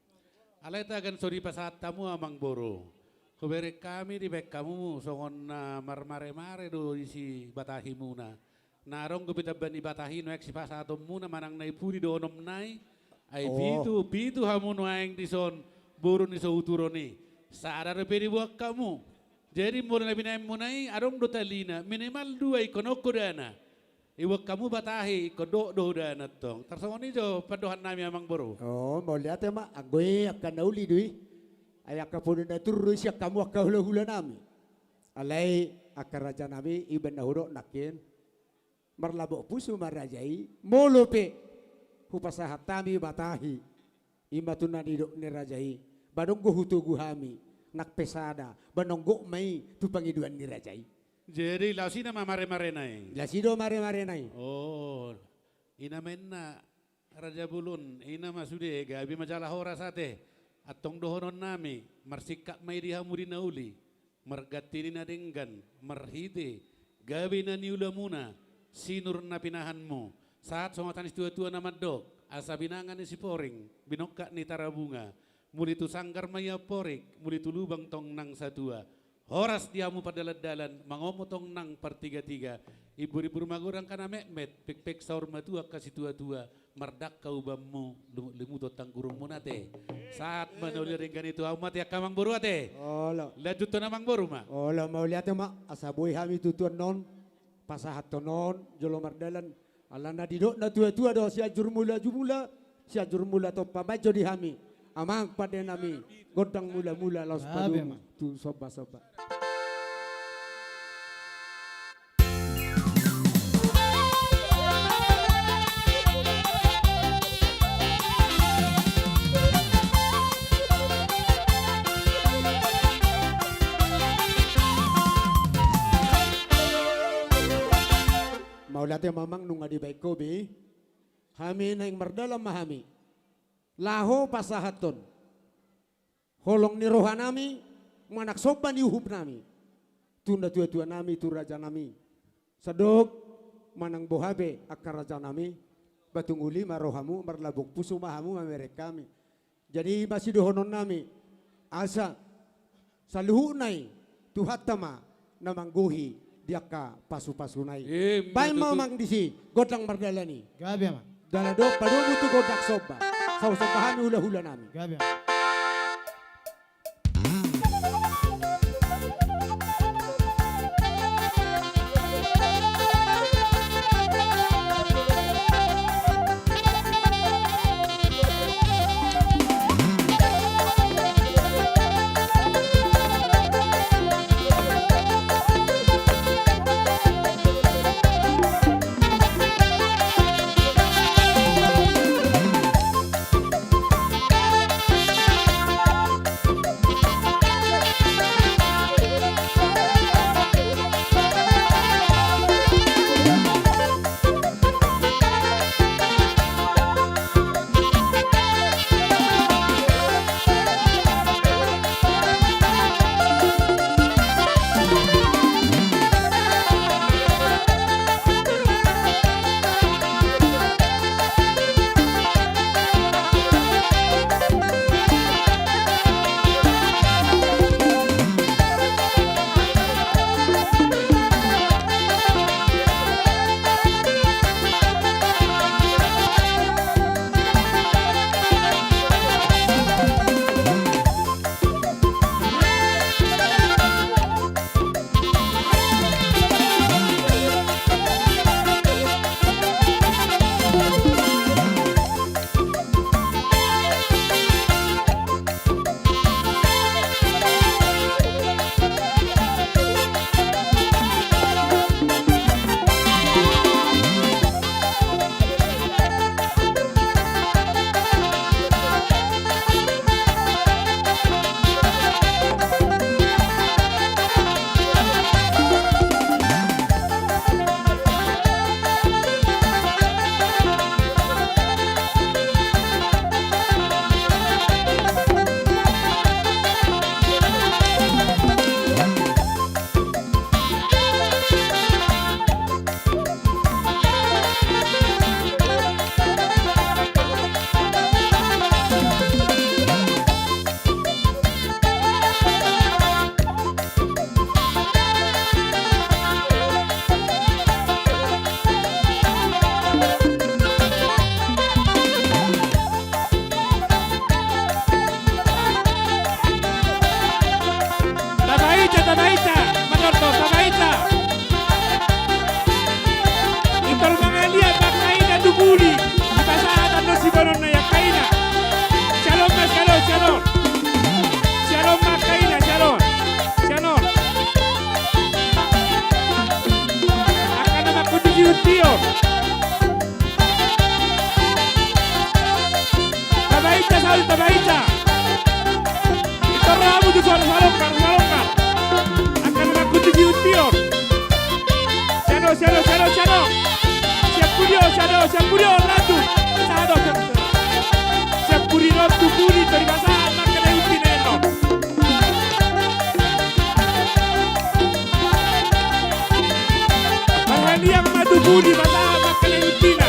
Alai tagan so dipasahat hamu Amangboru, hubereng hami dibaen hamu songon na marmaremare do disi batahimuna. Na adong dope tamba ni batahi nuaeng sipasahatonmuna manang na i pudi dohonon nai. Ai pitu, pitu hamu nuaeng dison boru ni so huturon i. Sada dope diboan hamu. Jadi molo na binaenmuna i adong do talina, minimal dua ingkon on hodana. Iboan hamu batahi ingkon dohot do hodana antong. Tarsongon i jo pandohan nami Amangboru. O, mauliate ma, anggo i angka na uli do i. Ai angka poda na tur do i sian hamu angka hulahula nami. Alai angka raja nami, i baen na hudok nangkin. Marlabok pusu ma raja i, molo pe hupasahat hami batahi. I ma tu na nidok ni raja i, ba nonggo hutogu hami, nang pe sada, ba nonggo ma i tu pangidoan ni raja i. Jadi laos i nama maremarena i. Laos i do maremarena i. O, i nama inna Raja Bolon, i nama sude, gabe ma jala horas ate. Antong dohonon nami, marsingkat ma i di hamu di na uli, marganti ni na denggan, marhite gabe na niulamuna, sinur na pinahanmu. Sahat songon hata ni situatua na mandok, asa binanga ni Siporing, binongkak ni Tarabunga, muli tu sanggar ma i amporik, muli tu lubang tong nang satua. Horas di hamu pardalandalan, mangomo tong nang partigatiga. Imbur-imbur magodang angka na metmet, pekpek saur matua angka situatua, mardangka ubanmu, limu-, limuton tanggurungmuna ate. Sahat ma na uli na denggan i tu hamu ate angka Amangboru ate. Olo. Lanjuthon Amangboru ma. Olo, mauliate ma, asa boi hami tutu annon pasahathon on jolo mardalan. Ala na didok na tua-tua do, Sianjur Mula jumula, Sianjur Mula tompa, baen jo di hami, Amang pande nami, gondang mula-mula laos padomu tu somba-somba. Mauliate ma Amang nunga dibaen ho be i. Hami naeng mardalan ma hami laho pasahathon holong ni roha nami manang somba ni uhum nami tu na tua-tua nami, tu raja nami. Sadok manang boha be angka raja nami, ba tung uli ma rohamu, marlabok pusu ma hamu mamereng hami. Jadi i ma sidohonon nami, asa saluhutna i Tuhanta ma na manggohi di angka pasu-pasuna i. Ima tutu. Baen ma Amang disi gondang mardalan i. Gabe ma. Jala do padomu tu gondang somba, saur somba hami hula-hula nami. Gabe ma. Tabaita, manonton, tabaita. Intor mangaliat ma angka ina tu pudi, dipasahat annon siboanonna i angka ina. Sian on ma, sian on, sian on. Sian on ma angka ina, sian on. Sian on. Angka na mangkundi siuntion. Tabaita, Saul, tabaita. Intor ro hamu tu suara salongar, salongar. Angka na mangkundi siuntion. Sian on, sian on, sian on, sian on. Sian pudi on, sian on, sian pudi on, lanjut. Sahat on, sian on. Sian pudi on tu pudi, tori pasahat ma angka na iunti na enon. Marhaliang ma tu pudi, pasahat ma angka na iuntina.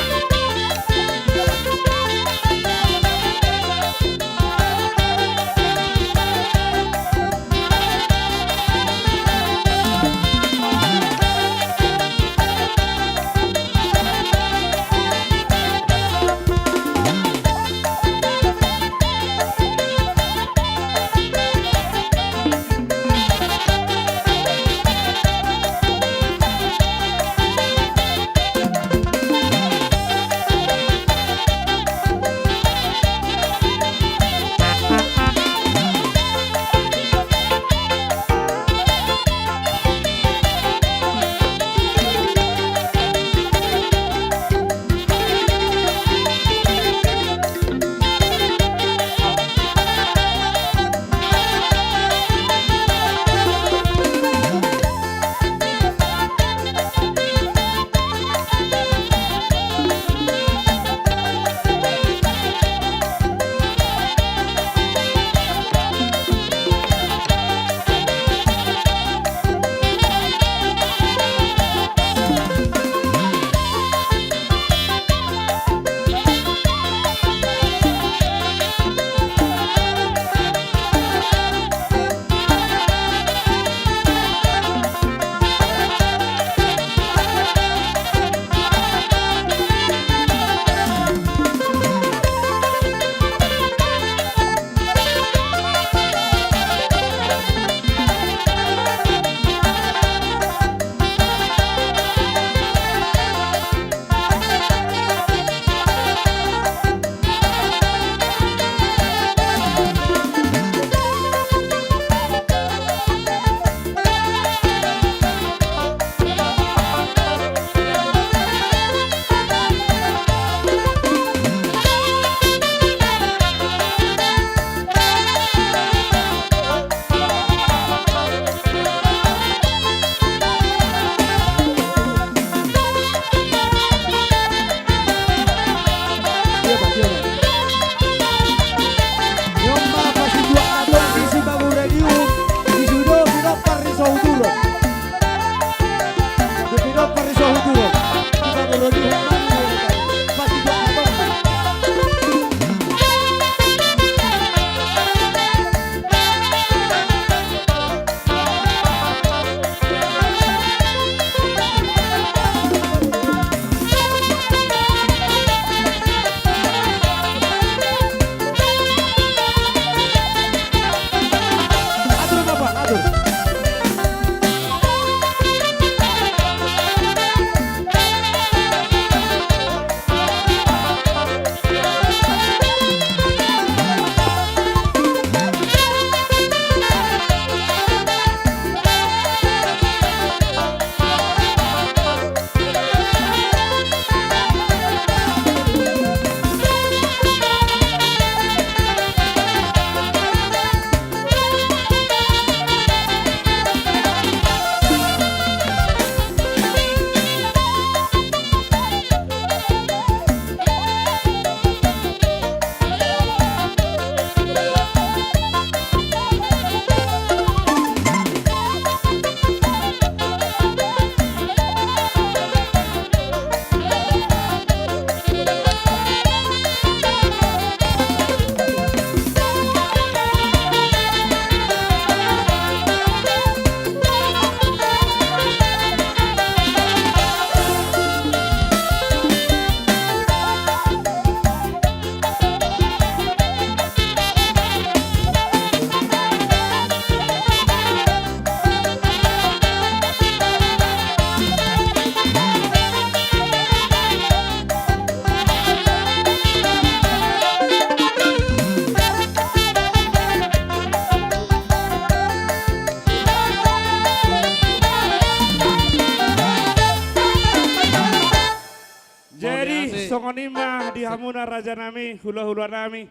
Hamuna rajanami, hulahulanami,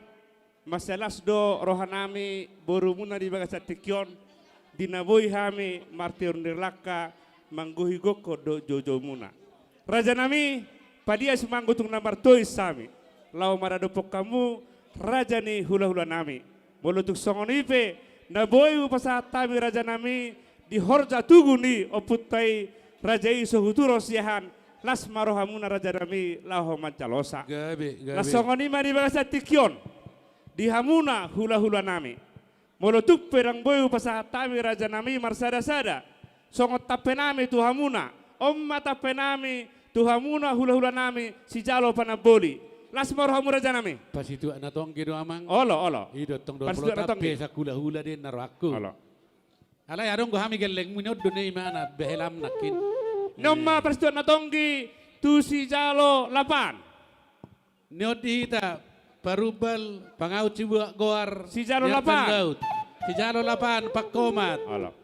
mansai las do rohanami borumuna di bagasan tingki on, di na boi hami martiur ni langka manggohi gokhon dohot joujoumuna. Rajanami, padias ma anggo tung na martois hami laho maradophon hamu, raja ni hulahulanami. Molo tung songon i pe na boi hupasahat hami rajanami di horja tugu ni ompunta i, raja i so huturon siahaan, las ma rohamuna rajanami laho manjalosa. Gabe, gabe. Las songon i ma di bagasan tingki on di hamuna hulahulanami. Molo tung pe ndang boi hupasahat hami rajanami marsadasada songon tampenami tu hamuna, on ma tampenami tu hamuna hulahulanami sijalo panamboli. Las ma rohamu rajanami. Pasituak na tonggi do amang. Olo, olo. I do tong do. Pasituak na tonggi. Molo tampe sahulahula do ninna rohangku. Olo. Alai adong do hami gellengmu, ni on do na imana behelam nangkin. Ni on ma pasituak na tonggi tu sijalo lapan. Ni on di hita, Parumbal, Pangaut Sibuak Goar, sijalo lapan. Sijalo lapan, Pangkomat. Olo.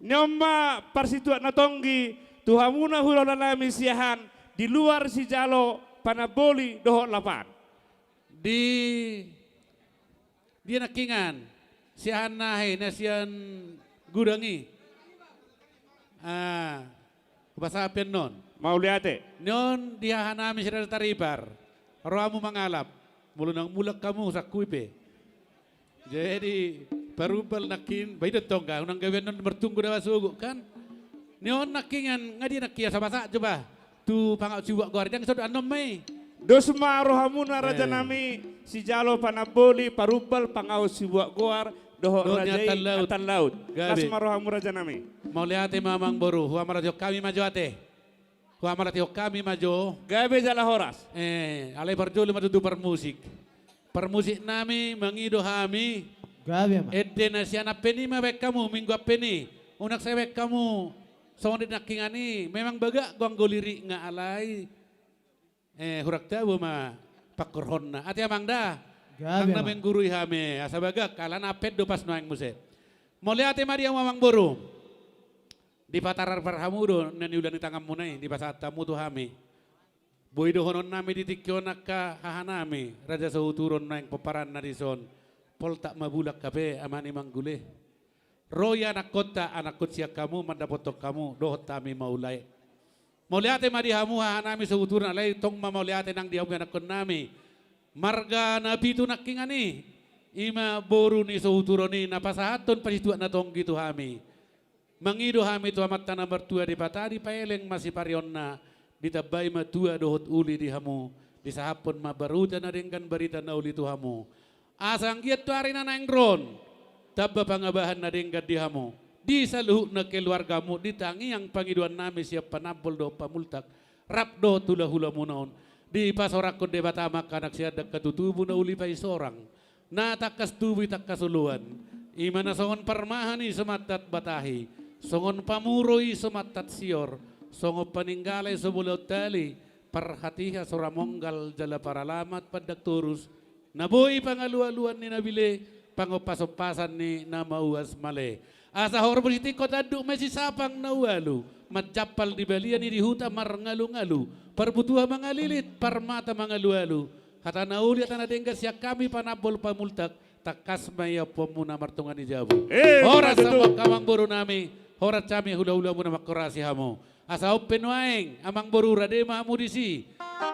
Ni on ma pasituak na tonggi tu hamuna hulahulanami siahaan di luar sijalo panamboli dohot lapan. Di dia nangkiningan, siahaan na he, na sian gudang i. Ah, hupasahat pe annon. Mauliate. Ni on di hahanami sirada taripar. Rohamu mangalap. Molo ndang mulak hamu sangkui pe. Jadi, Parumbal nangkin, ba i do tong, unang gabe annon martunggu da basogo, kan? Ni on nangkiningan, nga dia nangkin, asa pasahat jo ba. Tu Pangaut Sibuak Goar, ndang so do annon ma i. Dos ma rohamuna rajanami, sijalo panamboli, Parumbal, Pangaut Sibuak Goar, dohot raja i Atan Laut. Atan Laut. Gabe. Las ma rohamu rajanami. Mauliate ma amang boru, huhamauliatehon hami ma jo ate. Huhamauliatehon hami ma jo. Gabe jala horas. Eh, alai parjolo ma tutu parmusik. Parmusiknami, mangido hami. Gabe ma. Ende na sian Ampen i ma baen hamu, Minggu Ampen i. Unang sai baen hamu songon di nangkiningan i, memang bagak do anggo lirikna alai. Eh, hurang tabo ma pangkorhonna. Ate amang da. Gabe ma. Nang na menggurui hami, asa bagak, alana Ampen do pas nuaeng muse. Mauliate ma di hamu amang boru. Dipatarpar hamu do na niula ni tanganmuna i, dipasahat hamu tu hami. Boi dohononnami di tingki on angka hahanami, raja so huturon nuaeng pomparanna dison, poltak ma bulak hape ama ni manggule. Ro ia anakkonta, anakkon sian hamu, mandapothon hamu, dohot hami ma ulae. Mauliate ma di hamu hahanami so huturon, alai tong ma mauliate nang di hamu anakkonnami. Marga na pitu nangkiningan i, i ma boru ni so huturon i, na pasahathon pasituak na tonggi tu hami. Mangido hami tu Amanta na martua Debata, dipaeleng ma siparionna, ditambai ma tua dohot uli di hamu, disahaphon ma barita na denggan, barita na uli tu hamu. Asa anggiat tu ari na naeng ro on, tamba pangabahan na denggan di hamu, di saluhutna keluargamu, di tangiang pangidoannami sian panambol dohot pamultak, rap dohot hulahulamuna on, dipasoranghon Debata ma angka anak sian dangka tutubu na uli paisorang. Na tangkas tubu i tangkas oloan, i ma na songon parmahan i so mantat batahi, songon pamuro i so mantat sior, songon paninggala i so molaon tali, parhatiha so ra monggal jala paralamat pandang torus, na boi pangalualuan ni na bile, pangompasompasan ni na mauas male. Asa horbo sitingko tanduk ma i sisapang na ualu, manjampal di balian i di huta marngalungalu, parbutua mangalilit, parmata mangalualu, hata na uli hata na denggan sian hami panambol pamultak, tangkas ma i ampuonmuna martonga ni jabu. Eh, horas ma tutu. Amang borunami, horas hami hulahulamuna, manghorasi hamu. Asa on pe nuaeng, amang boru, rade ma hamu disi.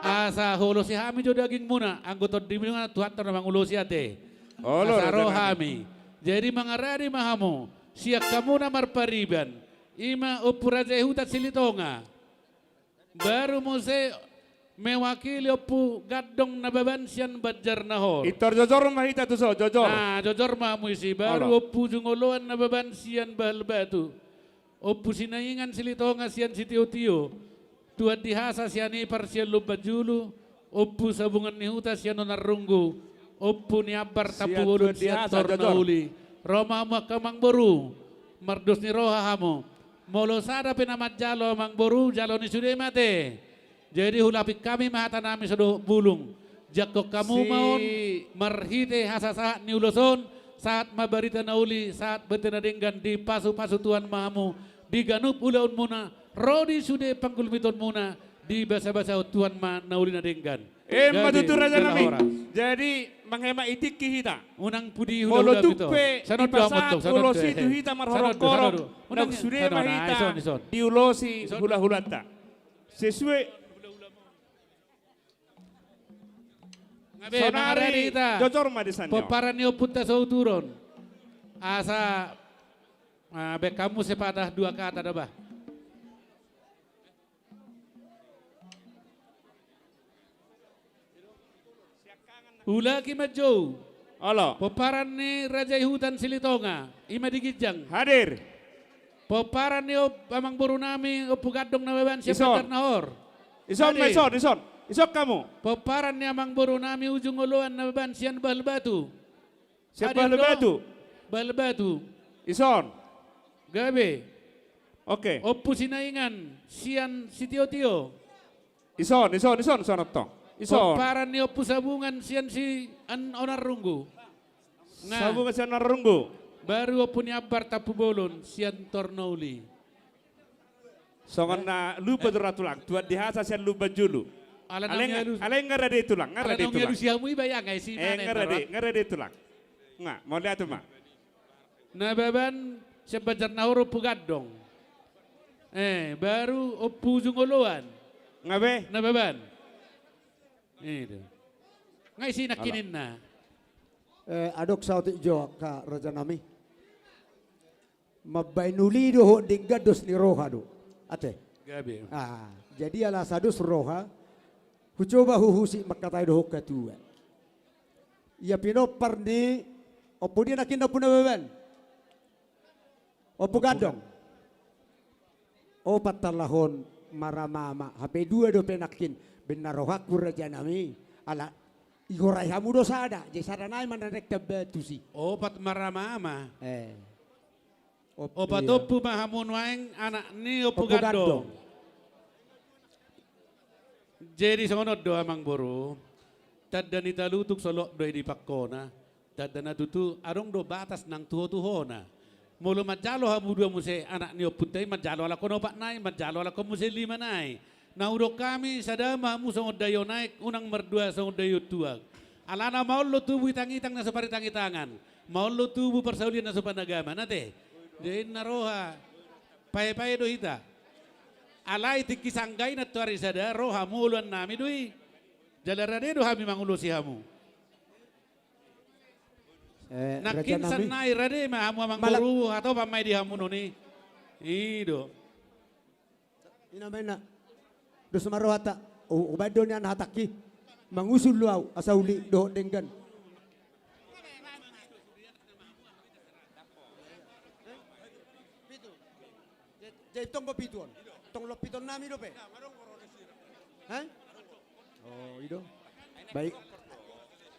Asa huulosi hami jo dagingmuna, anggo tondimuna Tuhanta na mangulosi ate. Olo, asa ro hami. Jadi mangarade ma hamu, sian hamuna marpariban, i ma Ompu Raja i Huta Silitonga. Baru muse mewakili Ompu Gandong Nababan sian Banjarnahor. Pintor jojor ma hita tuson, jojor. Ah, jojor ma hamu disi. Baru olo. Ompu Jungoloan Nababan sian Bahal Batu. Ompu Sinaingan Silitonga sian Sitiotio, Tuan Dihasa sian Ipar sian Lumbanjulu, Ompu Sabungan ni Huta sian Unarrunggu, Ompu Niambar Tampubolon sian Tor na uli. Ro ma hamu angka amang boru, mardos ni roha hamu. Molo sada pe na manjalo amang boru, jalo ni sude ma ate. Jadi hulapik hami ma hatanami so dohot bulung. Jangkon hamu ma on, marhite hasasahat ni ulos on, sahat ma barita na uli, sahat barita na denggan, dipasupasu Tuhan ma hamu, di ganup ulaonmuna, ro di sude panggulmitonmuna, dibasabasahon Tuhan ma na uli na denggan. Emma tutu, raja nami. Jadi manghemat i tingki hita. Unang pudi hula-hula pe dipasahat ulos i tu hita marhorong-horong, unang sude ma hita diulosi hula-hulanta. Sesuai. Sonari jojor ma di sana. Pomparan ni ompunta Sohutulon. Asa, ah, baen hamu sepatah dua kata da bah. Hulahula ma jo. Olo. Pomparan ni Raja i Hutan Silitonga, i ma di ginjang. Hadir. Pomparan ni amangboru nami Ompu Gandong Nababan sian Banjarnahor. Ison ma ison, ison. Ison hamu. Pomparan ni amangboru nami Ujung Oloan Nababan sian Bahul Batu. Sian Bahul Batu. Bahul Batu. Ison. Gabe. Oke. Ompu Sinaingan sian Sitio-tio. Ison, ison, ison, ison tong. Ison. Pomparan ni Ompu Sabungan sian si an onar runggu. Nah. Sabungan sian onar runggu. Baru Ompu ni Ambar Tampubolon sian Tornoli. Songon na lupa do ra tulang, tuan di hasa sian Lumban Julu. Alai nga rade tulang, nga rade tulang. Nga rade, nga rade tulang. Nga, mauliate ma. Nababan sian Banjarnahor Ompu Gandong. Eh, baru Ompu Ujung Oloan. Nga be? Nababan. Nga isi nangkininna. Eh, adong saotik jo angka raja nami. Mambaen uli dohot denggan dos ni roha do. Ate. Gabe. Ah, jadi ala sados roha, hucoba huhusik mangkatai dohot hatuan. Ia pinompar ni, ompu dia nangkin, Ompu Nababan. Ompu Gandong. Opat talahon maramama, hape dua dope nangkin, baen na rohangku raja nami, ala igorai hamu do sada, jadi sada nai ma na naeng tamba tusi. Opat maramama. Eh. Opat ompu ma hamu nuaeng anak ni Ompu Gandong. Jadi songon on do amangboru, tanda ni talutuk solot do i di pangkona, tanda na tutu adong do batas nang tuho-tuhona. Molo manjalo hamu dua muse anak ni ompunta i, manjalo alangkon opat nai, manjalo alangkon muse lima nai. Na hudok hami, sada ma hamu songon daio naek, unang mardua songon daio tuak. Alana maol do tubu itang-itang na so paritang-itangan, maol do tubu parsaulian na so panagaman, ate. Jadi na roha, pae-pae do hita. Alai tingki sangga i nantoari sada, ro hamu oloan nami do i. Jala rade do hami mangulosi hamu. Eh, nangkin raja nami, sannari rade ma hamu amangboru, hatop ma i di hamu noni. I do. Ina ma ina. Dos ma rohanta. Hubaen do nian hatangki. Mangusul do au asa uli dohot denggan. Jadi tong do pitu on. Tong do pitu on nami dope. Hah? Oh, i do. Baik.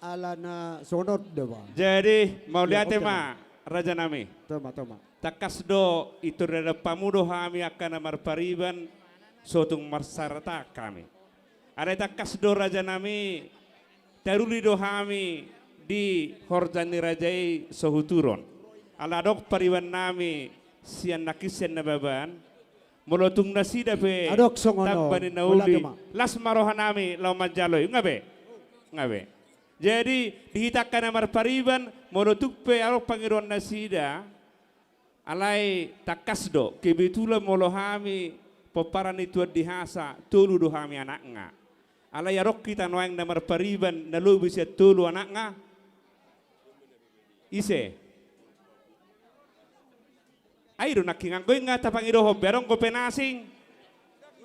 Alana songon on do ba. Jadi mauliate ma raja nami. Toma, toma. Tangkas do, pintor didok hamu do hami angka na marpariban, so tung marsaritaan hami. Alai tangkas do raja nami, taruli do hami di horja ni raja i Sohutulon. Ala adong pariban nami sian nangkin sian Nababan, molo tung nasida pe tamba ni na uli, las ma roha nami laho manjalo i, nga be? Nga be. Jadi di hita angka na marpariban, molo tung pe adong pangidoan nasida, alai tangkas do, kebetulan molo hami pomparan ni tuan di hasa, tolu do hami anakna. Alai adong hita nuaeng na marpariban na lobi sian tolu anakna. Ise? Ai do nangkin, anggo i nga tapangidohon be, adong dope na asing.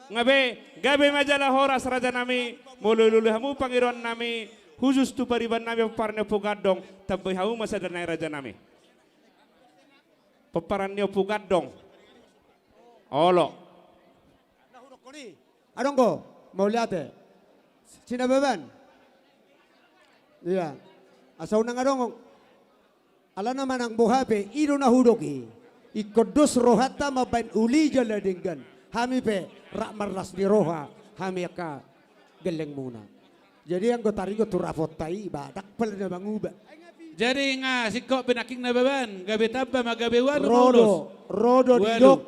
Nga be, gabe ma jala horas raja nami, molo uli-uli hamu pangidoan nami, khusus tu pariban nami pomparan ni Ompu Gandong, tambai hamu ma sada nai raja nami. Pomparan ni Ompu Gandong. Olo. Adong do, mauliate. Si Nababan. Ia. Asa unang adong. Alana manang boha pe, i do na hudok i. Ingkon dos rohanta mambaen uli jala denggan. Hami pe, rap marlas ni roha, hami angka gellengmuna. Jadi anggo taringot tu raponta i, ba, ndang pola na manguba. Jadi nga singkop be nangkin Nababan, gabe tamba ma gabe ualu ma ulos. Ro do, ro do didok.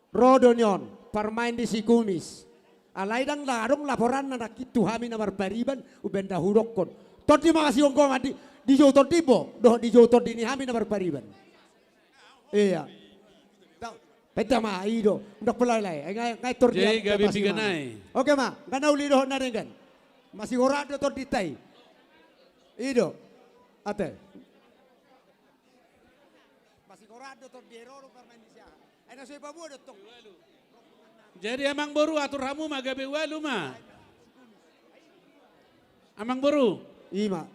Ro do nion, parmaen di si Kumis. Alai ndang adong laporanna nangkin tu hami na marpariban, umbaen na hudokkon. Tondi ma sigomgoman di, dijou tondi bo, dohot dijou tondi ni hami na marpariban. Iya. Penta ma, i do. Ndang pola lai. Ngai, ngai tor dia. Jadi gabe piga nai. Oke ma, nggak na uli dohot na denggan. Masih ora do tondinta i. I do. Ate. Masih ora do tor dia roro permain di sia. Ai na so i paboa do tong. Jadi amang boru atur hamu ma gabe ualu ma. Amang boru. Ima.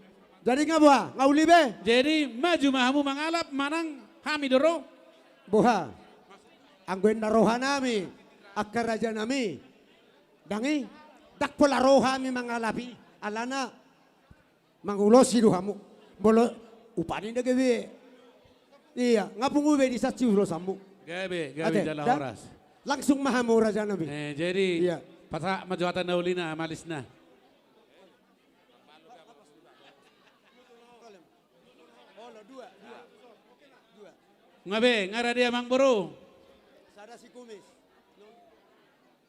Jadi nga boha, nga uli be? Jadi maju ma hamu mangalap manang hami do ro. Boha. Anggo inna rohanami, angka rajanami. Ndang i, ndang pola ro hami mangalap i, alana mangulosi do hamu. Molo upani nda gabe. Iya, nga pungu be di sansi ulosanmu. Gabe, gabe jala horas. Langsung ma hamu rajanami. Eh, jadi, iya. Pasahat ma jo hata na ulina, malisna. Nga be, nga rade amang boru. Sada si kumis.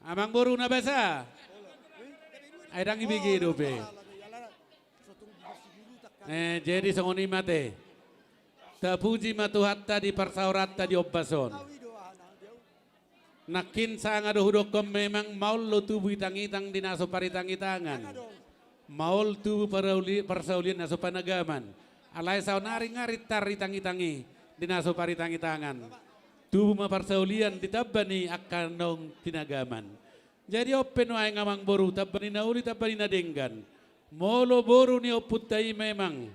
Amang boru na basa. Ai ndang ibege dope. Eh, jadi songon i ma ate. Tapuji ma Tuhanta di parsaoranta di ombas on. Nangkin sanga do hudokkon memang maol do tubu itang-itang di na so paritang-itangan. Maol tubu parauli-, parsaulian na so panagaman. Alai saonari nga rintar itang-itang i di na so paritang-itangan. Tubu ma parsaulian di tamba ni angka naung tinagaman. Jadi on pe nuaeng amang boru, tamba ni na uli, tamba ni na denggan. Molo boru ni ompunta i memang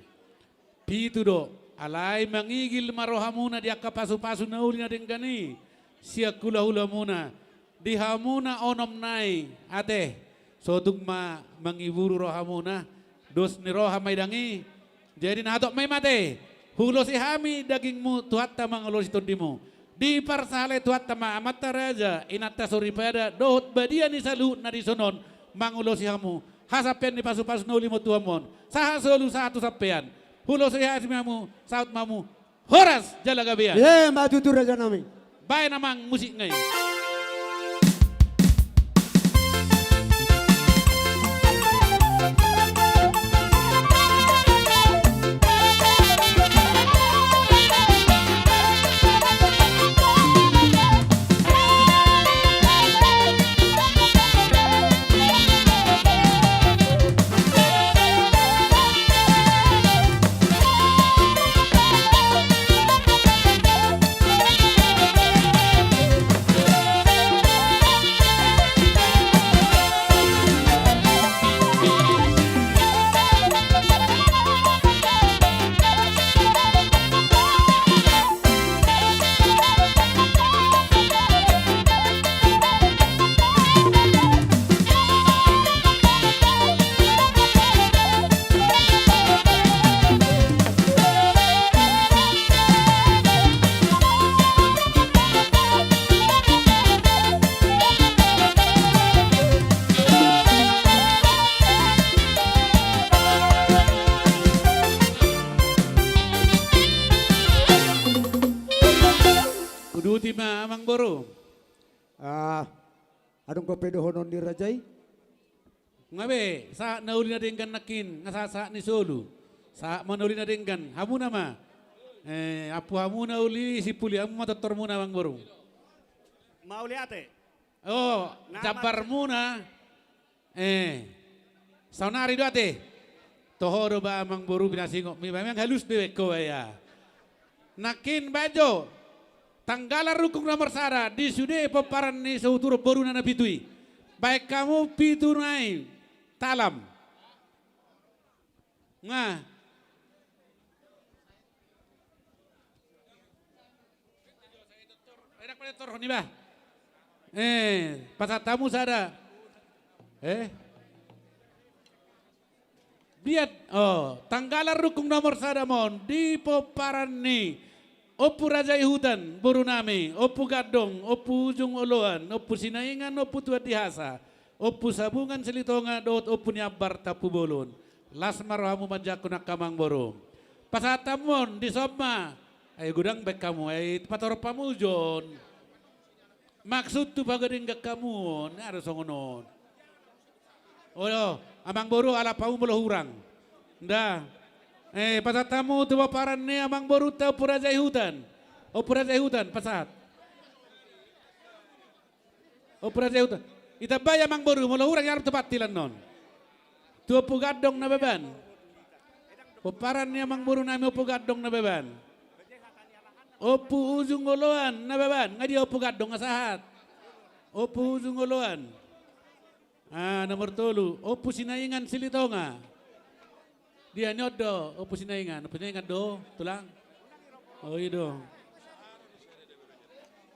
pitu do, alai mangigil ma rohamuna di angka pasu-pasu na uli na denggan i sian hula-hulamuna. Di hamuna onom nai ate, sotung ma mangiburu rohamuna. Dos ni roha ma i ndang i. Jadi na hatop ma i ma ate, huulosi hami dagingmu, Tuhanta mangulosi tondimu. Diparsahalai Tuhanta ma amanta raja, inanta soripada dohot badia ni saluhut na dison on mangulosi hamu. Hasampean ni pasu-pasu na uli ma tu hamu on. Sahat solu, sahat tu sampean. Huulosi hami ma hamu, saut ma hamu. Horas jala gabe. Ima tutu rajanami. Baen amang musikna i. Uduti ma amang boru. Ah, adong dope dohonon ni raja i? Nga be, sahat na uli na denggan nangkin, nga sahat-sahat ni solu. Sahat ma na uli na denggan, hamuna ma. Eh, ampu hamu na uli, simpuli hamu ma tortormuna amang boru. Mauliate. Oh, jambarmuna. Eh, saonari do ate. Toho do ba amang boru pinasingot mi, memang halus do baen ho ba ia. Nangkin baen jo. Tanggalan rungkung nomor sada, di sude pomparan ni Sauturon boruna na pitu i. Baen hamu pitu nai talam. Nga. Eh, pasahat hamu sada. Eh? Biat, oh, tanggalan rungkung nomor sada ma on, di pomparan ni Ompu Raja i Hutan, borunami, Ompu Gandong, Ompu Ujung Oloan, Ompu Sinaingan, Ompu Tuan Dihasa, Ompu Sabungan Silitonga, dohot Ompu ni Ambar Tampubolon. Las ma rohamu manjangkon angka amang boru. Pasahat hamu on, dison ma. Ai godang baen hamu, ai patorop hamu jo on. Maksudhu pagadenggan hamu on, nga do songon on. Olo, amangboru, alap hamu molo hurang. Nda. Eh, pasahat hamu tu pomparan ni amangborunta Ompu Raja Ihutan. Ompu Raja Ihutan, pasahat. Ompu Raja Ihutan. Itambai amangboru, molo hurang i alap tu pantilan on. Tu Ompu Gandong Nababan. Pomparan ni amangboru nami Ompu Gandong Nababan. Ompu Ujung Oloan Nababan, nga dia Ompu Gandong nga sahat. Ompu Ujung Oloan. Ah, nomor tolu, Ompu Sinaingan Silitonga. Dia ni on do, Ompu Sinaingan, Ompu Sinaingan do, tulang. Oh, i do.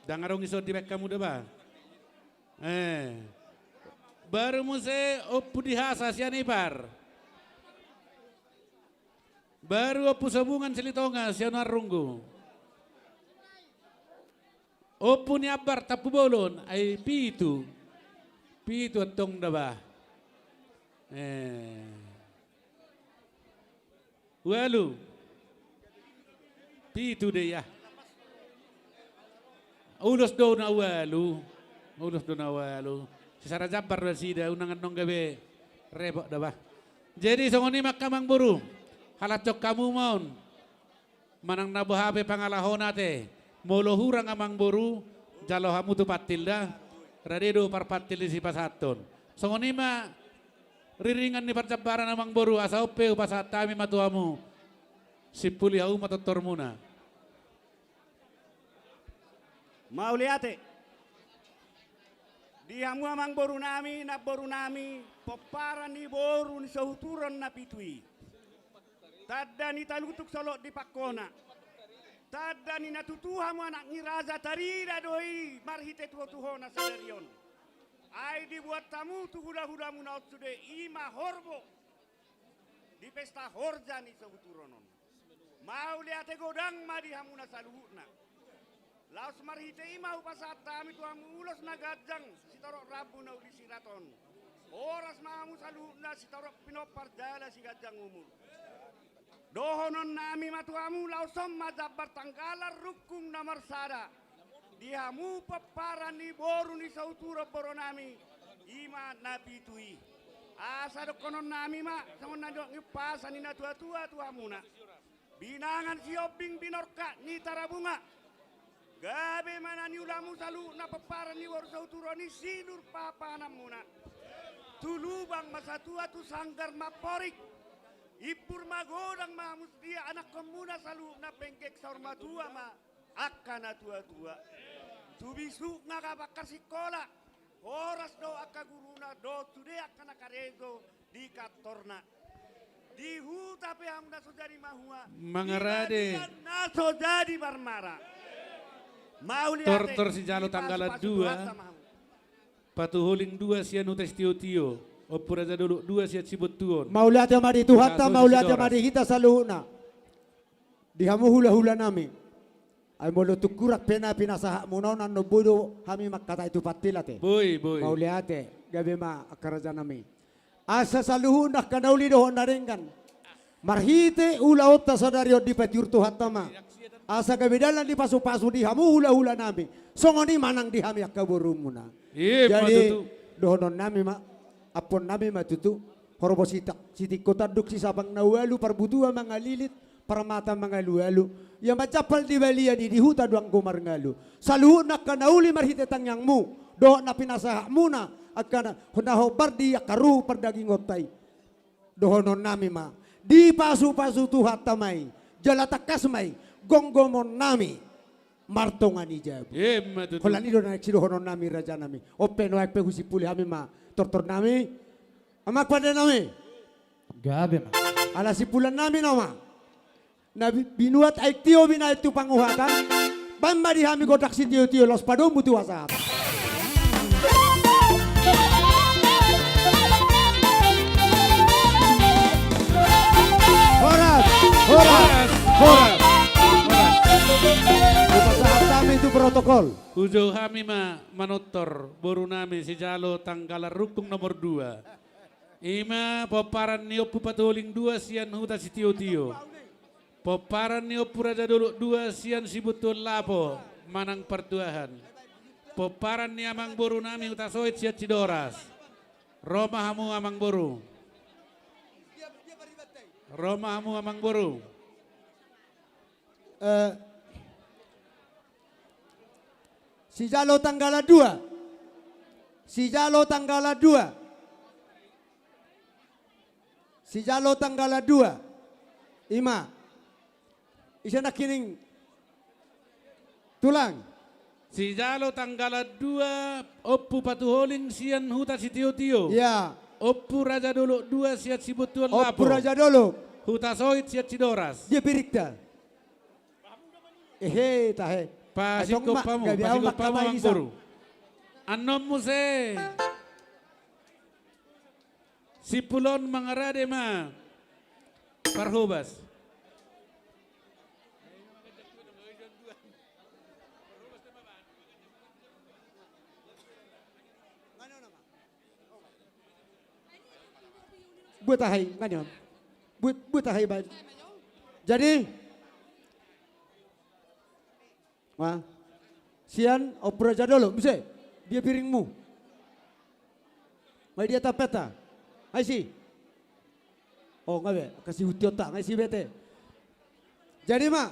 Ndang adong i son dibaen hamu da ba. Eh. Baru muse Ompu Dihasa sian Ipar. Baru Ompu Sobungan Silitonga sian Arunggu. Ompu ni Ambar Tampubolon, ai pitu. Pitu antong da ba. Eh. Ualu. Pitu do ia. Ulos do na ualu. Ulos do na ualu. Sisara jambar do nasida, unang annon gabe repot da ba. Jadi songon i ma angka amangboru. Halashon hamu ma on. Manang na boha pe pangalahona ate, molo hurang amangboru, jalo hamu tu pantil da, rade do parpantil i sipasahathon. Songon i ma riringan ni parjambaran amangboru, asa on pe hupasahat hami ma tu hamu, simpuli hamu ma tortormuna. Mauliate. Di hamu amangboru nami, namboru nami, pomparan ni boru ni Sohuturo na pitu i. Tanda ni talutuk solot di pangkona. Tanda ni na tutu hamu anak ni raja, tarida do i marhite tuhotuhona sadari on. Ai dibuat hamu tu hulahulamuna on sude, i ma horbo di pesta horja ni Sohuturo on. Mauliate godang ma di hamuna saluhutna. Laos marhite i ma hupasahat hami tu hamu ulos na ganjang, sitorop rambu na uli siraton. Horas ma hamu saluhutna, sitorop pinompar jala siganjang umur. Dohononnami ma tu hamu, laos on ma jambar tanggalan rungkung nomor sada. Di hamu pomparan ni boru ni Sohuturo boru nami, i ma na pitu i. Asa dohononnami ma, songon na nidok ni umpasa ni natuatua tu hamuna. Binangan Sihombing binorka ni Tarabunga. Gabe ma na niulamu saluhutna pomparan ni boru Sohuturo on i sinur pahanpahananmuna. Tu lubang ma satua, tu sanggar ma amporik. Impur ma godang ma hamu sude anakkonmuna saluhutna, penggeng saur matua ma angka natuatua. Tu bisuk ma angka pakkar sikola. Horas do angka guruna dohot sude angka na karejo di kantorna. Di huta pe hamu na so jadi mahua. Mangarade. Di bagian na so jadi marmara. Mauliate. Tortor sijalo tanggalan dua. Patuholing dua sian huta Sitiotio. Ompu Raja Dolok dua sian Sibontuon. Mauliate ma di Tuhanta, mauliate ma di hita saluhutna. Di hamu hulahulanami. Ai molo tung hurang pe na pinasahatmuna on, annon boi do hami mangkatai tu pantil ate. Boi, boi. Mauliate, gabe ma angka rajanami. Asa saluhutna angka na uli dohot na denggan. Marhite ulaonta sadari on dipatiur Tuhanta ma. Asa gabe dalan ni pasupasu di hamu hulahulanami. Songon i ma nang di hami angka borumuna. Jadi, dohononnami ma, ampuonnami ma tutu. Horbo sita-, sitingko tanduk, sisabang na ualu, parbutua mangalilit, parmata mangalualu. Ia manjampal di balian i, di huta do anggo marngalu. Saluhutna angka na uli marhite tangiangmu, dohot na pinasahatmuna, angka na, na hombar di angka ruhut pardagingonta i. Dohononnami ma, dipasupasu Tuhanta ma i, jala tangkas ma i gomgomonnami martonga ni jabu. Emma tutu. Holan i do na naeng sidohononnami rajanami. On pe nuaeng pe husimpuli hami ma tortornami. Amang pandenami. Gabe ma. Ala simpulannami nama. Na bi-, binuat aek tio binaen tu panguhatan. Baen ma di hami gondang sitiotio, laos padomu tu hasahatan. Horas, horas, horas, horas. Hupasahat hami tu protokol. Hujou hami ma manortor borunami sijalo tanggalan rungkung nomor dua. I ma pomparan ni Ompu Patuholing dua sian huta Sitiotio. Pomparan ni Ompu Raja Dolok dua sian Sibontuon Lapo, manang Partuahan. Pomparan ni amangborunami Hutasoit sian Sidoras. Ro ma hamu amangboru. Ro ma hamu amangboru. Eh, sijalo tanggalan dua. Sijalo tanggalan dua. Sijalo tanggalan dua. I ma. Ise nangkining tulang? Sijalo tanggalan dua, Ompu Patuholing sian Huta Sitiotio. Iya. Ompu Raja Dolok dua sian Sibontuan Lapo. Ompu Raja Dolok. Hutasoit sian Sidoras. Dia piringta. Ehe, tahe. Pasingkop hamu, pasingkop hamu amangboru. Annon muse. Simpul on mangarade ma parhobas. Buat aha i, nggak nih, Om. Buat, buat aha i, Bang. Jadi, wah, sian Ompu Raja Dolok, muse, dia piringmu. Mai dia tapeta. Ai si. Oh, nggak be, kasih huti otak, nggak si bete. Jadi ma,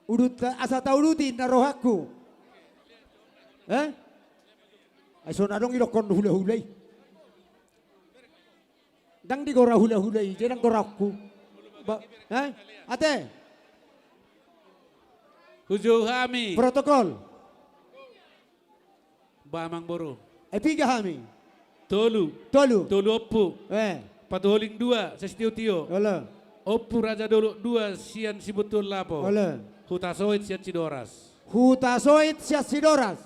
udut asa tauduti na rohangku. Eh? Ai so na dong idokkon hulahula i. Ndang digora hulahula i, jadi ndang goraonku. Ba, eh? Ate. Hujou hami. Protokol. Ba amangboru. Eh, piga hami? Tolu. Tolu. Tolu ompu. Eh. Patuholing dua, sian Sitiotio. Olo. Ompu Raja Dolok dua, sian Sibontuan Lapo. Olo. Hutasoit sian Sidoras. Hutasoit sian Sidoras.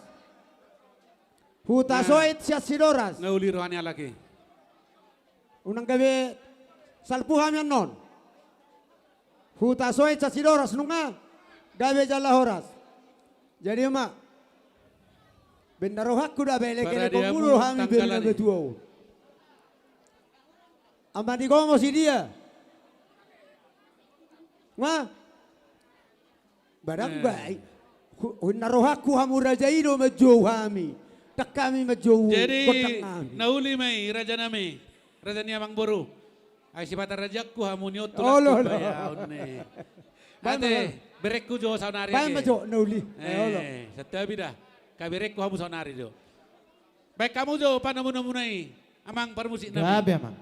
Hutasoit sian Sidoras. Nga uli roha ni halak i. Unang gabe salpu hami annon. Hutasoit sian Sidoras nunga gabe jala horas. Jadi ma, baen na rohangku da, baen elekelek hamu do hami, baen na matua on. Ama ni gomo si dia. Ma. Badang bai. Hu-, hu-, na rohangku hamu raja i do manjou hami. Ndang hami manjou gondang nami. Jadi, na uli ma i, raja nami. Raja ni amangboru. Ai sipata rajaku hamu ni on tulang. Olo, olo. Ate, berengku jo saonari. Baen ma jo, na uli. Eh, olo. Santabi da. Ka berengku hamu saonari jo. Baen hamu jo panomunomuna i, amang parmusik nami. Gabe, amang.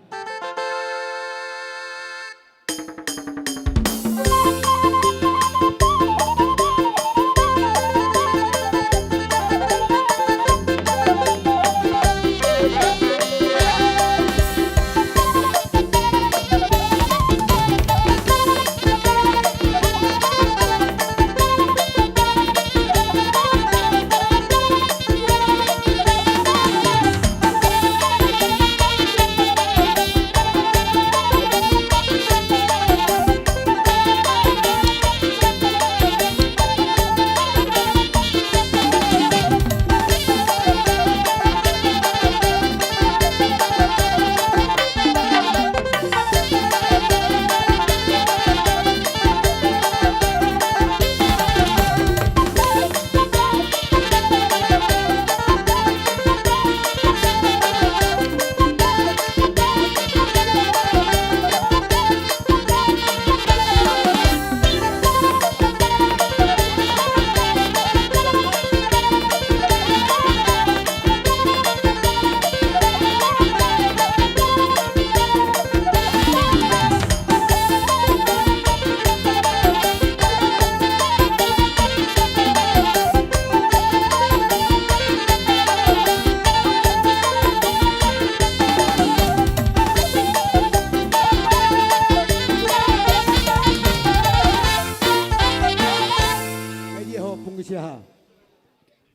Ai dia ho, pungu siaha.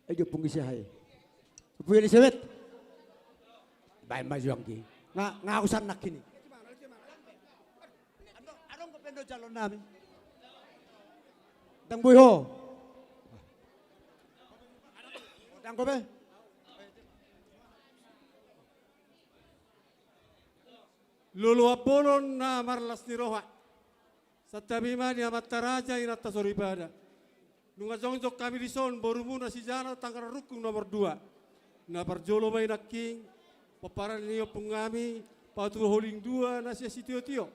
Ai dia pungu siaha i. Pungu Elisabet. Baen ma jo anggi. Nga, nga usan nak ini. Adong, adong dope do jalo nami. Ndang boi ho. Ndang dope. Loloan bolon na marlas ni roha. Santabi ma di amanta raja, inanta soripada. Nunga jongjong hami dison, borumuna si Jana, Tangerang Rungkung nomor dua. Na parjolo ma i nangkin, Pomparan ni ompung nami Patuholing dua na sian Sitiotio.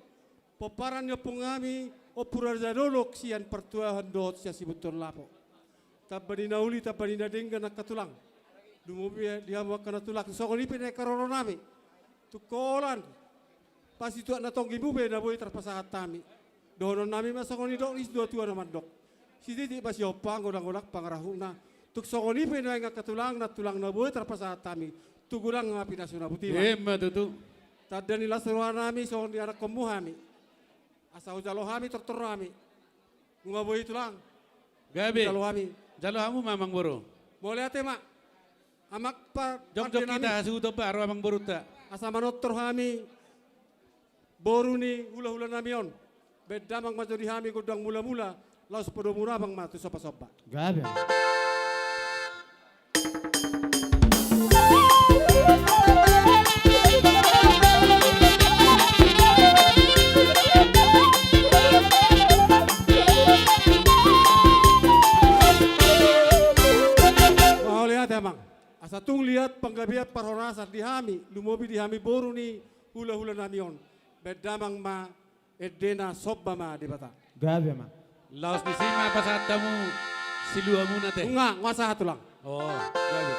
Pomparan ni ompung nami Ompu Raja Dolok sian Partuahan dohot sian Sibuntuan Lapo. Tamba ni na uli, tamba ni na denggan angka tulang. Lumobi di hamu angka na tulang, songon i pe na ingkon roro nami. Tung holan pasituak na tonggimu pe na boi tarpasahat hami. Dohonon nami ma songon nidok ni situatua na mandok: Sititik ma sihompang, godang-godang pangarahutna. Tung songon i pe nuaeng angka tulang, na tulang na boi tarpasahat hami. Tu godang ma pinasuna, boti ma. Ima tutu. Tanda ni las roha nami songon dianakkonmu hami. Asa hujalo hami tortor nami. Nunga boi tulang. Gabe. Jalo hami. Jalo hamu ma amangboru. Mauliate ma. Amang pa-, jongjong pande nami. Hita hasuhuton baru amangborunta. Asa manortor hami boru ni hulahula nami on. Baen damang ma jo di hami gondang mulamula. Laos podomuna amang ma tu sombasomba. Gabe. Mauliate amang. Asa tung liat panggabean parhorasan di hami, lumobi di hami boru ni hulahula nami on. Baen damang ma endena, somba ma Debata. Gabe ma. Laos disi ma pasahat hamu siluamuna te. Nunga, nunga sahat tulang. Oh, gabe.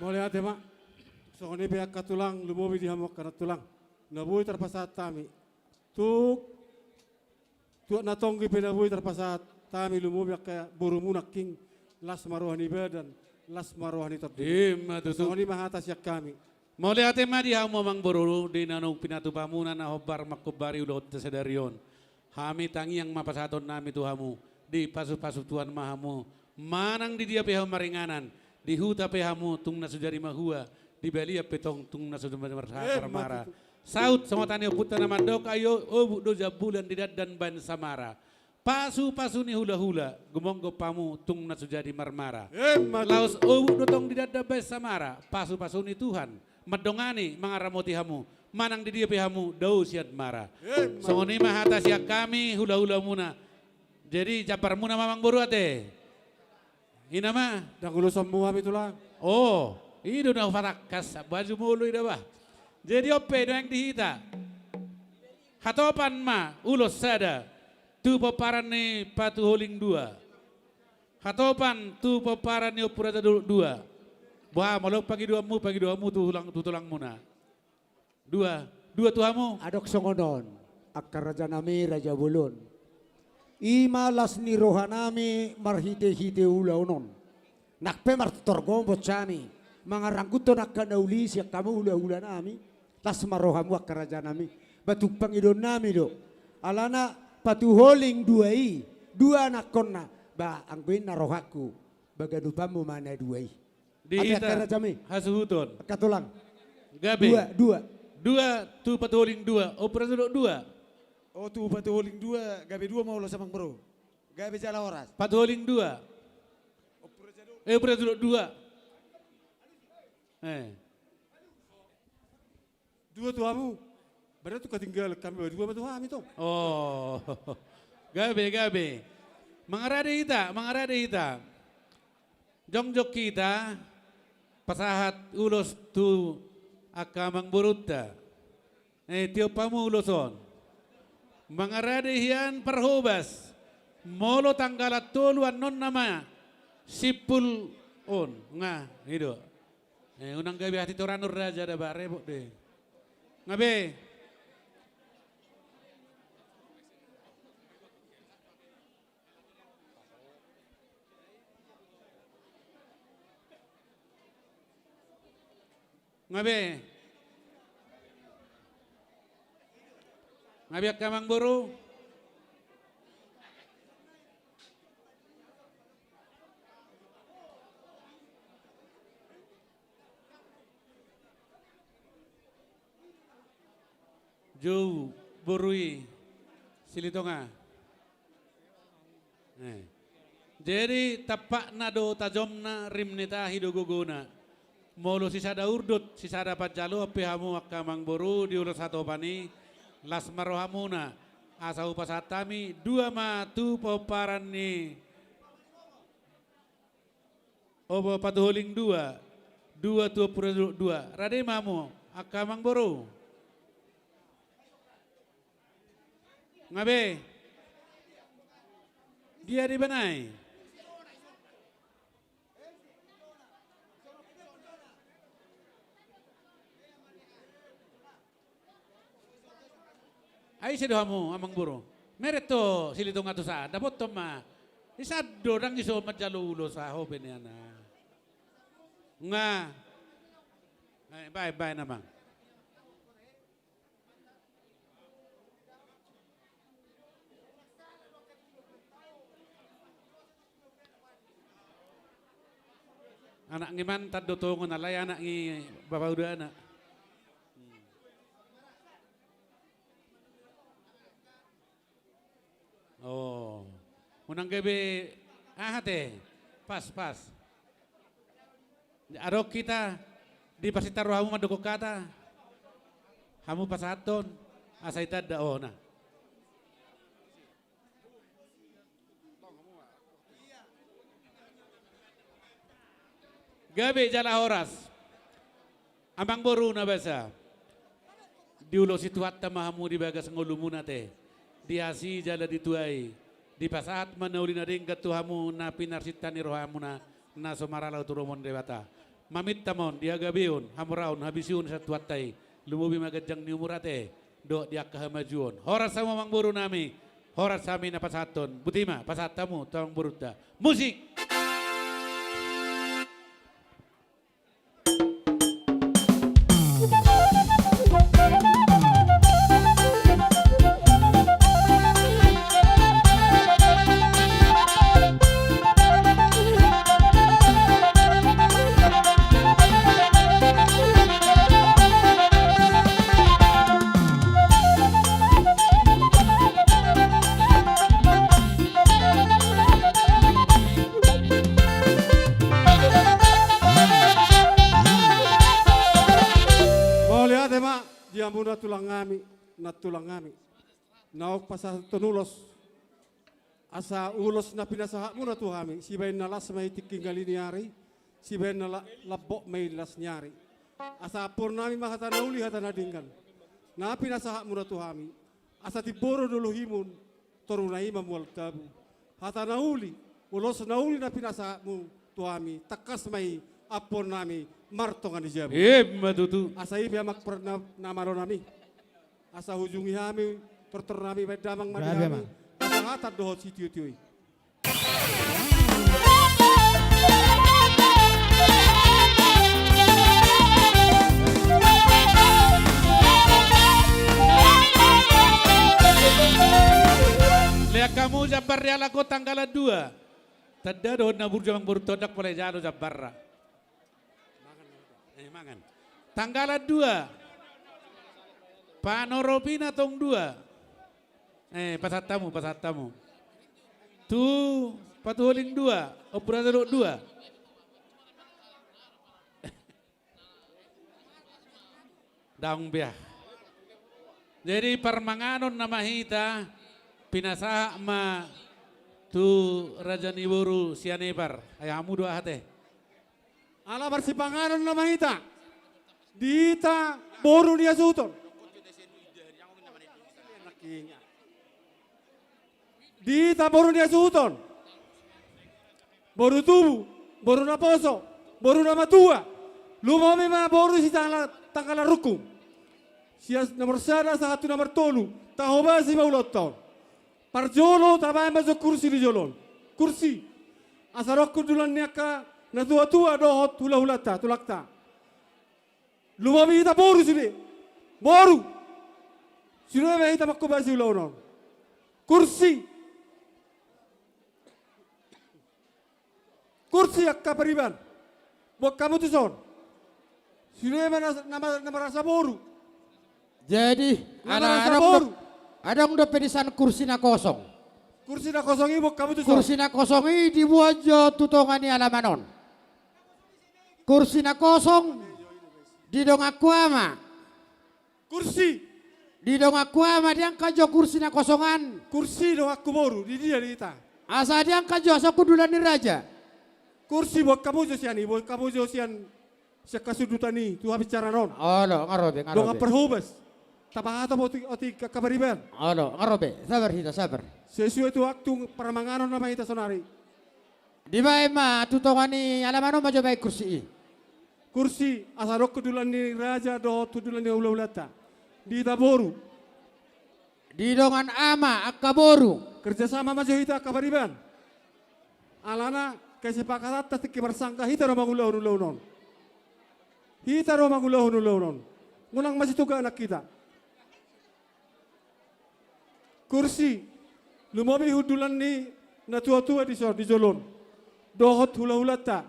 Mauliate ma. Songon i pe angka tulang, lumobi di hamu angka na tulang, na boi tarpasahat hami. Tung tuak na tonggi pe na boi tarpasahat hami, lumobi angka borumuna nangkin, las ma roha ni badan, las ma roha ni tondi. Ima tutu. Songon i ma hata sian hami. Mauliate ma di hamu amangboru, di na naung pinatupamuna na hombar manghombari ulaonta sadari on. Hami tangiang ma pasahatonnami tu hamu, dipasupasu Tuhan ma hamu, manang di dia pe hamu maringanan, di huta pe hamu tung na so jadi mahua, di balian pe tong tung na so jadi marsahat marmara. Ima tutu. Saut songon hata ni ompunta na mandok, ai obuk do jambulan didandan baen samara. Pasupasu ni hulahula, gumonggom hamu tung na so jadi marmara. Ima tutu. Laos obuk do tong didandan baen samara, pasupasu ni Tuhan mandongani, mangaramoti hamu, manang di dia pe hamu dao sian mara. Ima tutu. Songon i ma hata sian hami hulahulamuna. Jadi jambarmuna ma amangboru ate. Ina ma. Ndang ulos hamu hami tulang. Oh, i do na hupatangkas, baju molo ida bah. Jadi on pe nuaeng di hita, hatopan ma ulos sada tu pomparan ni Patuholing dua. Patopan tu pomparan ni Ompu Raja Dolok dua. Boha molo pangidoanmu, pangidoanmu tu tulang, tu tulangmuna. Dua, dua tu hamu. Adong songon on, angka rajanami, raja bolon. I ma las ni rohanami marhitehite ulaon on. Nang pe martorgomos hami mangarangguthon angka na uli sian hamu hulahulanami. Las ma rohamu angka rajanami. Ba tung pangidoannami do. Alana patuholing dua i, dua anakkonna. Ba anggo i na rohangku, ba ganupanmu ma na dua i. Di hita angka rajami, hasuhuton. Angka tulang. Gabe. Dua, dua. Dua tu patuholing dua. Ompu Raja Dolok dua. O, tu patuholing dua, gabe dua ma ulos, amangboru. Gabe jala horas. Patuholing dua. Ompu Raja Dolok. Eh, Ompu Raja Dolok dua. Eh. Dua tu hamu. Berarti ketinggalan kami, dua ma tu hami tong. Oh. Gabe, gabe. Mangarade hita, mangarade hita. Jongjong hita pasahat ulos tu angka amangborunta. Eh, tiop hamu ulos on. Mangarade hian parhobas. Molo tanggalan tolu annon nama simpul on. Nga, i do. Eh, unang gabe hatitoranon raja da ba, repot do i. Nga be. Nga be. Nga be angka amangboru. Jou boru i Silitonga. Eh. Jadi tampakna do tajomna, rim ni tahi do gogona. Molo sisada urdot, sisada panjaloan pe hamu angka amangboru di ulos hatopan i, las ma rohamuna. Asa hupasahat hami dua ma tu pomparan ni Ompu Patuholing dua, dua tu Ompu Raja Dolok dua. Rade ma hamu angka amangboru. Nga be. Dia do ibana i? Ai ise do hamu amangboru? Meret tu Silitonga tu san, dapothon ma. Isan do ndang ise manjalo ulos, aha be nian. Nga. Eh, baen, baen amang. Anak ni mantan do tongon, alai anak ni bapa uda anak. Oh. Unang gabe aha te? Pas, pas. Adong hita dipasinta rohamu mandok hata. Hamu pasahathon. Asa itanda, oh, nah. Gabe jala horas. Amangboru na basa. Diulosi Tuhanta ma hamu di bagas ngolumuna te. Diasi jala dituai. Dipasahat ma na uli na denggan tu hamu na pinarsinta ni rohamuna na so maralo tu lomo ni Debata. Maminta ma on di hagabeon, hamoraon, habisuhon sian Tuhanta i. Lumobi ma ganjang ni umur ate. Dohot di angka hamajuon. Horas hamu amangboru nami. Horas hami na pasahathon. Boti ma, pasahat hamu tu amangborunta. Musik. Mauliate ma di hamuna tulang nami, nantulang nami. Naung pasahathon ulos. Asa ulos na pinasahatmuna tu hami, sibaen na las ma i tingki ngali ni ari, sibaen na la-, lambok ma i las ni ari. Asa ampornami ma hata na uli, hata na denggan. Na pinasahatmuna tu hami, asa timbo do dolohimun, toruna i ma mual tabu. Hata na uli, Ulos na uli na pinasahatmu tu hami, tangkas ma i ampuonnami martonga ni jabu. Ima tutu. Asa i pe amang pernah na malo nami. Asa hujungi hami, tortor nami baen damang ma di hami. Asa hata dohot sitiotio i. Lean hamu jambar ni halak on tanggalan dua. Tanda dohot na burju amang boru tondang pola jalo jambarna. Eh, mangan. Tanggalan dua. Panoropina tong dua. Eh, pasahat hamu, pasahat hamu. Tu Patuholing dua, Ompu Raja Dolok dua. Daong bia. Jadi parmanganon nama hita pinasahat ma tu raja ni boru Sianipar. Ai hamu do aha te? Ala marsipanganon nama hita. Di hita boru ni hasuhuton. Di hita boru ni hasuhuton. Boru tubu, boru naposo, boru namatua. Lumobi ma boru sitanggalan rungkung. Sian nomor sada sahat tu nomor tolu, tahobasi ma ulaonta on. Parjolo tabaen ma jo kursi di jolo on. Kursi. Asa ro hundulan ni angka natuatua dohot hulahulanta, tulangta. Lumobi hita boru sude. Boru. Sude ma hita manghobasi ulaon on. Kursi. Kursi angka pariban. Buat hamu tuson. Sude ma na, na, na marasa boru. Jadi, na ala marasa adong boru. Adong dope di san kursi na kosong. Kursi na kosong i buat hamu tuson. Kursi na kosong i dibuat jo tu tonga ni alaman on. Kursi na kosong di donganku ama. Kursi. Di donganku ama diangkat jo kursi na kosongan. Kursi donganku boru, di dia di hita. Asa diangkat jo asa hundulan ni raja. Kursi buat hamu jo sian i, buat hamu jo sian sian hasundutan i, tu habicara non. Olo, nga ro be, nga ro be. Dongan parhobas. Tapahatop otik, otik angka pariban. Olo, nga ro be, sabar hita, sabar. Sesuai tu waktu parmanganon nama hita sonari. Dibaen ma tu tonga ni alaman on ma jo baen kursi i. Kursi, asa ro hundulan ni raja dohot hundulan ni hulahulanta. Di hita boru. Di dongan ama angka boru. Kerjasama ma jo hita angka pariban. Alana kesepakatanta tingki marsangga hita do mangulahon ulaon on. Hita do mangulahon ulaon on. Unang masitugak anak hita. Kursi, lumobi hundulan ni natuatua di son, di jolo on. Dohot hulahulanta.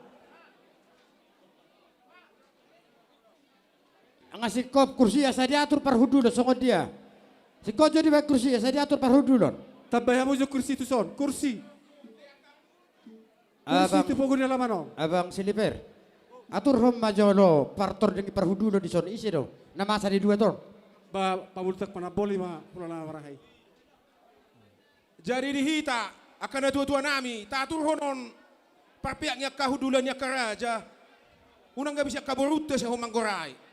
Nga singkop kursi asa diatur parhundulon songon dia. Singkop jo dibaen kursi asa diatur parhundulon. Tambai hamu jo kursi tuson, kursi. Kursi tu pogu ni alaman on. Abang Siliper. Aturhon ma jolo partording parhundulon di son, ise do na masa ni dua ton. Ba, pabultak panamboli ma, pula na marahi. Jadi di hita angka natuatua nami, taturhon on parpeak ni angka hundulan ni angka raja. Unang gabe sian angka borunta sai ho manggorai.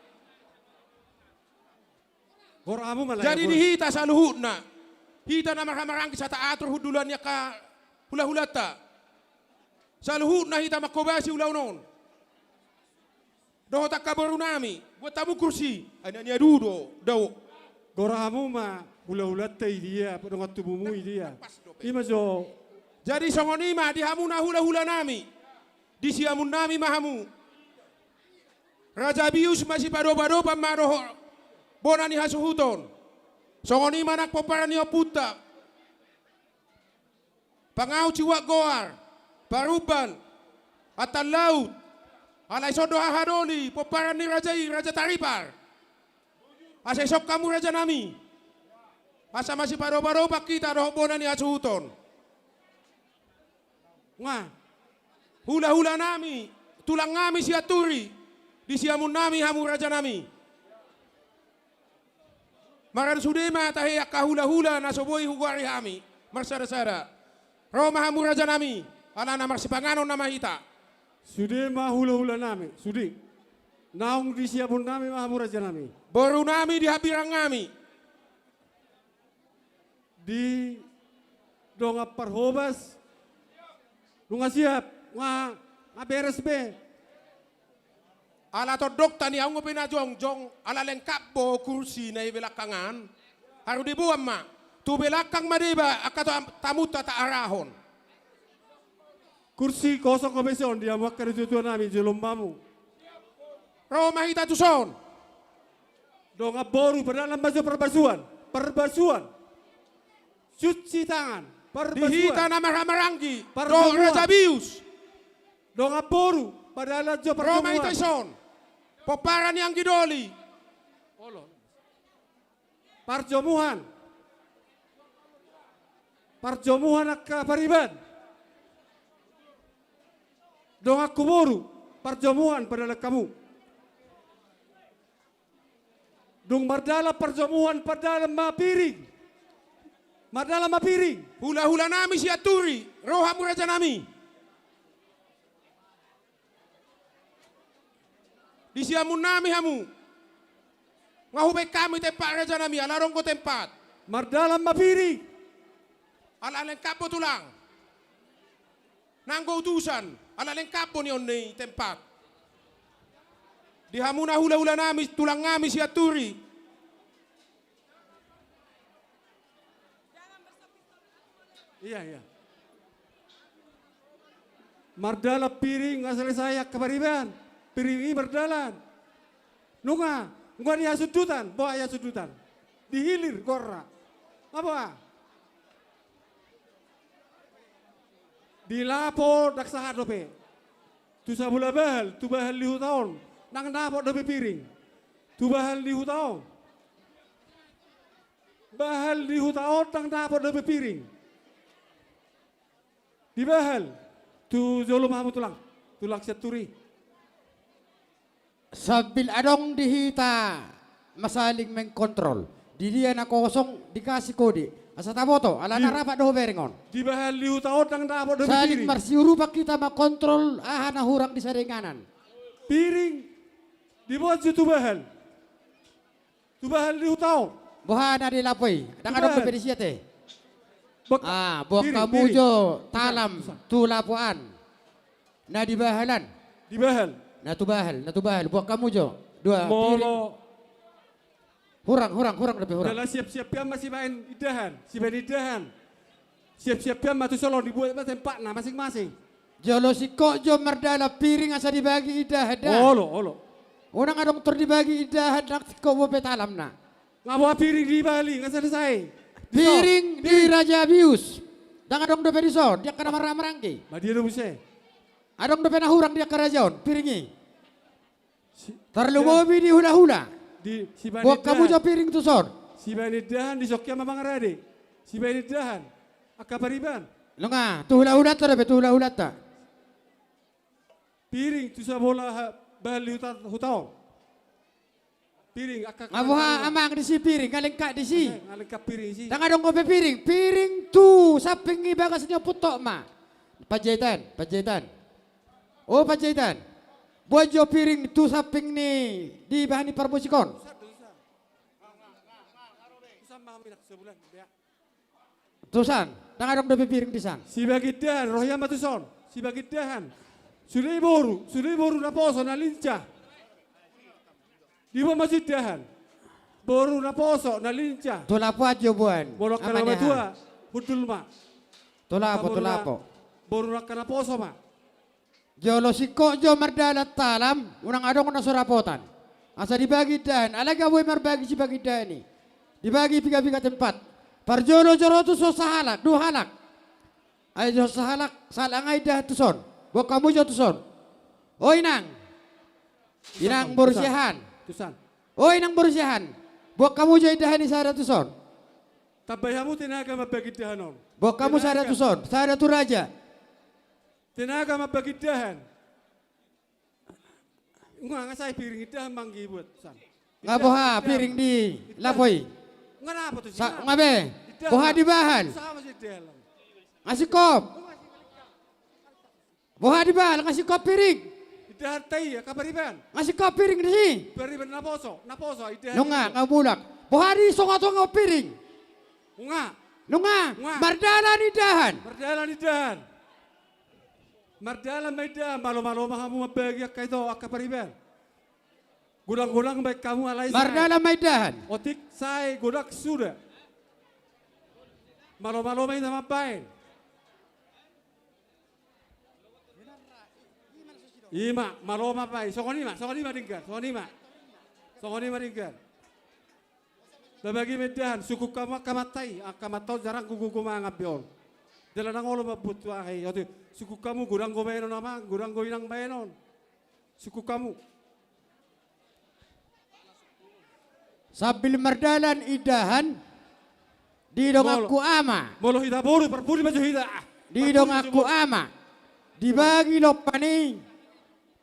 Jadi di hita saluhutna, hita na marhamaranggi sai taatur hundulan ni angka hulahulanta. Saluhutna hita manghobasi ulaon on. Dohot angka boru nami, buat hamu kursi, ai na niadu do, dao. Gora hamu ma hulahulanta i dia, dongan tubumu i dia. Ima jo. Jadi songon i ma di hamu na hulahula nami. Di siamun nami ma hamu. Raja Bius ma sipadopadopan ma dohot bona ni hasuhuton. Songon i ma nang pomparan ni ompunta. Pangaut siuat goar, Parumban, Antallaut. Alai songon do haha doli pomparan ni raja i, Raja Taripar. Asa isok hamu raja nami. Asa masipadopadopan hita dohot bona ni hasuhuton. Nga. Hulahula nami, tulang nami Sianturi, di siamun nami hamu raja nami. Maradu sude ma tahe angka hulahula na so boi hugoari hami marsadasada. Ro ma hamu raja nami, alana marsipanganon nama hita. Sude ma hulahula nami, sude. Naung di siamun nami ma hamu raja nami. Boru nami di hambirang nami. Di dongan parhobas, Nunga siap, nunga, nunga beres be. Ala tondongta ni aung ope na jongjong, ala lengkap do kursi na di belakang an. Haru diboan ma. Tu belakang ma deba angka ta-, tamunta taarahon. Kursi kosong ope son di hamu angka natuatua nami, jolom ma hamu. Ro ma hita tuson. Dongan boru, pardalanan ma jo parbasuan. Parbasuan. Cuci tangan. Parbasuan. Di hita na marhahamaranggi. Parbasuan. Dongan raja bius. Dongan boru, pardalanan jo parjomuan. Ro ma hita tuson. Pomparan ni anggi doli. Olo. Parjomuan. Parjomuan angka pariban. Donganku boru, parjomuan pardalan hamu. Dung mardalan parjomuan, pardalan ma piring. Mardalan ma piring. Hulahula nami Sianturi, ro hamu raja nami. Di siamun nami hamu. Nunga hubaen hamu tempat raja nami, ala adong do tempat. Mardalan ma piring. Ala lengkap do tulang. Nanggo utusan, ala lengkap do nion ni tempat. Di hamu na hulahula nami, tulang nami Sianturi. Iya, iya. Mardalan piring, nunga selesai angka pariban. Piring i mardalan. Nunga, nunga di hasundutan, boha i hasundutan. Di hilir gorra. Nga boha? Di lapo ndang sahat dope. Tu sabola bahal, tu bahal ni huta on. Ndang dapot dope piring. Tu bahal ni huta on. Bahal ni huta on ndang dapot dope piring. Di bahal. Tu jolo ma hamu tulang. Tulang Sianturi. Sambil adong di hita ma saling mengkontrol. Di dia na kosong dikasih kode. Asa taboto, ala na rapat do hubereng on. Di bahal ni huta on ndang dapot dope piring. Saling marsiurupan hita mangkontrol aha na hurang di sada inganan. Piring. Diboan jo tu bahal. Tu bahal ni huta on. Boha na di lapo i? Ndang adong dope disi ate. Ah, boan hamu jo talam tu lapo an. Na di bahal an. Di bahal. Na tu bahal, na tu bahal. Boan hamu jo. Dua piring. Hurang, hurang, hurang dope hurang. Jala siap-siap ma sibaen indahan, sibaen indahan. Siap-siap ma tu son, dibuat ma tempatna masing-masing. Jolo singkop jo mardalan piring asa dibagi indahan da. Olo, olo. Unang adong tor dibagi indahan, ndang singkop dope talamna. Nga boha piring di bahal i, nga selesai. Piring di raja bius. Ndang adong dope dison, di angka na marhahamaranggi. Adong dope na hurang di angka raja on, piring i. Tarlumobi di hulahula. Boan hamu jo piring tuson. Sibaen indahan, dison ma mangarade. Sibaen indahan. Angka pariban. Nunga, tu hulahulanta dope, tu hulahulanta. Piring tu sabola bahal ni huta, huta on. Piring, angka. Nga boha amang disi piring, nga lengkap disi. Nga lengkap piring disi. Ndang adong dope piring. Piring tu samping ni bagas ni ompung Tokma. Panjaitan, Panjaitan. O Panjaitan. Boan jo piring tu samping ni di bahan ni parmusik on. Tusan, ndang adong dope piring disan. Sibaen indahan, ro hita ma tuson. Sibaen indahan. Sude boru, sude boru naposo na lincah. Diboan ma jo indahan. Boru naposo na lincah. Tu lapo an jo boan. Molo angka na matua, hundul ma. Tu lapo, tu lapo. Boru angka naposo ma. Jolo singkop jo mardalan talam, unang adong na so dapotan. Asa dibagi indahan, alai nga boi marbagi sibagi indahan i. Dibagi piga-piga tempat. Parjolo jo ro tuson sahalak, dua halak. Ai jo sahalak, sahalak nga indahan tuson. Boan hamu jo tuson. O inang. Inang boru Siahaan. Tusan. O inang boru Siahaan. Boan hamu jo indahan i sada tuson. Tambai hamu tenaga mambagi indahan on. Boan hamu sada tuson, sada tu raja. Tenaga mambagi indahan. Nga, nga sai piring indahan manggi buat san. Nga boha piring di lapo i? Nga na apa tu sa, nga be. Boha di bahal? Nga singkop. Boha di bahal, nga singkop piring? Indahan tai, angka pariban. Nga singkop piring disi? Pariban naposo, naposo indahan. Nunga, nga mulak. Boha di songon-songon piring? Nunga. Nunga. Mardalan indahan. Mardalan indahan. Mardalan ma indahan, malo-malo ma hamu mambagi angka ito, angka pariban. Godang-godang baen hamu alai sae. Mardalan ma indahan. Otik sae godang suda. Malo-malo ma hita mambaen. Ima, malo ma baen. Songon i ma, songon i ma denggan, songon i ma. Songon i ma denggan. Tabagi ma indahan, sungkun hamu angka mata i, angka mata on jarang gogo mangan be on. Jala ndang olo mambuat tu aha i, otik, sungkun hamu, godang do baenon amang, godang do inang baenon. Sungkun hamu. Sambil mardalan indahan, di donganku ama. Molo hita boru, parpudi ma jo hita. Di donganku ama. Dibagi lompan i.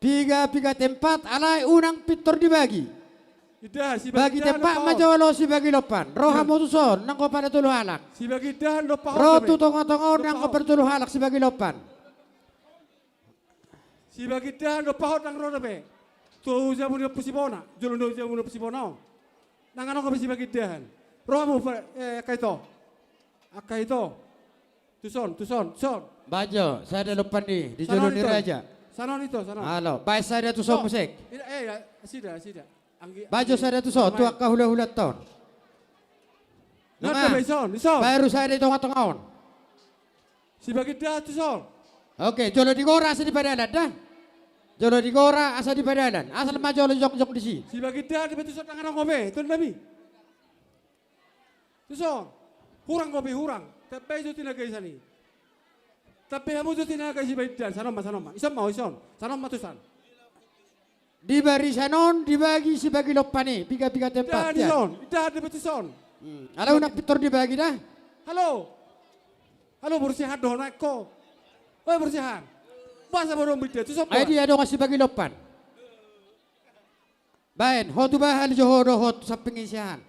Piga-piga tempat, alai unang pintor dibagi. Indahan, sibagi indahan do pahot. Bagi tempat ma jolo sibagi lompan. Ro hamu tuson, nanggo pada tolu halak. Sibagi indahan do pahot. Ro tu tonga-tonga on, nanggo pada tolu halak sibagi lompan. Sibagi indahan do pahot, nang ro dope. Tu jabu ni Ompu Sibona, jolo ni jabu ni Ompu Sibona on. Nang adong dope sibagi indahan. Ro hamu, eh, angka ito. Angka ito. Tuson, tuson, tuson. Baen jo sada lompan i di jolo ni raja. Sanon ito, sanon. Alo, baen sada tuson muse. Eh, ya, sida, sida. Baen jo sada tuson tu angka hula-hula on. Nunga. Baru sada di tonga-tonga on. Sibagi indahan tuson. Oke, jolo di gora asa di padalan da. Jolo di gora asa di padalan. Asal ma jolo jongjong disi. Sibagi indahan dope tuson, nang adong dope, tondami. Tuson. Hurang dope, hurang. Tambai jo tinaga i sani. Tambai hamu jo tinaga i, sibagi indahan, sanon ma, sanon ma. Ison ma, ison. Sanon ma tuson. Di barisan on dibagi sibagi lompan i, piga-piga tempat. Indahan ison, indahan dope tuson. Alai unang pintor dibagi da. Halo. Halo, boru Siahaan do ho nangkin. Oi, boru Siahaan. Boasa boru on, indahan tuson. Ai dia dongan sibagi lompan. Baen, ho tu bahal jo ho dohot samping ni Siahaan.